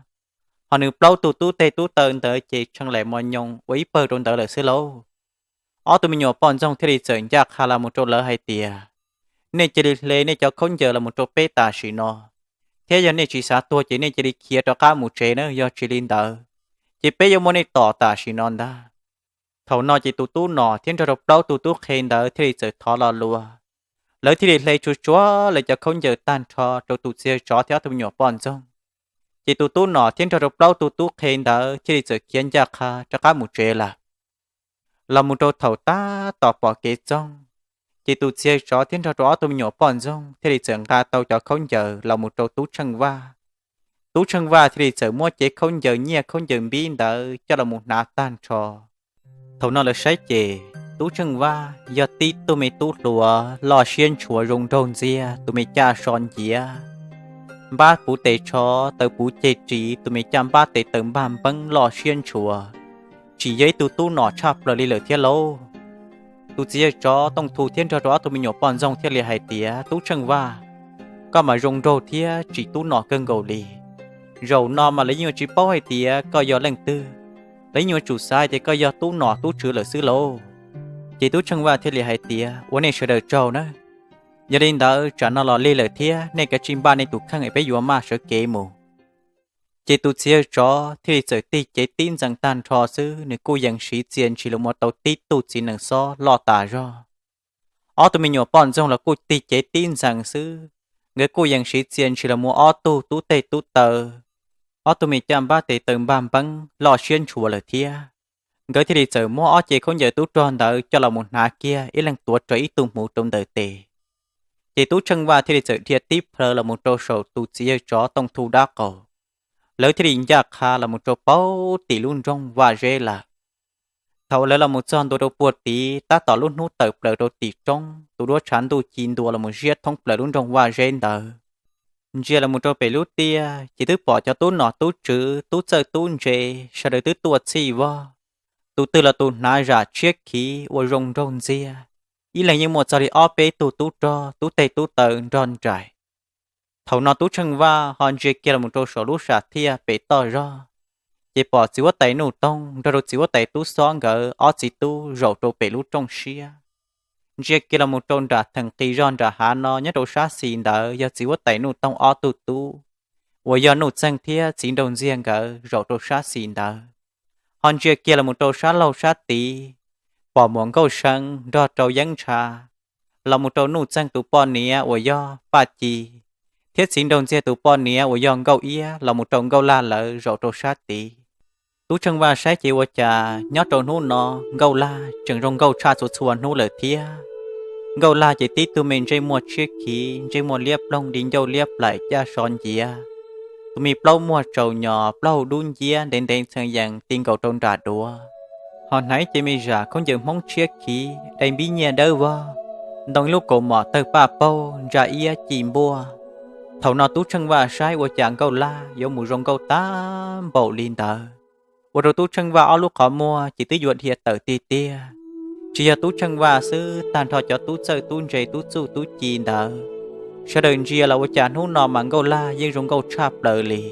Ho nws plaub tug tub teg tub taw ntawd ces tshee laim mos nyoos ua ib pawg rau ntawd lawm xwb lauj. Ob tug me nyuam poj ntxoog thiaj li txawm ncaj qha los mus rau lawv hais tias, nej cia li hle nej cov khaub ncaws los mus rau peb tam sim no, thiab yog nej tsis xav tuag ces nej cia li khiav rov qab mus tsev na, yog tsis li ntawd ces peb yuav muab nej tom tam sim no ntag. Thaum no ces tus tub nom thiab nrog rau plaub tug tub qhe ntawd thiaj li txawm thov lo lus, lawv thiaj li hle tsuag tsuag lawv cov khaub ncaws tag nrho rau tus txiv yawg tsov thiab ob tug me nyuam poj ntxoog. Ces tus tub nom thiab nrog rau plaub tug tub qhe ntawd thiaj li txawm khiav ncaj qha rov qab mus tsev lawm. Los mus rau thaum tab tom pom kev txoog, ces tus txiv yawg tsov thiab nrog rau ob tug me nyuam poj ntxoog thiaj li txawm nqa tau cov khaub ncaws los mus rau Tub Tsheej Vaj. Tub Tsheej Vaj thiaj li txawm muab cev khaub ncaws nyiaj khaub ncaws npib ntawd coj los mus hnav tag nrho. Thaum no lawv saib ces Tub Tsheej Vaj yog tib tug me tub hluas loj siab ntshua zoo nraug ntxiag, tus me caj so nciav, npab puv tes tsho, taw puv ceg ris, tus me caj npab tes taw npaj npeeb loj siab ntshua, tsis yog ib tug tub nom tshaj plaws li lawm thiab lauj. Tus txiv yawg tsov Tooj Thu thiab nrog rau ob tug me nyuam poj ntxoog thiaj li hais tias, Tub Tsheej Vaj, koj mas zoo nraug thiab tsis tub nom kawg nkaus li. Zaum no mas lawv yeej yuav tsis paub hais tias koj yog leej twg, lawv yeej yuav tsum xav hais tias koj yog tub nom tub tswv lawm xwb lauj. Ces Tub Tsheej Vaj thiaj li hais tias, ua nej sawv daws tsaug nawb. Yog li ntawd tsam no los lig lawm thiab, nej kav tsij npaj nej tus kheej es peb yuav maj sawv kev mus. Ces tus txiv yawg tsov thiaj li txawm tig cev tib ntxees tag nrho xwb, nws kuj yees siv txia ntshis los mus tau tib tug txiv nees xob loj tas zog. Ob tug me nyuam poj ntxoog los kuj tig cev tib ntxees xwb, nkawd kuj yees siv txia ntshis los mus ob tug tub teg tub taw, ob tug me caj npab tes taw npaj npeeb loj siab ntshua lawm thiab. Nkawd thiaj li txawm muab ob cev khaub ncaws tub rog ntawd coj los mus hnav kiag, ib leeg tuav rawv ib tug hmuv rau ntawm tes. Ces Tub Tsheej Vaj thiaj li txawm dhia tib plhaw los mus rau saum tus txiv yawg tsov Tooj Thu dab qaum. Lawv thiaj li ncaj qha los mus rau puag tim lub nroog Vaj Zeb lawm. Thaum lawv los mus txog ntua rau puag tid, tab tom lub hnub tawm plaws rau tim roob, tus duab tshav ntuj ci ntua los mus ziab thoob plaws lub nroog Vaj Zeb ntawd. Ntsia los mus rau pem lub tiaj ces twb pom cov tub nom tub tswv, tub txawj tub ntse, sawv daws twb tuaj txhij vog. Tus twg los tus hnav zam tshiab khiv ua zoo nraug ntxiag, ib leeg yeej muaj txog li ob peb tug tub rog tub teg tub taw nrog nraim. Thaum no Tub Tsheej Vaj ho ntsia kiag los mus rau saum lub sam thiaj pem toj zog, ces pom txiv huab tais Nuj Toog nrog rau txiv huab tais Tub Xob nkawd ob txiv tub zaum rau pem lub rooj siab. Ntsia kiag los mus rau nram theem qis zog nram hav no nyob rau sab xis ntawd yog txiv huab tais Nuj Toog ob tug tub uas yog Nuj Txeeg thiab txiv nraug ntxiag nkawd zaum rau sab xis ntawd. Ho ntsia kiag los mus rau sab laug sab tid, pom muam Nkauj See nrog rau Yeeb Ntsha los mus rau Nuj Txeeg tus poj niam uas yog Paj Ci thiab txiv nraug ntxiag tus poj niam uas yog Nkauj Iab los mus rau Nkauj Lag lawv zaum rau sab tid. Tub Tsheej Vaj saib ces ua cas nyob rau hnub no Nkauj Lag tseem zoo nkauj tshaj txhua txhua hnub lawm thiab. Nkauj Lag ces tib tug me ntsej muag tshiab khiv, ntsej muag liab ploog li ncauj liab plaim caj so nciav, tus me plaub muag tsaus nyos, plaub hau dub nciab ntev ntev txheev yees ti nkaus rau nram duav, ho hnav ib ce me zam khaub ncaws Hmoob tshiab khiv dai npib nyiaj dawb vog, ntoo ib lub kaus mom tawg paj paug ntsa iab ci npuaj. Thaum no Tub Tsheej Vaj saib ua cas Nkauj Lag yuav mus zoo nkauj tag npaum li ntawd, ua rau Tub Tsheej Vaj ob lub qhov muag ces twb yuav dhia tawm tiag tiag. Tsis yog Tub Tsheej Vaj xwb, tag nrho cov tub txawj tub ntse tub txuj tub ci ntawd, sawv daws ntsia los ua cas hnub no mas Nkauj Lag yeej zoo nkauj tshaj plaws li.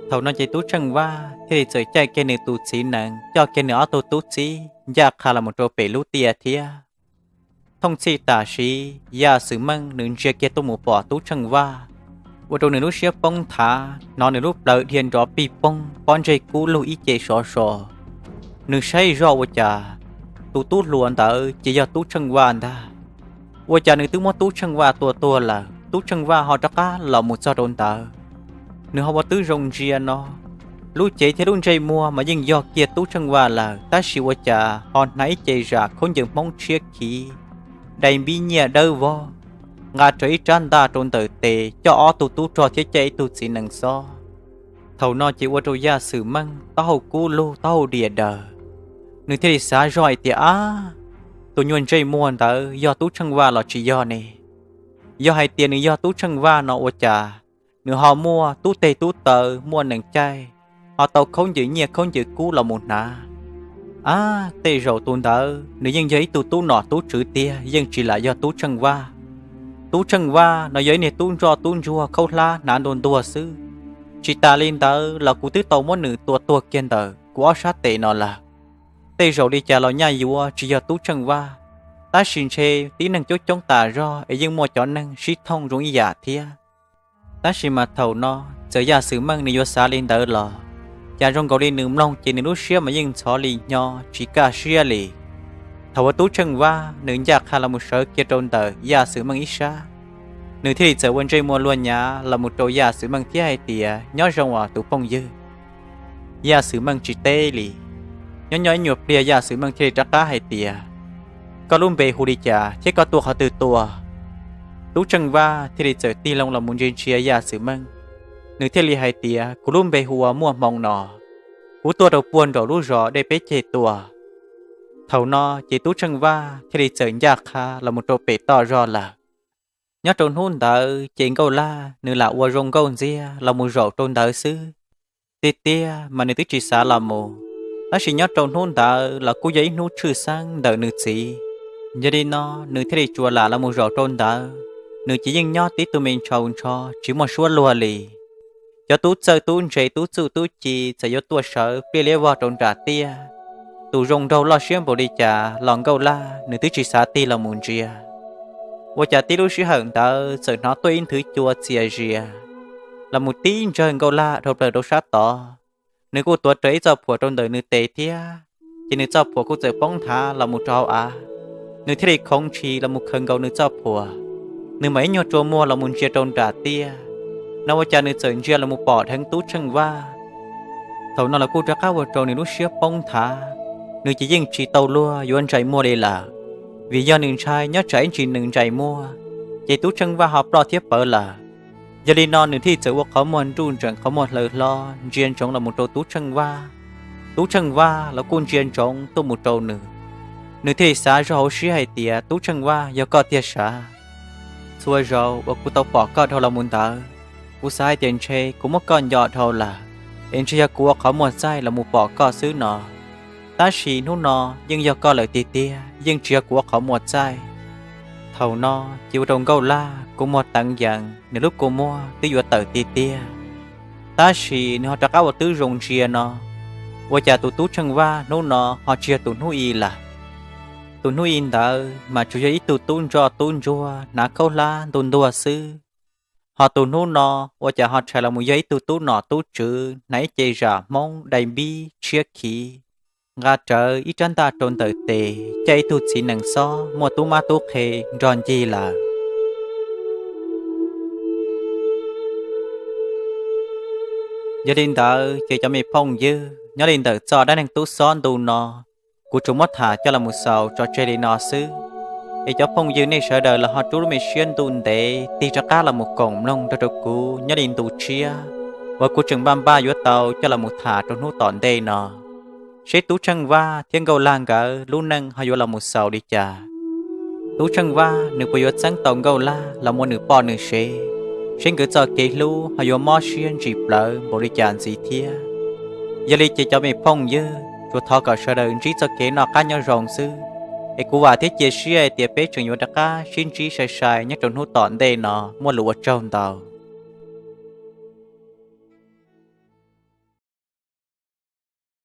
Thaum no ces Tub Tsheej Vaj thiaj li txawm caij kiag nws tus txiv nees coj kiag nws ob tug tub txib ncaj qha los mus rau pem lub tiaj thiab. Thooj txhij tam sim Yaj Xwm Meej nws ntsia kiag tuaj mus pom Tub Tsheej Vaj, ua rau nws lub siab poob nthav, hnov nws lub plawv dhia nrov pij poog pob ntseg kub lug ib ce sov so. Nws saib zoj ua cas tus tub hluas ntawd ces yog Tub Tsheej Vaj ntag. Ua cas nws twb muab Tub Tsheej Vaj tua tuag lawm, Tub Tsheej Vaj ho rov qab los mus txog rau ntawd? Nws ho ua twb zoo ntsia no, lub cev thiab lub ntsej muag mas yeej yog kiag Tub Tsheej Vaj lawm, tab sis ua cas ho hnav ib ce zam khaub ncaws Hmoob tshiab khiv dai npib nyiaj dawb vog, nqa rawv ib rab ntaj rau ntawm tes coj ob tug tub rog thiab caij ib tug txiv nees xob. Thaum no ces ua rau Yaj Xwm Meej taub hau kub lug taub hau diam daws, nws thiaj li xav zoj hais tias, Ab, tus nyuag ntsej muag ntawd yog Tub Tsheej Vaj los tsis yog ne? Yog hais tias nws yog Tub Tsheej Vaj no ua cas nws ho muaj tub teg tub taw muaj nees caij, ho tau khaub ncaws nyiaj khaub ncaws kub los mus hnav? Ab, tej zaum tus ntawd nws yeej yog ib tug tub nom tub tswv tiag, yeej tsis lam yog Tub Tsheej Vaj. Tub Tsheej Vaj no yog ib niag tub ntsoj tub ntsuag khaub hlab hnav ntuag ntuag xwb. Tsis tas li ntawd los kuv twb tau muab nws tua tuag kiag ntawm kuv ob sab tes no lawm. Tej zaum li cas los nyaj yuav tsis yog Tub Tsheej Vaj, tab sis ntshe tib neeg coob coob tas zog es yeej muaj cov neeg sib thooj zoo ib yam thiab. Tab sis mas thaum no txawm Yaj Xwm Meej nws yuav xav li ntawd los, cas zoo nkaus li nws mloog ces nws lub siab mas yeej ntxhov li hnyo tsis kaj siab li. Thaum uas Tub Tsheej Vaj nws ncaj qha los mus sawv kiag rau ntawm Yaj Xwm Meej ib sab, nws thiaj li txawm ua ntsej muag luag nyav los mus rau Yaj Xwm Meej thiab hais tias, Nyob zoo os tus phooj ywg. Yaj Xwm Meej tsis teb li. Nyob nyob ib nyuag pliag Yaj Xwm Meej thiaj li rov qab hais tias, Koj lub npe hu li cas thiab koj tuaj qhov twg tuaj? Tub Tsheej Vaj thiaj li txawm tig loo los mus ntsia ntsia Yaj Xwm Meej, nws thiaj li hais tias, Kuv lub npe hu ua Muaj Hmoo no, kuv tuaj rau puag nraum lub zos Dej Peb Ceg tuaj. Thaum no ces Tub Tsheej Vaj thiaj li txawm ncaj qha los mus rau pem toj zog lawm. Nyob rau hnub ntawd ces Nkauj Laj nws lam ua zoo nkauj ntxiag los mus zaum rau ntawd xwb. Tiag tiag mas nws twb tsis xav los mus, tab sis nyob rau hnub ntawd los kuj yog ib hnub tshwj xeeb ntawm nws txiv. Yog li no nws thiaj li tsuas lam los mus zaum rau ntawd, nws ces yeej nyob tib tug me ntshaus ntsho tsis muaj suab luag li. Cov tub txawj tub ntse tub txuj tub ci txawm yuav tuaj sawv pliaj liab vog rau nram tiaj. Tus zoo nraug loj siab npaum li cas los Nkauj Laj nws twb tsis xav tig los mus ntsia. Ua cas tib lub sij hawm ntawd txawm hnov tuaj ib nthwv cua txias zias los mus tib ntsawg Nkauj Laj dhau plaws rau sab tod. Nws kuj tuav rawv ib txoj phuam rau ntawm nws tes thiab, ces nws txoj phuam kuj txawm poob nthav los mus rau hauv av. Nws thiaj li khoov ntshis los mus khaws nkaus nws txoj phuam, nws mam ib nyuag rua muag los mus ntsia rau nram tiaj. No ua cas nws txawm ntsia los mus pom dheev Tub Tsheej Vaj. Thaum no los kuj rov qab ua rau nws lub siab poob nthav, nws ces yeej tsis tau luag yuav ntsais muag li lawm, vim yog nws ntshai nyob tsam ib ntsis nws ntsais muag ces Tub Tsheej Vaj ho ploj thiab pawv lawm. Yog li no nws thiaj txawm ua qhov muag nruj nreem qhov muag hlaws hlo ntsia ntsoov los mus rau Tub Tsheej Vaj. Tub Tsheej Vaj los kuj ntsia ntsoov tuaj mus rau nws. Nws thiaj li xav zog hauv siab hais tias, Tub Tsheej Vaj, yog koj tiag sav? Txhua zaus uas kuv tau pom koj dhau los mus ntawd, kuv xav hais tias ntshe kuv muab koj nco dhau lawm, es ntshe yog kuv ua qhov muag txaij los mus pom koj xwb no. Tab sis hnub no yeej yog koj lawm tiag tiag, yeej tsis yog kuv ua qhov muag txaij. Thaum no ces ua rau Nkauj Laj kua muag teev yees, nws lub kua muag twb yuav tawm tiag tiag. Tab sis nws ho rov qab ua tib zoo ntsia no, ua cas tus tub Tsheej Vaj hnub no ho tsis yog tus hnub i lawm. Tus hnub i ntawd mas tsuas yog ib tug tub ntsoj tub ntsuag hnav khaub hlab ntuag ntuag xwb, ho tus hnub no ua cas ho tshais los mus yog ib tug tub nom tub tswv hnav ib ce zam Hmoob dai npib tshiab khiv, nqa rawv ib rab ntaj rau ntawm tes, caij ib tug txiv nees xob muaj tub mab tub qhe nrog ncig lawm. Yog li ntawd ces cov me phooj ywg, nyob li ntawm txoj dab neeg tub xob ntu no, kuv tsuas muab tham coj los mus xaus tso tseg li no xwb. Es cov phooj ywg nej sawv daws los ho rub lub me siab ntuj ntev tig rov qab los mus koom mloog nrog rau kuv nyob li ntu tshiab uas kuv tseem npaj npaj yuav tau coj los mus tham rau hnub tom ntej no, seb tub Tsheej Vaj thiab Nkauj Laj nkawd lub neej ho yuav los mus xaus li cas. Tub Tsheej Vaj nws puas yuav txeeb tau Nkauj Laj los ua nws poj nws sev, seb nkawd txoj kev hlub ho yuav mob siab ntsim plawv npaum li cas ntxiv thiab. Yog li ces cov me phooj ywg, tsuas thov kom sawv daws ntsib txoj kev noj qab nyob zoo xwb, es kuv vam thiab cia siab hais tias peb tseem yuav rov qab sib ntsib sai sai nyob rau hnub tom ntej no, muaj lus ua tsaug ntau.